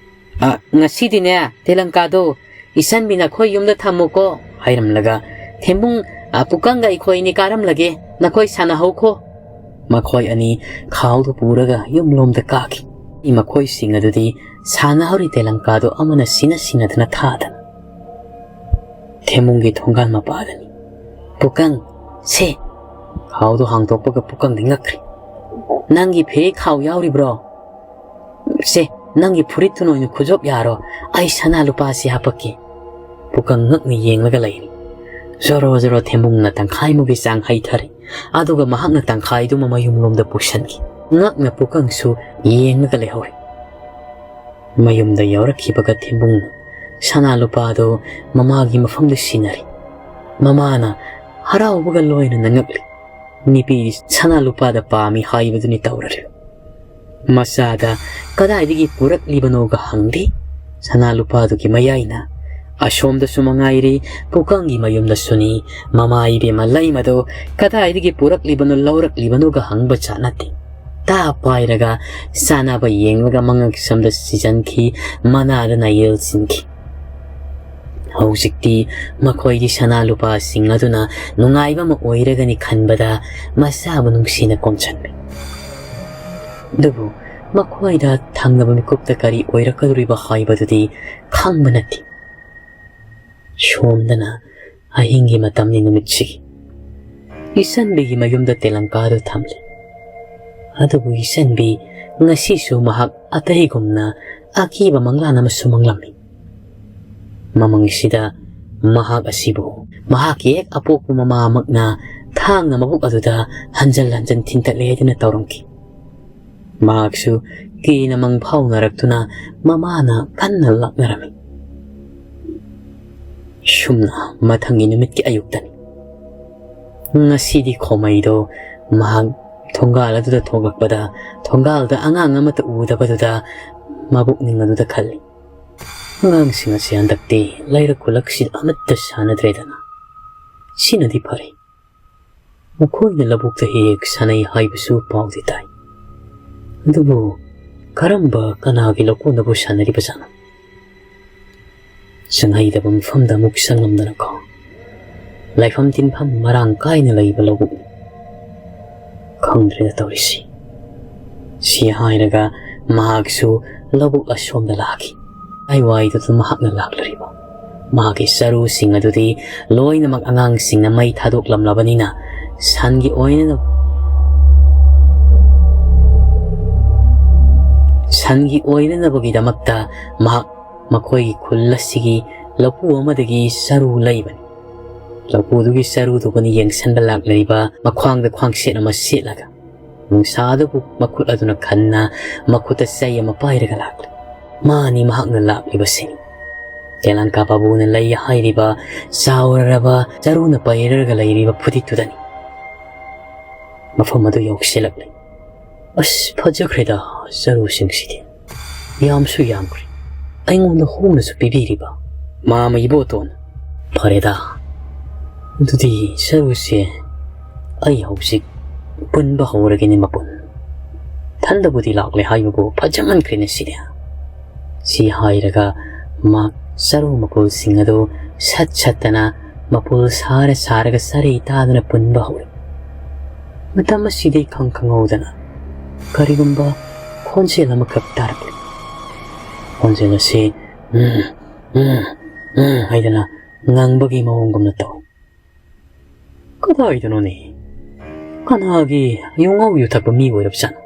"ꯑ, ꯉꯁꯤꯗꯤꯅꯦ, ꯇꯦꯂꯪꯀꯥꯗꯣ ꯏꯆꯟꯕꯤ ꯅꯈꯣꯏ ꯌꯨꯝꯗ ꯊꯝꯃꯨꯀꯣ" ꯍꯥꯏꯔꯝꯂꯒ, "ꯊꯦꯝꯕꯨꯡ, ꯑ, ꯄꯨꯀꯪꯒ ꯑꯩꯈꯣꯏ ꯑꯅꯤ ꯀꯥꯔꯝꯂꯒꯦ, ꯅꯈꯣꯏ ꯁꯥꯟꯅꯍꯧꯈꯣ꯫" ꯃꯈꯣꯏ ꯑꯅꯤ ꯈꯥꯎꯗꯨ ꯄꯨꯔꯒ ꯌꯨꯝꯂꯣꯝꯗ ꯀꯥꯈꯤ꯫ ꯃꯈꯣꯏꯁꯤꯡ ꯑꯗꯨꯗꯤ ꯁꯥꯟꯅꯍꯧꯔꯤ ꯇꯦꯂꯪꯀꯥꯗꯨ ꯑꯃꯅ ꯁꯤꯟꯅ ꯁꯤꯟꯅꯗꯅ ꯊꯥꯗꯅ꯫ ꯊꯦꯝꯕꯨꯡꯒꯤ ꯊꯣꯡꯒꯥꯜ ꯃꯄꯥꯗꯅꯤ꯫ "ꯄꯨꯀꯪ, ꯁꯦ!" ꯈꯥꯎꯗꯨ ꯍꯥꯡꯗꯣꯛꯄꯒ ꯄꯨꯀꯪꯗꯤ ꯉꯛꯈ꯭ꯔꯦ꯫ "ꯅꯪꯒꯤ ꯐꯤꯔꯤ ꯈꯥꯎ ꯌꯥꯎꯔꯤꯕ꯭ꯔꯣ? ꯁꯦ, ꯅꯪꯒꯤ ꯐꯨꯔꯤꯠꯇꯨꯅ ꯑꯣꯏꯅ ꯈꯨꯖꯣꯞ ꯌꯥꯔꯣ, ꯑꯩ ꯁꯅꯥ ꯂꯨꯄꯥꯁꯤ ꯍꯥꯞꯄꯛꯀꯦ꯫" ꯄꯨꯀꯪ ꯉꯛꯅ ꯌꯦꯡꯂꯒ ꯂꯩꯔꯤ꯫ ꯖꯣꯔꯣ ꯖꯣꯔꯣ ꯊꯦꯝꯕꯨꯡꯅ ꯇꯪꯈꯥꯏꯃꯨꯛꯀꯤ ꯆꯥꯡ ꯍꯩꯊꯔꯦ꯫ ꯑꯗꯨꯒ ꯃꯍꯥꯛꯅ ꯇꯪꯈꯥꯏꯗꯨꯃ ꯃꯌꯨꯝꯂꯣꯝꯗ ꯄꯨꯁꯟꯈꯤ꯫ ꯉꯛꯅ ꯄꯨꯀꯪꯁꯨ ꯌꯦꯡꯂꯒ ꯂꯩꯍꯧꯔꯦ꯫ ꯃꯌꯨꯝꯗ ꯌꯧꯔꯛꯈꯤꯕꯒ ꯊꯦꯝꯕꯨꯡꯅ ꯁꯅꯥ ꯂꯨꯄꯥꯗꯨ ꯃꯃꯥꯒꯤ ꯃꯐꯝꯗ ꯁꯤꯟꯅꯔꯤ꯫ ꯃꯃꯥꯅ ꯍꯔꯥꯎꯕꯒ ꯂꯣꯏꯅꯅ ꯉꯛꯂꯤ꯫ ꯅꯨꯄꯤꯗꯤ ꯁꯅꯥ ꯂꯨꯄꯥꯗ ꯄꯥꯝꯃꯤ ꯍꯥꯏꯕꯗꯨꯅꯤ ꯇꯧꯔꯔꯤꯕ꯫ ꯃꯆꯥꯗ ꯀꯗꯥꯏꯗꯒꯤ ꯄꯨꯔꯛꯂꯤꯕꯅꯣꯒ ꯍꯪꯂꯤ꯫ ꯁꯅꯥ ꯂꯨꯄꯥꯗꯨꯒꯤ ꯃꯌꯥꯏꯅ ꯑꯁꯣꯝꯗꯁꯨ ꯃꯉꯥꯏꯔꯤ, ꯄꯨꯀꯪꯒꯤ ꯃꯌꯨꯝꯗꯁꯨꯅꯤ꯫ ꯃꯃꯥ ꯏꯕꯦꯝꯃ ꯂꯩꯃꯗꯣ ꯀꯗꯥꯏꯗꯒꯤ ꯄꯨꯔꯛꯂꯤꯕꯅꯣ ꯂꯧꯔꯛꯂꯤꯕꯅꯣꯒ ꯍꯪꯕ ꯖꯥꯠ ꯅꯠꯇꯦ꯫ ꯇꯥ ꯄꯥꯏꯔꯒ ꯆꯥꯅꯕ ꯌꯦꯡꯂꯒ ꯃꯉꯛꯁꯝꯗ ꯁꯤꯖꯟꯈꯤ, ꯃꯅꯥꯗ ꯅꯥꯌꯦꯜ ꯁꯤꯟꯈꯤ꯫ ꯍꯧꯖꯤꯛꯇꯤ ꯃꯈꯣꯏꯒꯤ ꯁꯅꯥ ꯂꯨꯄꯥꯁꯤꯡ ꯑꯗꯨꯅ ꯅꯨꯡꯉꯥꯏꯕ ꯑꯃ ꯑꯣꯏꯔꯒꯅꯤ ꯈꯟꯕꯗ ꯃꯆꯥꯕꯨ ꯅꯨꯡꯁꯤꯅ ꯀꯣꯝꯁꯤꯟꯕꯤ꯫ ꯑꯗꯨꯕꯨ ꯃꯈꯣꯏꯗ ꯊꯪꯅꯕ ꯃꯤꯀꯨꯞꯇ ꯀꯔꯤ ꯑꯣꯏꯔꯛꯀꯗꯧꯔꯤꯕ ꯍꯥꯏꯕꯗꯨꯗꯤ ꯈꯪꯕ ꯅꯠꯇꯦ꯫ ꯁꯣꯝꯗꯅ ꯑꯍꯤꯡꯒꯤ ꯃꯇꯝꯅꯤ ꯅꯨꯃꯤꯠꯁꯤꯒꯤ꯫ ꯏꯆꯟꯕꯤꯒꯤ ꯃꯌꯨꯝꯗ ꯇꯦꯂꯪꯀꯥꯗꯨ ꯊꯝꯂꯤ꯫ ꯑꯗꯨꯕꯨ ꯏꯆꯟꯕꯤ ꯉꯁꯤꯁꯨ ꯃꯍꯥꯛ ꯑꯇꯩꯒꯨꯝꯅ ꯑꯀꯤꯕ ꯃꯪꯂꯥꯟ ꯑꯃꯁꯨ ꯃꯪꯂꯝꯃꯤ꯫ ꯃꯃꯪꯁꯤꯗ ꯃꯍꯥꯛ ꯑꯁꯤꯕꯨ ꯃꯍꯥꯛꯀꯤ ꯍꯦꯛ ꯑꯄꯣꯛꯄ ꯃꯃꯥꯃꯛꯅ ꯊꯥꯡꯅ ꯃꯕꯨꯛ ꯑꯗꯨꯗ ꯍꯟꯖꯟ ꯍꯟꯖꯟ ꯊꯤꯟꯇꯠꯂꯦ ꯍꯥꯏꯗꯨꯅ ꯇꯧꯔꯝꯈꯤ꯫ ꯃꯍꯥꯛꯁꯨ ꯀꯤꯅ ꯃꯪ ꯐꯥꯎꯅꯔꯛꯇꯨꯅ ꯃꯃꯥꯅ ꯀꯟꯅ ꯂꯥꯛꯅꯔꯝꯃꯤ꯫ ꯁꯨꯝꯅ ꯃꯊꯪꯒꯤ ꯅꯨꯃꯤꯠꯀꯤ ꯑꯌꯨꯛꯇꯅꯤ꯫ ꯉꯁꯤꯗꯤ ꯈꯣꯃꯩꯗꯣ ꯃꯍꯥꯛ ꯊꯣꯡꯒꯥꯜ ꯑꯗꯨꯗ ꯊꯣꯛꯂꯛꯄꯗ ꯊꯣꯡꯒꯥꯜꯗ ꯑꯉꯥꯡ ꯑꯃꯠꯇ ꯎꯗꯕꯗꯨꯗ ꯃꯕꯨꯛꯅꯤꯡ ꯑꯗꯨꯗ ꯈꯜꯂꯤ, "ꯑꯉꯥꯡꯁꯤꯡ ꯑꯁꯤ ꯍꯟꯗꯛꯇꯤ ꯂꯩꯔꯛ ꯈꯨꯜꯂꯛꯁꯤꯗ ꯑꯃꯠꯇ ꯁꯥꯟꯅꯗ꯭ꯔꯦꯗꯅ꯫ ꯁꯤꯅꯗꯤ ꯐꯔꯦ꯫ ꯃꯈꯣꯏꯅ ꯂꯧꯕꯨꯛꯇ ꯍꯦꯛ ꯍꯦꯛ ꯁꯥꯟꯅꯩ ꯍꯥꯏꯕꯁꯨ ꯄꯥꯎꯗꯤ ꯇꯥꯏ꯫ ꯑꯗꯨꯕꯨ ꯀꯔꯝꯕ ꯀꯅꯥꯒꯤ ꯂꯧꯀꯣꯟꯗꯕꯨ ꯁꯥꯟꯅꯔꯤꯕꯖꯥꯠꯅꯣ? ꯆꯪꯍꯩꯗꯕ ꯃꯐꯝꯗ ꯑꯃꯨꯛ ꯆꯪꯂꯝꯗꯅꯀꯣ꯫ ꯂꯥꯏꯐꯝ ꯇꯤꯟꯐꯝ ꯃꯔꯥꯡ ꯀꯥꯏꯅ ꯂꯩꯕ ꯂꯧꯕꯨꯛꯅꯤ꯫ ꯈꯪꯗ꯭ꯔꯦꯗ ꯇꯧꯔꯤꯁꯤ꯫" ꯁꯤ ꯍꯥꯏꯔꯒ ꯃꯍꯥꯛꯁꯨ ꯂꯧꯕꯨꯛ ꯑꯁꯣꯝꯗ ꯂꯥꯛꯈꯤ꯫ ꯍꯥꯏꯋꯥꯏꯗꯨꯗ ꯃꯍꯥꯛꯅ ꯂꯥꯛꯂꯔꯤꯕ ꯃꯍꯥꯛꯀꯤ ꯆꯔꯨꯁꯤꯡ ꯑꯗꯨꯗꯤ ꯂꯣꯏꯅꯃꯛ ꯑꯉꯥꯡꯁꯤꯡꯅ ꯃꯩ ꯊꯥꯗꯣꯛꯂꯝꯂꯕꯅꯤꯅ ꯁꯟꯒꯤ ꯑꯣꯏꯅꯅ-, ꯁꯟꯒꯤ ꯑꯣꯏꯅꯅꯕꯒꯤꯗꯃꯛꯇ ꯃꯍꯥꯛ ꯃꯈꯣꯏꯒꯤ ꯈꯨꯜ ꯑꯁꯤꯒꯤ ꯂꯧꯄꯨ ꯑꯃꯗꯒꯤ ꯆꯔꯨ ꯂꯩꯕꯅꯤ꯫ ꯂꯧꯄꯨꯗꯨꯒꯤ ꯆꯔꯨꯗꯨꯒꯅ ꯌꯦꯡꯁꯟꯕ ꯂꯥꯛꯂꯤꯕ ꯃꯈ꯭ꯋꯥꯡꯗ ꯈ꯭ꯋꯥꯡꯁꯦꯠ ꯑꯃ ꯁꯦꯠꯂꯒ, ꯅꯨꯡꯁꯥ ꯑꯗꯨꯕꯨ ꯃꯈꯨꯠ ꯑꯗꯨꯅ ꯈꯟꯅ ꯃꯈꯨꯠꯇ ꯆꯩ ꯑꯃ ꯄꯥꯏꯔꯒ ꯂꯥꯛꯂꯤ꯫ ꯃꯥꯅꯤ ꯃꯍꯥꯛꯅ ꯂꯥꯛꯂꯤꯕꯁꯤ꯫ ꯇꯦꯂꯪꯀꯥ ꯕꯥꯕꯨꯅ ꯂꯩ ꯍꯥꯏꯔꯤꯕ ꯆꯥꯎꯔꯔꯕ ꯆꯔꯨꯅ ꯄꯩꯔꯒ ꯂꯩꯔꯤꯕ ꯐꯨꯗꯤꯠꯇꯨꯗꯅꯤ꯫ ꯃꯐꯝ ꯑꯗꯨ ꯌꯧꯁꯤꯜꯂꯛꯂꯦ꯫ "ꯑꯁ, ꯐꯖꯈ꯭ꯔꯦꯗ, ꯆꯔꯨꯁꯤꯡꯁꯤꯗꯤ꯫ ꯌꯥꯝꯁꯨ ꯌꯥꯝꯈ꯭ꯔꯦ꯫ ꯑꯩꯉꯣꯟꯗ ꯍꯣꯡꯅꯁꯨ ꯄꯤꯕꯤꯔꯤꯕ ꯃꯥꯃ ꯏꯕꯣꯇꯣꯟ꯫ ꯐꯔꯦꯗ, ꯑꯗꯨꯗꯤ ꯆꯔꯨꯁꯦ ꯑꯩ ꯍꯧꯖꯤꯛ ꯄꯨꯟꯕ ꯍꯧꯔꯒꯦꯅꯦ ꯃꯄꯨꯟ꯫ ꯊꯟꯗꯕꯨꯗꯤ ꯂꯥꯛꯂꯦ ꯍꯥꯏꯕꯕꯨ ꯐꯖꯃꯟꯈ꯭ꯔꯦꯅꯦ ꯁꯤꯗꯤ"꯫ ꯁꯤ ꯍꯥꯏꯔꯒ ꯃꯍꯥꯛ ꯆꯔꯨ ꯃꯄꯨꯜꯁꯤꯡ ꯑꯗꯨ ꯁꯠ ꯁꯠꯇꯅ ꯃꯄꯨꯜ ꯁꯥꯔ ꯁꯥꯔꯒ ꯆꯔꯩ ꯇꯥꯗꯨꯅ ꯄꯨꯟꯕ ꯍꯧꯔꯦ꯫ ꯃꯇꯝ ꯑꯁꯤꯗ ꯏꯈꯪ ꯈꯪꯍꯧꯗꯅ ꯀꯔꯤꯒꯨꯝꯕ ꯈꯣꯟꯖꯦꯜ ꯑꯃꯈꯛ ꯇꯥꯔꯛꯂꯦ꯫ ꯈꯣꯟꯖꯦꯜ ꯑꯁꯤ "ꯎꯝ, ꯎꯝ, ꯎꯝ" ꯍꯥꯏꯗꯅ ꯉꯪꯕꯒꯤ ꯃꯑꯣꯡꯒꯨꯝꯅ ꯇꯧꯏ꯫ "ꯀꯗꯥꯏꯗꯅꯣꯅꯦ? ꯀꯅꯥꯒꯤ ꯌꯨꯉꯧ ꯌꯨꯊꯛꯄ ꯃꯤ ꯑꯣꯏꯔꯕꯖꯥꯠꯅꯣ?"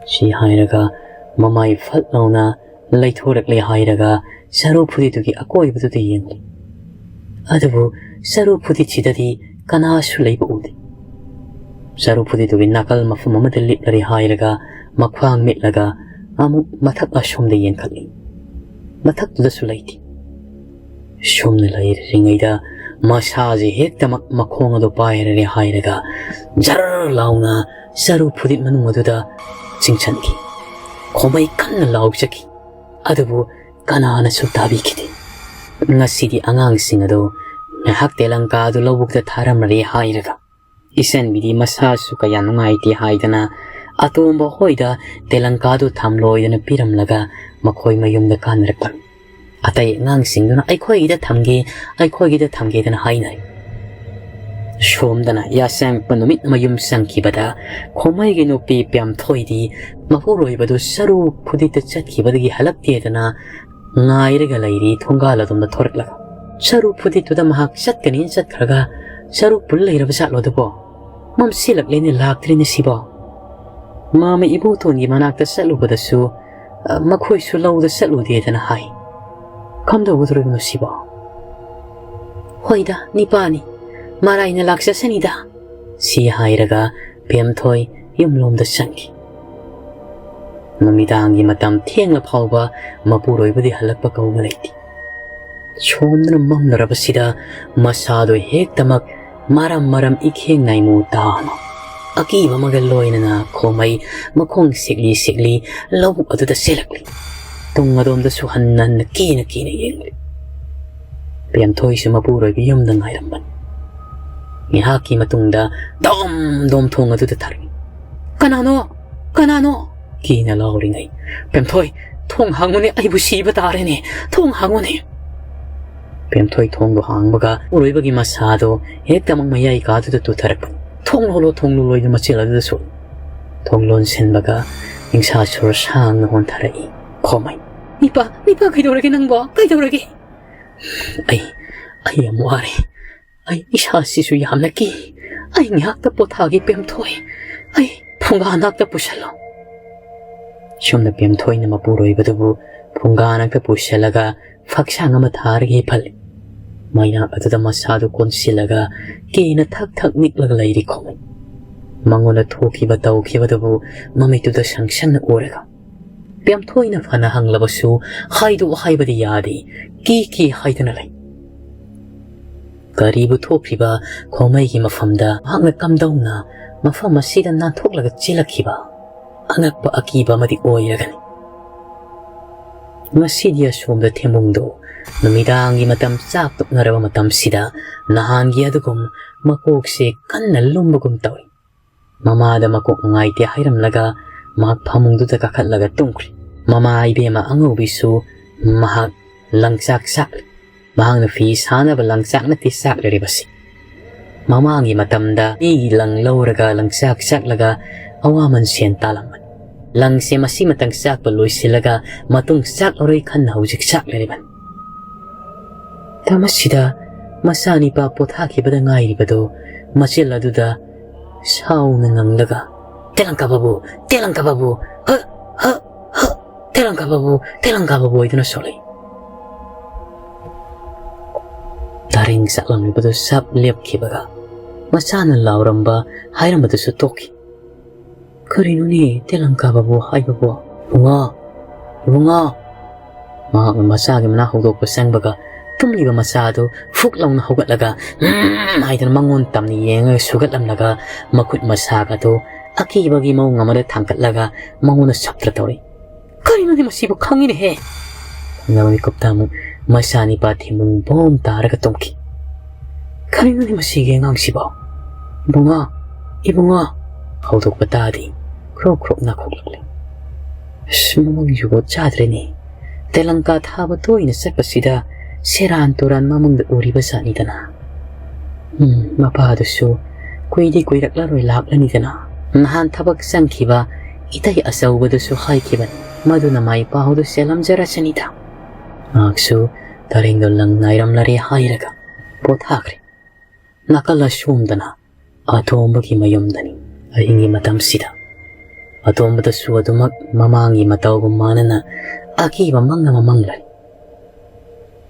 ꯁꯤ ꯍꯥꯏꯔꯒ ꯃꯃꯥꯏ ꯐꯠ ꯂꯥꯎꯅ ꯂꯩꯊꯣꯔꯛꯂꯦ ꯍꯥꯏꯔꯒ ꯆꯔꯨ ꯐꯨꯗꯤꯠꯇꯨꯒꯤ ꯑꯀꯣꯏꯕꯗꯨꯗ ꯌꯦꯡꯂꯤ꯫ ꯑꯗꯨꯕꯨ ꯆꯔꯨ ꯐꯨꯗꯤꯠꯁꯤꯗꯗꯤ ꯀꯅꯥꯁꯨ ꯂꯩꯕ ꯎꯗꯦ꯫ ꯆꯔꯨ ꯐꯨꯗꯤꯠꯇꯨꯒꯤ ꯅꯥꯀꯜ ꯃꯐꯝ ꯑꯃꯗ ꯂꯤꯞꯂꯔꯦ ꯍꯥꯏꯔꯒ ꯃꯈ꯭ꯋꯥꯡ ꯃꯤꯠꯂꯒ ꯑꯃꯨꯛ ꯃꯊꯛ ꯑꯁꯣꯝꯗ ꯌꯦꯡꯈꯠꯂꯤ꯫ ꯃꯊꯛꯇꯨꯗꯁꯨ ꯂꯩꯇꯦ꯫ ꯁꯨꯝꯅ ꯂꯩꯔꯤꯉꯩꯗ ꯃꯁꯥꯁꯦ ꯍꯦꯛꯇꯃꯛ ꯃꯈꯣꯡ ꯑꯗꯨ ꯄꯥꯏꯔꯔꯦ ꯍꯥꯏꯔꯒ ꯖꯔ ꯂꯥꯎꯅ ꯆꯔꯨ ꯐꯨꯗꯤꯠ ꯃꯅꯨꯡ ꯑꯗꯨꯗ ꯆꯤꯡꯁꯤꯟꯈꯤ꯫ ꯈꯣꯃꯩ ꯀꯟꯅ ꯂꯥꯎꯖꯈꯤ꯫ ꯑꯗꯨꯕꯨ ꯀꯅꯥꯅꯁꯨ ꯇꯥꯕꯤꯈꯤꯗꯦ꯫ ꯉꯁꯤꯗꯤ ꯑꯉꯥꯡꯁꯤꯡ ꯑꯗꯨ ꯉꯥꯏꯍꯥꯛ ꯇꯦꯂꯪꯀꯥ ꯑꯗꯨ ꯂꯧꯕꯨꯛꯇ ꯊꯥꯔꯝꯂꯔꯦ ꯍꯥꯏꯔꯒ ꯏꯆꯟꯕꯤꯗꯤ ꯃꯁꯥꯁꯨ ꯀꯌꯥ ꯅꯨꯡꯉꯥꯏꯇꯦ ꯍꯥꯏꯗꯅ ꯑꯇꯣꯝꯕ ꯍꯣꯏꯗ ꯇꯦꯂꯪꯀꯥꯗꯨ ꯊꯝꯂꯣꯏꯗꯅ ꯄꯤꯔꯝꯂꯒ ꯃꯈꯣꯏ ꯃꯌꯨꯝꯗ ꯀꯥꯅꯔꯛꯄ꯫ ꯑꯇꯩ ꯑꯉꯥꯡꯁꯤꯡꯗꯨꯅ "ꯑꯩꯈꯣꯏꯒꯤꯗ ꯊꯝꯒꯦ, ꯑꯩꯈꯣꯏꯒꯤꯗ ꯊꯝꯒꯦꯗꯅ" ꯍꯥꯏꯅꯔꯤ꯫ ꯁꯣꯝꯗꯅ ꯌꯥꯆꯪꯉꯛꯄ ꯅꯨꯃꯤꯠ ꯑꯃ ꯌꯨꯝ ꯆꯪꯈꯤꯕꯗ ꯈꯣꯃꯩꯒꯤ ꯅꯨꯄꯤ ꯄꯦꯝꯊꯣꯏꯗꯤ ꯃꯄꯨꯔꯣꯏꯕꯗꯨ ꯆꯔꯨ ꯐꯨꯗꯤꯠꯇ ꯆꯠꯈꯤꯕꯗꯒꯤ ꯍꯜꯂꯛꯇꯦꯗꯅ ꯉꯥꯏꯔꯒ ꯂꯩꯔꯤ ꯊꯣꯡꯒꯥꯜ ꯑꯗꯣꯝꯗ ꯊꯣꯔꯛꯂꯒ꯫ "ꯆꯔꯨ ꯐꯨꯗꯤꯠꯇꯨꯗ ꯃꯍꯥꯛ ꯆꯠꯀꯅꯤꯅ ꯆꯠꯈ꯭ꯔꯒ ꯆꯔꯨ ꯄꯨꯜ ꯂꯩꯔꯕ ꯖꯥꯠꯂꯣ ꯑꯗꯨꯕꯣ? ꯃꯝꯁꯤꯜꯂꯛꯂꯦꯅꯦ, ꯂꯥꯛꯇ꯭ꯔꯦꯅꯦ ꯁꯤꯕꯣ꯫ ꯃꯥꯃ ꯏꯕꯣꯇꯣꯟꯒꯤ ꯃꯅꯥꯛꯇ ꯆꯠꯂꯨꯕꯗꯁꯨ, ꯑ, ꯃꯈꯣꯏꯁꯨ ꯂꯧꯗ ꯆꯠꯂꯨꯗꯦꯗꯅ ꯍꯥꯏ꯫ ꯀꯝꯗꯧꯒꯗꯧꯔꯤꯕꯅꯣ ꯁꯤꯕꯣ?" "ꯍꯣꯏꯗ, ꯅꯤꯄꯥꯅꯤ꯫ ꯃꯔꯥꯏꯅ ꯂꯥꯛꯆꯁꯅꯤꯗ"꯫ ꯁꯤ ꯍꯥꯏꯔꯒ ꯄꯦꯝꯊꯣꯏ ꯌꯨꯝꯂꯣꯝꯗ ꯆꯪꯈꯤ꯫ ꯅꯨꯃꯤꯗꯥꯡꯒꯤ ꯃꯇꯝ ꯊꯦꯡꯂ ꯐꯥꯎꯕ ꯃꯄꯨꯔꯣꯏꯕꯗꯤ ꯍꯜꯂꯛꯄ ꯀꯧꯕ ꯂꯩꯇꯦ꯫ ꯁꯣꯝꯗꯅ ꯃꯝꯂꯔꯕꯁꯤꯗ ꯃꯁꯥꯗꯣ ꯍꯦꯛꯇꯃꯛ ꯃꯔꯝ ꯃꯔꯝ ꯏꯈꯦꯡ ꯅꯥꯏꯃꯨ ꯇꯥꯅ ꯑꯀꯤꯕ ꯑꯃꯒ ꯂꯣꯏꯅꯅ ꯈꯣꯃꯩ ꯃꯈꯣꯡ ꯁꯤꯛꯂꯤ ꯁꯤꯛꯂꯤ ꯂꯧꯕꯨꯛ ꯑꯗꯨꯗ ꯆꯦꯜꯂꯛꯂꯤ꯫ ꯇꯨꯡ ꯑꯗꯣꯝꯗꯁꯨ ꯍꯟꯅ ꯍꯟꯅ ꯀꯤꯅ ꯀꯤꯅ ꯌꯦꯡꯂꯤ꯫ ꯄꯦꯝꯊꯣꯏꯁꯨ ꯃꯄꯨꯔꯣꯏꯕ ꯌꯨꯝꯗ ꯉꯥꯏꯔꯝꯕꯅꯤ꯫ ꯉꯥꯏꯍꯥꯛꯀꯤ ꯃꯇꯨꯡꯗ ꯗꯣꯝ ꯗꯣꯝ ꯊꯣꯡ ꯑꯗꯨꯗ ꯊꯥꯔꯛꯏ꯫ "ꯀꯅꯥꯅꯣ? ꯀꯅꯥꯅꯣ?" ꯀꯤꯅ ꯂꯥꯎꯔꯤꯉꯩ, "ꯄꯦꯝꯊꯣꯏ, ꯊꯣꯡ ꯍꯥꯡꯉꯨꯅꯦ, ꯑꯩꯕꯨ ꯁꯤꯕ ꯇꯥꯔꯦꯅꯦ, ꯊꯣꯡ ꯍꯥꯡꯉꯨꯅꯦ!" ꯄꯦꯝꯊꯣꯏ ꯊꯣꯡꯗꯣ ꯍꯥꯡꯕꯒ ꯎꯔꯣꯏꯕꯒꯤ ꯃꯁꯥꯗꯣ ꯍꯦꯛꯇꯃꯛ ꯃꯌꯥꯏ ꯀꯥꯗꯨꯗ ꯇꯨꯊꯔꯛꯄꯅꯤ꯫ "ꯊꯣꯡ ꯂꯣꯜꯂꯣ, ꯊꯣꯡ ꯂꯣꯜꯂꯣ" ꯍꯥꯏꯗꯨꯅ ꯃꯆꯤꯜ ꯑꯗꯨꯗ ꯁꯣꯛꯏ꯫ ꯊꯣꯡ ꯂꯣꯟꯁꯤꯟꯕꯒ ꯅꯤꯡꯁꯥ ꯁꯣꯔ ꯁꯥꯡꯅ ꯍꯣꯟꯊꯔꯛꯏ ꯈꯣꯃꯩ꯫ "ꯅꯤꯄꯥ, ꯅꯤꯄꯥ, ꯀꯩꯗꯧꯔꯒꯦ ꯅꯪꯕꯣ? ꯀꯩꯗꯧꯔꯒꯦ?" "ꯑꯩ, ꯑꯩ ꯌꯥꯝ ꯋꯥꯔꯦ꯫ ꯑꯩ ꯏꯁꯥꯁꯤꯁꯨ ꯌꯥꯝꯅ ꯀꯤ꯫ ꯑꯩ ꯉꯥꯏꯍꯥꯛꯇ ꯄꯣꯊꯥꯒꯦ ꯄꯦꯝꯊꯣꯏ꯫ ꯑꯩ ꯐꯨꯡꯒꯥ ꯅꯥꯛꯇ ꯄꯨꯁꯜꯂꯣ꯫" ꯁꯣꯝꯗ ꯄꯦꯝꯊꯣꯏꯅ ꯃꯄꯨꯔꯣꯏꯕꯗꯨꯕꯨ ꯐꯨꯡꯒꯥ ꯅꯥꯛꯇ ꯄꯨꯁꯜꯂꯒ ꯐꯛꯁꯥꯡ ꯑꯃ ꯊꯥꯔꯒ ꯍꯤꯞꯍꯜꯂꯤ꯫ ꯃꯩꯅꯥꯛ ꯑꯗꯨꯗ ꯃꯁꯥꯗꯨ ꯀꯣꯟꯁꯤꯜꯂꯒ ꯀꯤꯅ ꯊꯛ ꯊꯛ ꯅꯤꯛꯂꯒ ꯂꯩꯔꯤ ꯈꯣꯃꯩ꯫ ꯃꯉꯣꯟꯗ ꯊꯣꯛꯈꯤꯕ ꯇꯧꯈꯤꯕꯗꯨꯕꯨ ꯃꯃꯤꯠꯇꯨꯗ ꯁꯪ ꯁꯪꯅ ꯎꯔꯒ꯫ ꯄꯦꯝꯊꯣꯏꯅ ꯐꯅ ꯍꯪꯂꯕꯁꯨ ꯍꯥꯏꯗꯣꯛ ꯍꯥꯏꯕꯗꯤ ꯌꯥꯗꯦ, ꯀꯤ ꯀꯤ ꯍꯥꯏꯗꯨꯅ ꯂꯩ꯫ ꯀꯔꯤꯕꯨ ꯊꯣꯛꯈ꯭ꯔꯤꯕ ꯈꯣꯃꯩꯒꯤ ꯃꯐꯝꯗ ꯃꯍꯥꯛꯅ ꯀꯝꯗꯧꯅ ꯃꯐꯝ ꯑꯁꯤꯗ ꯅꯥꯟꯊꯣꯛꯂꯒ ꯆꯦꯜꯂꯛꯈꯤꯕ ꯑꯉꯛꯄ ꯑꯀꯤꯕ ꯑꯃꯗꯤ ꯑꯣꯏꯔꯒꯅꯤ꯫ ꯉꯁꯤꯗꯤ ꯑꯁꯣꯝꯗ ꯊꯦꯝꯕꯨꯡꯗꯣ ꯅꯨꯃꯤꯗꯥꯡꯒꯤ ꯃꯇꯝ ꯆꯥꯛ ꯇꯣꯛꯅꯔꯕ ꯃꯇꯝꯁꯤꯗ ꯅꯍꯥꯟꯒꯤ ꯑꯗꯨꯒꯨꯝ ꯃꯀꯣꯛꯁꯦ ꯀꯟꯅ ꯂꯨꯝꯕꯒꯨꯝ ꯇꯧꯏ꯫ ꯃꯃꯥꯗ ꯃꯀꯣꯛ ꯅꯨꯡꯉꯥꯏꯇꯦ ꯍꯥꯏꯔꯝꯂꯒ ꯃꯍꯥꯛ ꯐꯃꯨꯡꯗꯨꯗ ꯀꯥꯈꯠꯂꯒ ꯇꯨꯝꯈ꯭ꯔꯦ꯫ ꯃꯃꯥ ꯏꯕꯦꯝꯃ ꯑꯉꯧꯕꯤꯁꯨ ꯃꯍꯥꯛ ꯂꯪꯆꯥꯛ ꯆꯥꯛꯂꯤ꯫ ꯃꯍꯥꯛꯅ ꯐꯤ ꯁꯥꯅꯕ ꯂꯪꯆꯥꯛ ꯅꯠꯇꯦ ꯆꯥꯛꯂꯤꯕꯁꯤ꯫ ꯃꯃꯥꯡꯒꯤ ꯃꯇꯝꯗ ꯃꯤꯒꯤ ꯂꯪ ꯂꯧꯔꯒ ꯂꯪꯆꯥꯛ ꯆꯥꯛꯂꯒ ꯑꯋꯥꯃꯟ ꯁꯦꯟ ꯇꯥꯜꯂꯝꯕꯅꯤ꯫ ꯂꯪꯁꯦ ꯃꯁꯤꯃꯇꯪ ꯆꯥꯛꯄ ꯂꯣꯏꯁꯤꯜꯂꯒ ꯃꯇꯨꯡ ꯆꯥꯛꯂꯔꯣꯏ ꯈꯟꯅ ꯍꯧꯖꯤꯛ ꯆꯥꯛꯂꯤꯕꯅꯤ꯫ ꯃꯇꯝ ꯑꯁꯤꯗ ꯃꯆꯥꯅꯤꯄꯥ ꯄꯣꯊꯥꯈꯤꯕꯗ ꯉꯥꯏꯔꯤꯕꯗꯨ ꯃꯆꯤꯜ ꯑꯗꯨꯗ ꯁꯥꯎꯅ ꯉꯪꯂꯒ, "ꯇꯦꯂꯪꯀꯥ ꯕꯥꯕꯨ, ꯇꯦꯂꯪꯀꯥ ꯕꯥꯕꯨ, ꯍ, ꯍ, ꯍ, ꯇꯦꯂꯪꯀꯥ ꯕꯥꯕꯨ, ꯇꯦꯂꯪꯀꯥ ꯕꯥꯕꯨ" ꯍꯥꯏꯗꯨꯅ ꯁꯣꯜꯂꯛꯏ꯫ ꯇꯥꯔꯤꯡ ꯆꯥꯛꯂꯝꯂꯤꯕꯗꯨ ꯁꯞ ꯂꯦꯞꯈꯤꯕꯒ ꯃꯆꯥꯅ ꯂꯥꯎꯔꯝꯕ ꯍꯥꯏꯔꯝꯕꯗꯨꯁꯨ ꯇꯣꯛꯈꯤ꯫ "ꯀꯔꯤꯅꯣꯅꯦ ꯇꯦꯂꯪꯀꯥ ꯕꯥꯕꯨ ꯍꯥꯏꯕꯕꯨ?" "ꯏꯕꯨꯡꯉꯣ, ꯏꯕꯨꯡꯉꯣ!" ꯃꯍꯥꯛꯅ ꯃꯆꯥꯒꯤ ꯃꯅꯥꯛ ꯍꯧꯗꯣꯛꯄ ꯆꯪꯕꯒ ꯇꯨꯝꯂꯤꯕ ꯃꯆꯥꯗꯨ ꯐꯨꯛ ꯂꯥꯎꯅ ꯍꯧꯒꯠꯂꯒ "ꯎꯝ" ꯍꯥꯏꯗꯨꯅ ꯃꯉꯣꯟ ꯇꯝꯅ ꯌꯦꯡꯉꯒ ꯁꯨꯒꯠꯂꯝꯂꯒ ꯃꯈꯨꯠ ꯃꯁꯥꯒꯗꯨ ꯑꯀꯤꯕꯒꯤ ꯃꯑꯣꯡ ꯑꯃꯗ ꯊꯥꯡꯒꯠꯂꯒ ꯃꯉꯣꯟꯗ ꯁꯞꯇ꯭ꯔ ꯇꯧꯔꯛꯏ꯫ "ꯀꯔꯤꯅꯣꯅꯦ ꯃꯁꯤꯕꯨ? ꯈꯪꯉꯤꯅꯦꯍꯦ!" ꯈꯪꯂꯕ ꯃꯤꯀꯨꯞꯇ ꯑꯃꯨꯛ ꯃꯆꯥꯅꯤꯄꯥ ꯊꯤꯃꯨꯡ ꯕꯣꯝ ꯇꯥꯔꯒ ꯇꯨꯝꯈꯤ꯫ "ꯀꯔꯤꯅꯣꯅꯦ ꯃꯁꯤꯒꯤ ꯑꯉꯥꯡꯁꯤꯕꯣ? ꯏꯕꯨꯡꯉꯣ, ꯏꯕꯨꯡꯉꯣ!" ꯍꯧꯗꯣꯛꯄ ꯇꯥꯗꯦ꯫ ꯈ꯭ꯔꯣꯛ ꯈ꯭ꯔꯣꯛ ꯅꯥꯈꯣꯛꯂꯛꯂꯦ꯫ "ꯑꯁ, ꯃꯃꯪ ꯖꯨꯒꯣꯠ ꯆꯥꯗ꯭ꯔꯦꯅꯦ꯫ ꯇꯦꯂꯪꯀꯥ ꯊꯥꯕ ꯇꯣꯏꯅ ꯆꯠꯄꯁꯤꯗ ꯁꯦꯔꯥꯟ ꯇꯨꯔꯥꯟ ꯃꯃꯪꯗ ꯎꯔꯤꯕ ꯖꯥꯠꯅꯤꯗꯅ꯫ ꯎꯝ, ꯃꯄꯥꯗꯨꯁꯨ ꯀꯨꯏꯗꯤ ꯀꯨꯏꯔꯛꯂꯔꯣꯏ ꯂꯥꯛꯂꯅꯤꯗꯅ꯫ ꯅꯍꯥꯟ ꯊꯕꯛ ꯆꯪꯈꯤꯕ ꯏꯇꯩ ꯑꯆꯧꯕꯗꯨꯁꯨ ꯍꯥꯏꯈꯤꯕꯅꯤ, ꯃꯗꯨꯅ ꯃꯥꯏ ꯄꯥꯎꯗꯨ ꯆꯦꯜꯂꯝꯖꯔꯁꯅꯤꯗ꯫" ꯃꯍꯥꯛꯁꯨ ꯇꯔꯦꯡꯗꯣ ꯂꯪ ꯅꯥꯏꯔꯝꯂꯔꯦ ꯍꯥꯏꯔꯒ ꯄꯣꯊꯥꯈ꯭ꯔꯦ꯫ ꯅꯥꯀꯜ ꯑꯁꯣꯝꯗꯅ ꯑꯇꯣꯝꯕꯒꯤ ꯃꯌꯨꯝꯗꯅꯤ꯫ ꯑꯍꯤꯡꯒꯤ ꯃꯇꯝꯁꯤꯗ ꯑꯇꯣꯝꯕꯗꯁꯨ ꯑꯗꯨꯃꯛ ꯃꯃꯥꯡꯒꯤ ꯃꯇꯧꯒ ꯃꯥꯟꯅꯅ ꯑꯀꯤꯕ ꯃꯪ ꯑꯃ ꯃꯪꯂꯅꯤ꯫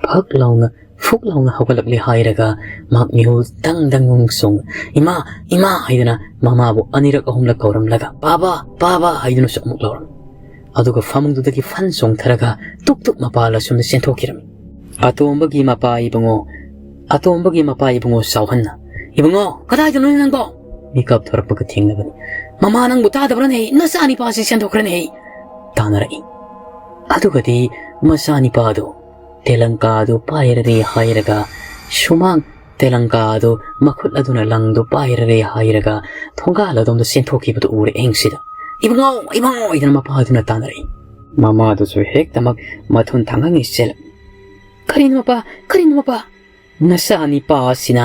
ꯐꯛ ꯂꯥꯎꯅ, ꯐꯨꯛ ꯂꯥꯎꯅ ꯍꯧꯒꯠꯂꯛꯂꯦ ꯍꯥꯏꯔꯒ ꯃꯍꯥꯛ ꯃꯤꯍꯨꯜ ꯗꯪ ꯗꯪ ꯗꯪ ꯆꯣꯡ, "ꯏꯃꯥ, ꯏꯃꯥ" ꯍꯥꯏꯗꯨꯅ ꯃꯃꯥꯕꯨ ꯑꯅꯤꯔꯛ ꯑꯍꯨꯝꯂꯛ ꯀꯧꯔꯝꯂꯒ "ꯄꯥꯕ, ꯄꯥꯕ" ꯍꯥꯏꯗꯨꯅꯁꯨ ꯑꯃꯨꯛ ꯂꯥꯎꯔꯝꯃꯤ꯫ ꯑꯗꯨꯒ ꯐꯃꯨꯡꯗꯨꯗꯒꯤ ꯐꯟ ꯆꯣꯡꯊꯔꯒ ꯇꯨꯛ ꯇꯨꯛ ꯃꯄꯥꯜ ꯑꯁꯣꯝꯗ ꯆꯦꯟꯊꯣꯛꯈꯤꯔꯝꯃꯤ꯫ ꯑꯇꯣꯝꯕꯒꯤ ꯃꯄꯥ ꯏꯕꯨꯡꯉꯣ, ꯑꯇꯣꯝꯕꯒꯤ ꯃꯄꯥ ꯏꯕꯨꯡꯉꯣ ꯆꯥꯎꯍꯟꯅ, "ꯏꯕꯨꯡꯉꯣ, ꯀꯗꯥꯏꯗꯅꯣ ꯅꯪꯕꯣ?" ꯃꯤꯀꯞ ꯊꯣꯔꯛꯄꯒ ꯊꯦꯡꯅꯕꯅꯤ꯫ "ꯃꯃꯥ, ꯅꯪꯕꯨ ꯇꯥꯗꯕ꯭ꯔꯅꯦ? ꯅꯆꯥꯅꯤꯄꯥꯁꯤ ꯆꯦꯟꯊꯣꯛꯈ꯭ꯔꯅꯦ!" ꯇꯥꯅꯔꯛꯏ꯫ ꯑꯗꯨꯒꯗꯤ ꯃꯆꯥꯅꯤꯄꯥꯗꯨ ꯇꯦꯂꯪꯀꯥꯗꯨ ꯄꯥꯏꯔꯔꯦ ꯍꯥꯏꯔꯒ ꯁꯨꯃꯥꯡ, ꯇꯦꯂꯪꯀꯥꯗꯨ ꯃꯈꯨꯠ ꯑꯗꯨꯅ ꯂꯪꯗꯨ ꯄꯥꯏꯔꯔꯦ ꯍꯥꯏꯔꯒ ꯊꯣꯡꯒꯥꯜ ꯑꯗꯣꯝꯗ ꯆꯦꯟꯊꯣꯛꯈꯤꯕꯗꯨ ꯎꯔꯦ ꯑꯍꯤꯡꯁꯤꯗ꯫ "ꯏꯕꯨꯡꯉꯣ, ꯏꯕꯨꯡꯉꯣ" ꯍꯥꯏꯗꯅ ꯃꯄꯥꯗꯨꯅ ꯇꯥꯅꯔꯛꯏ꯫ ꯃꯃꯥꯗꯨꯁꯨ ꯍꯦꯛꯇꯃꯛ ꯃꯊꯨꯟ ꯊꯥꯡꯒꯪꯉꯤ ꯆꯦꯜꯂꯛꯏ꯫ "ꯀꯔꯤꯅꯣ ꯃꯄꯥ? ꯀꯔꯤꯅꯣ ꯃꯄꯥ?" "ꯅꯆꯥ ꯅꯤꯄꯥ ꯑꯁꯤꯅ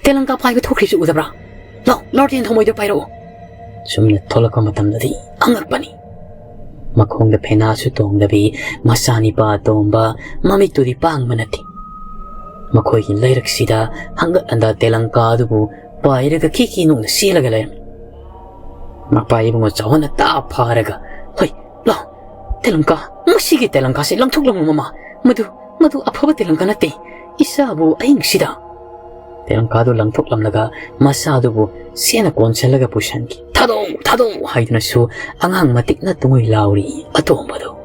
ꯇꯦꯂꯪꯀꯥ ꯄꯥꯏꯕ ꯊꯣꯛꯈ꯭ꯔꯤꯁꯤ ꯎꯗꯕ꯭ꯔꯥ? ꯂꯥꯎ, ꯂꯥꯎ, ꯇꯦꯟ ꯊꯃꯣꯏꯗ ꯄꯥꯏꯔꯛꯑꯣ꯫" ꯁꯨꯝꯅ ꯊꯣꯛꯂꯛꯄ ꯃꯇꯝꯗꯗꯤ ꯑꯉꯛꯄꯅꯤ꯫ ꯃꯈꯣꯡꯗ ꯐꯦꯅꯥꯁꯨ ꯇꯣꯡꯗꯕꯤ ꯃꯆꯥꯅꯤꯄꯥ ꯑꯇꯣꯝꯕ, ꯃꯃꯤꯠꯇꯨꯗꯤ ꯄꯥꯡꯕ ꯅꯠꯇꯦ꯫ ꯃꯈꯣꯏꯒꯤ ꯂꯩꯔꯛꯁꯤꯗ ꯍꯪꯒꯠ ꯍꯟꯗ ꯇꯦꯂꯪꯀꯥ ꯑꯗꯨꯕꯨ ꯄꯥꯏꯔꯒ ꯀꯤ ꯀꯤ ꯅꯣꯛꯅ ꯆꯦꯜꯂꯒ ꯂꯩꯔꯝꯃꯤ꯫ ꯃꯄꯥ ꯏꯕꯨꯡꯉꯣ ꯆꯥꯎꯍꯟꯅ ꯇꯥꯞ ꯐꯥꯔꯒ, "ꯍꯣꯏ, ꯂꯥꯎ, ꯇꯦꯂꯪꯀꯥ, ꯃꯁꯤꯒꯤ ꯇꯦꯂꯪꯀꯥꯁꯦ ꯂꯪꯊꯣꯛꯂꯝꯃꯨ ꯃꯃꯥ꯫ ꯃꯗꯨ, ꯃꯗꯨ ꯑꯐꯕ ꯇꯦꯂꯪꯀꯥ ꯅꯠꯇꯦ꯫ ꯏꯆꯥꯕꯨ ꯑꯍꯤꯡꯁꯤꯗ꯫" ꯇꯦꯂꯪꯀꯥꯗꯨ ꯂꯪꯊꯣꯛꯂꯝꯂꯒ ꯃꯆꯥꯗꯨꯕꯨ ꯆꯦꯅ ꯀꯣꯟꯁꯤꯜꯂꯒ ꯄꯨꯁꯤꯟꯈꯤ꯫ "ꯊꯥꯗꯣꯛ, ꯊꯥꯗꯣꯛ" ꯍꯥꯏꯗꯨꯅꯁꯨ ꯑꯉꯥꯡ ꯃꯇꯤꯛꯅ ꯇꯨꯡꯉꯣꯏ ꯂꯥꯎꯔꯤ ꯑꯇꯣꯝꯕꯗꯨ꯫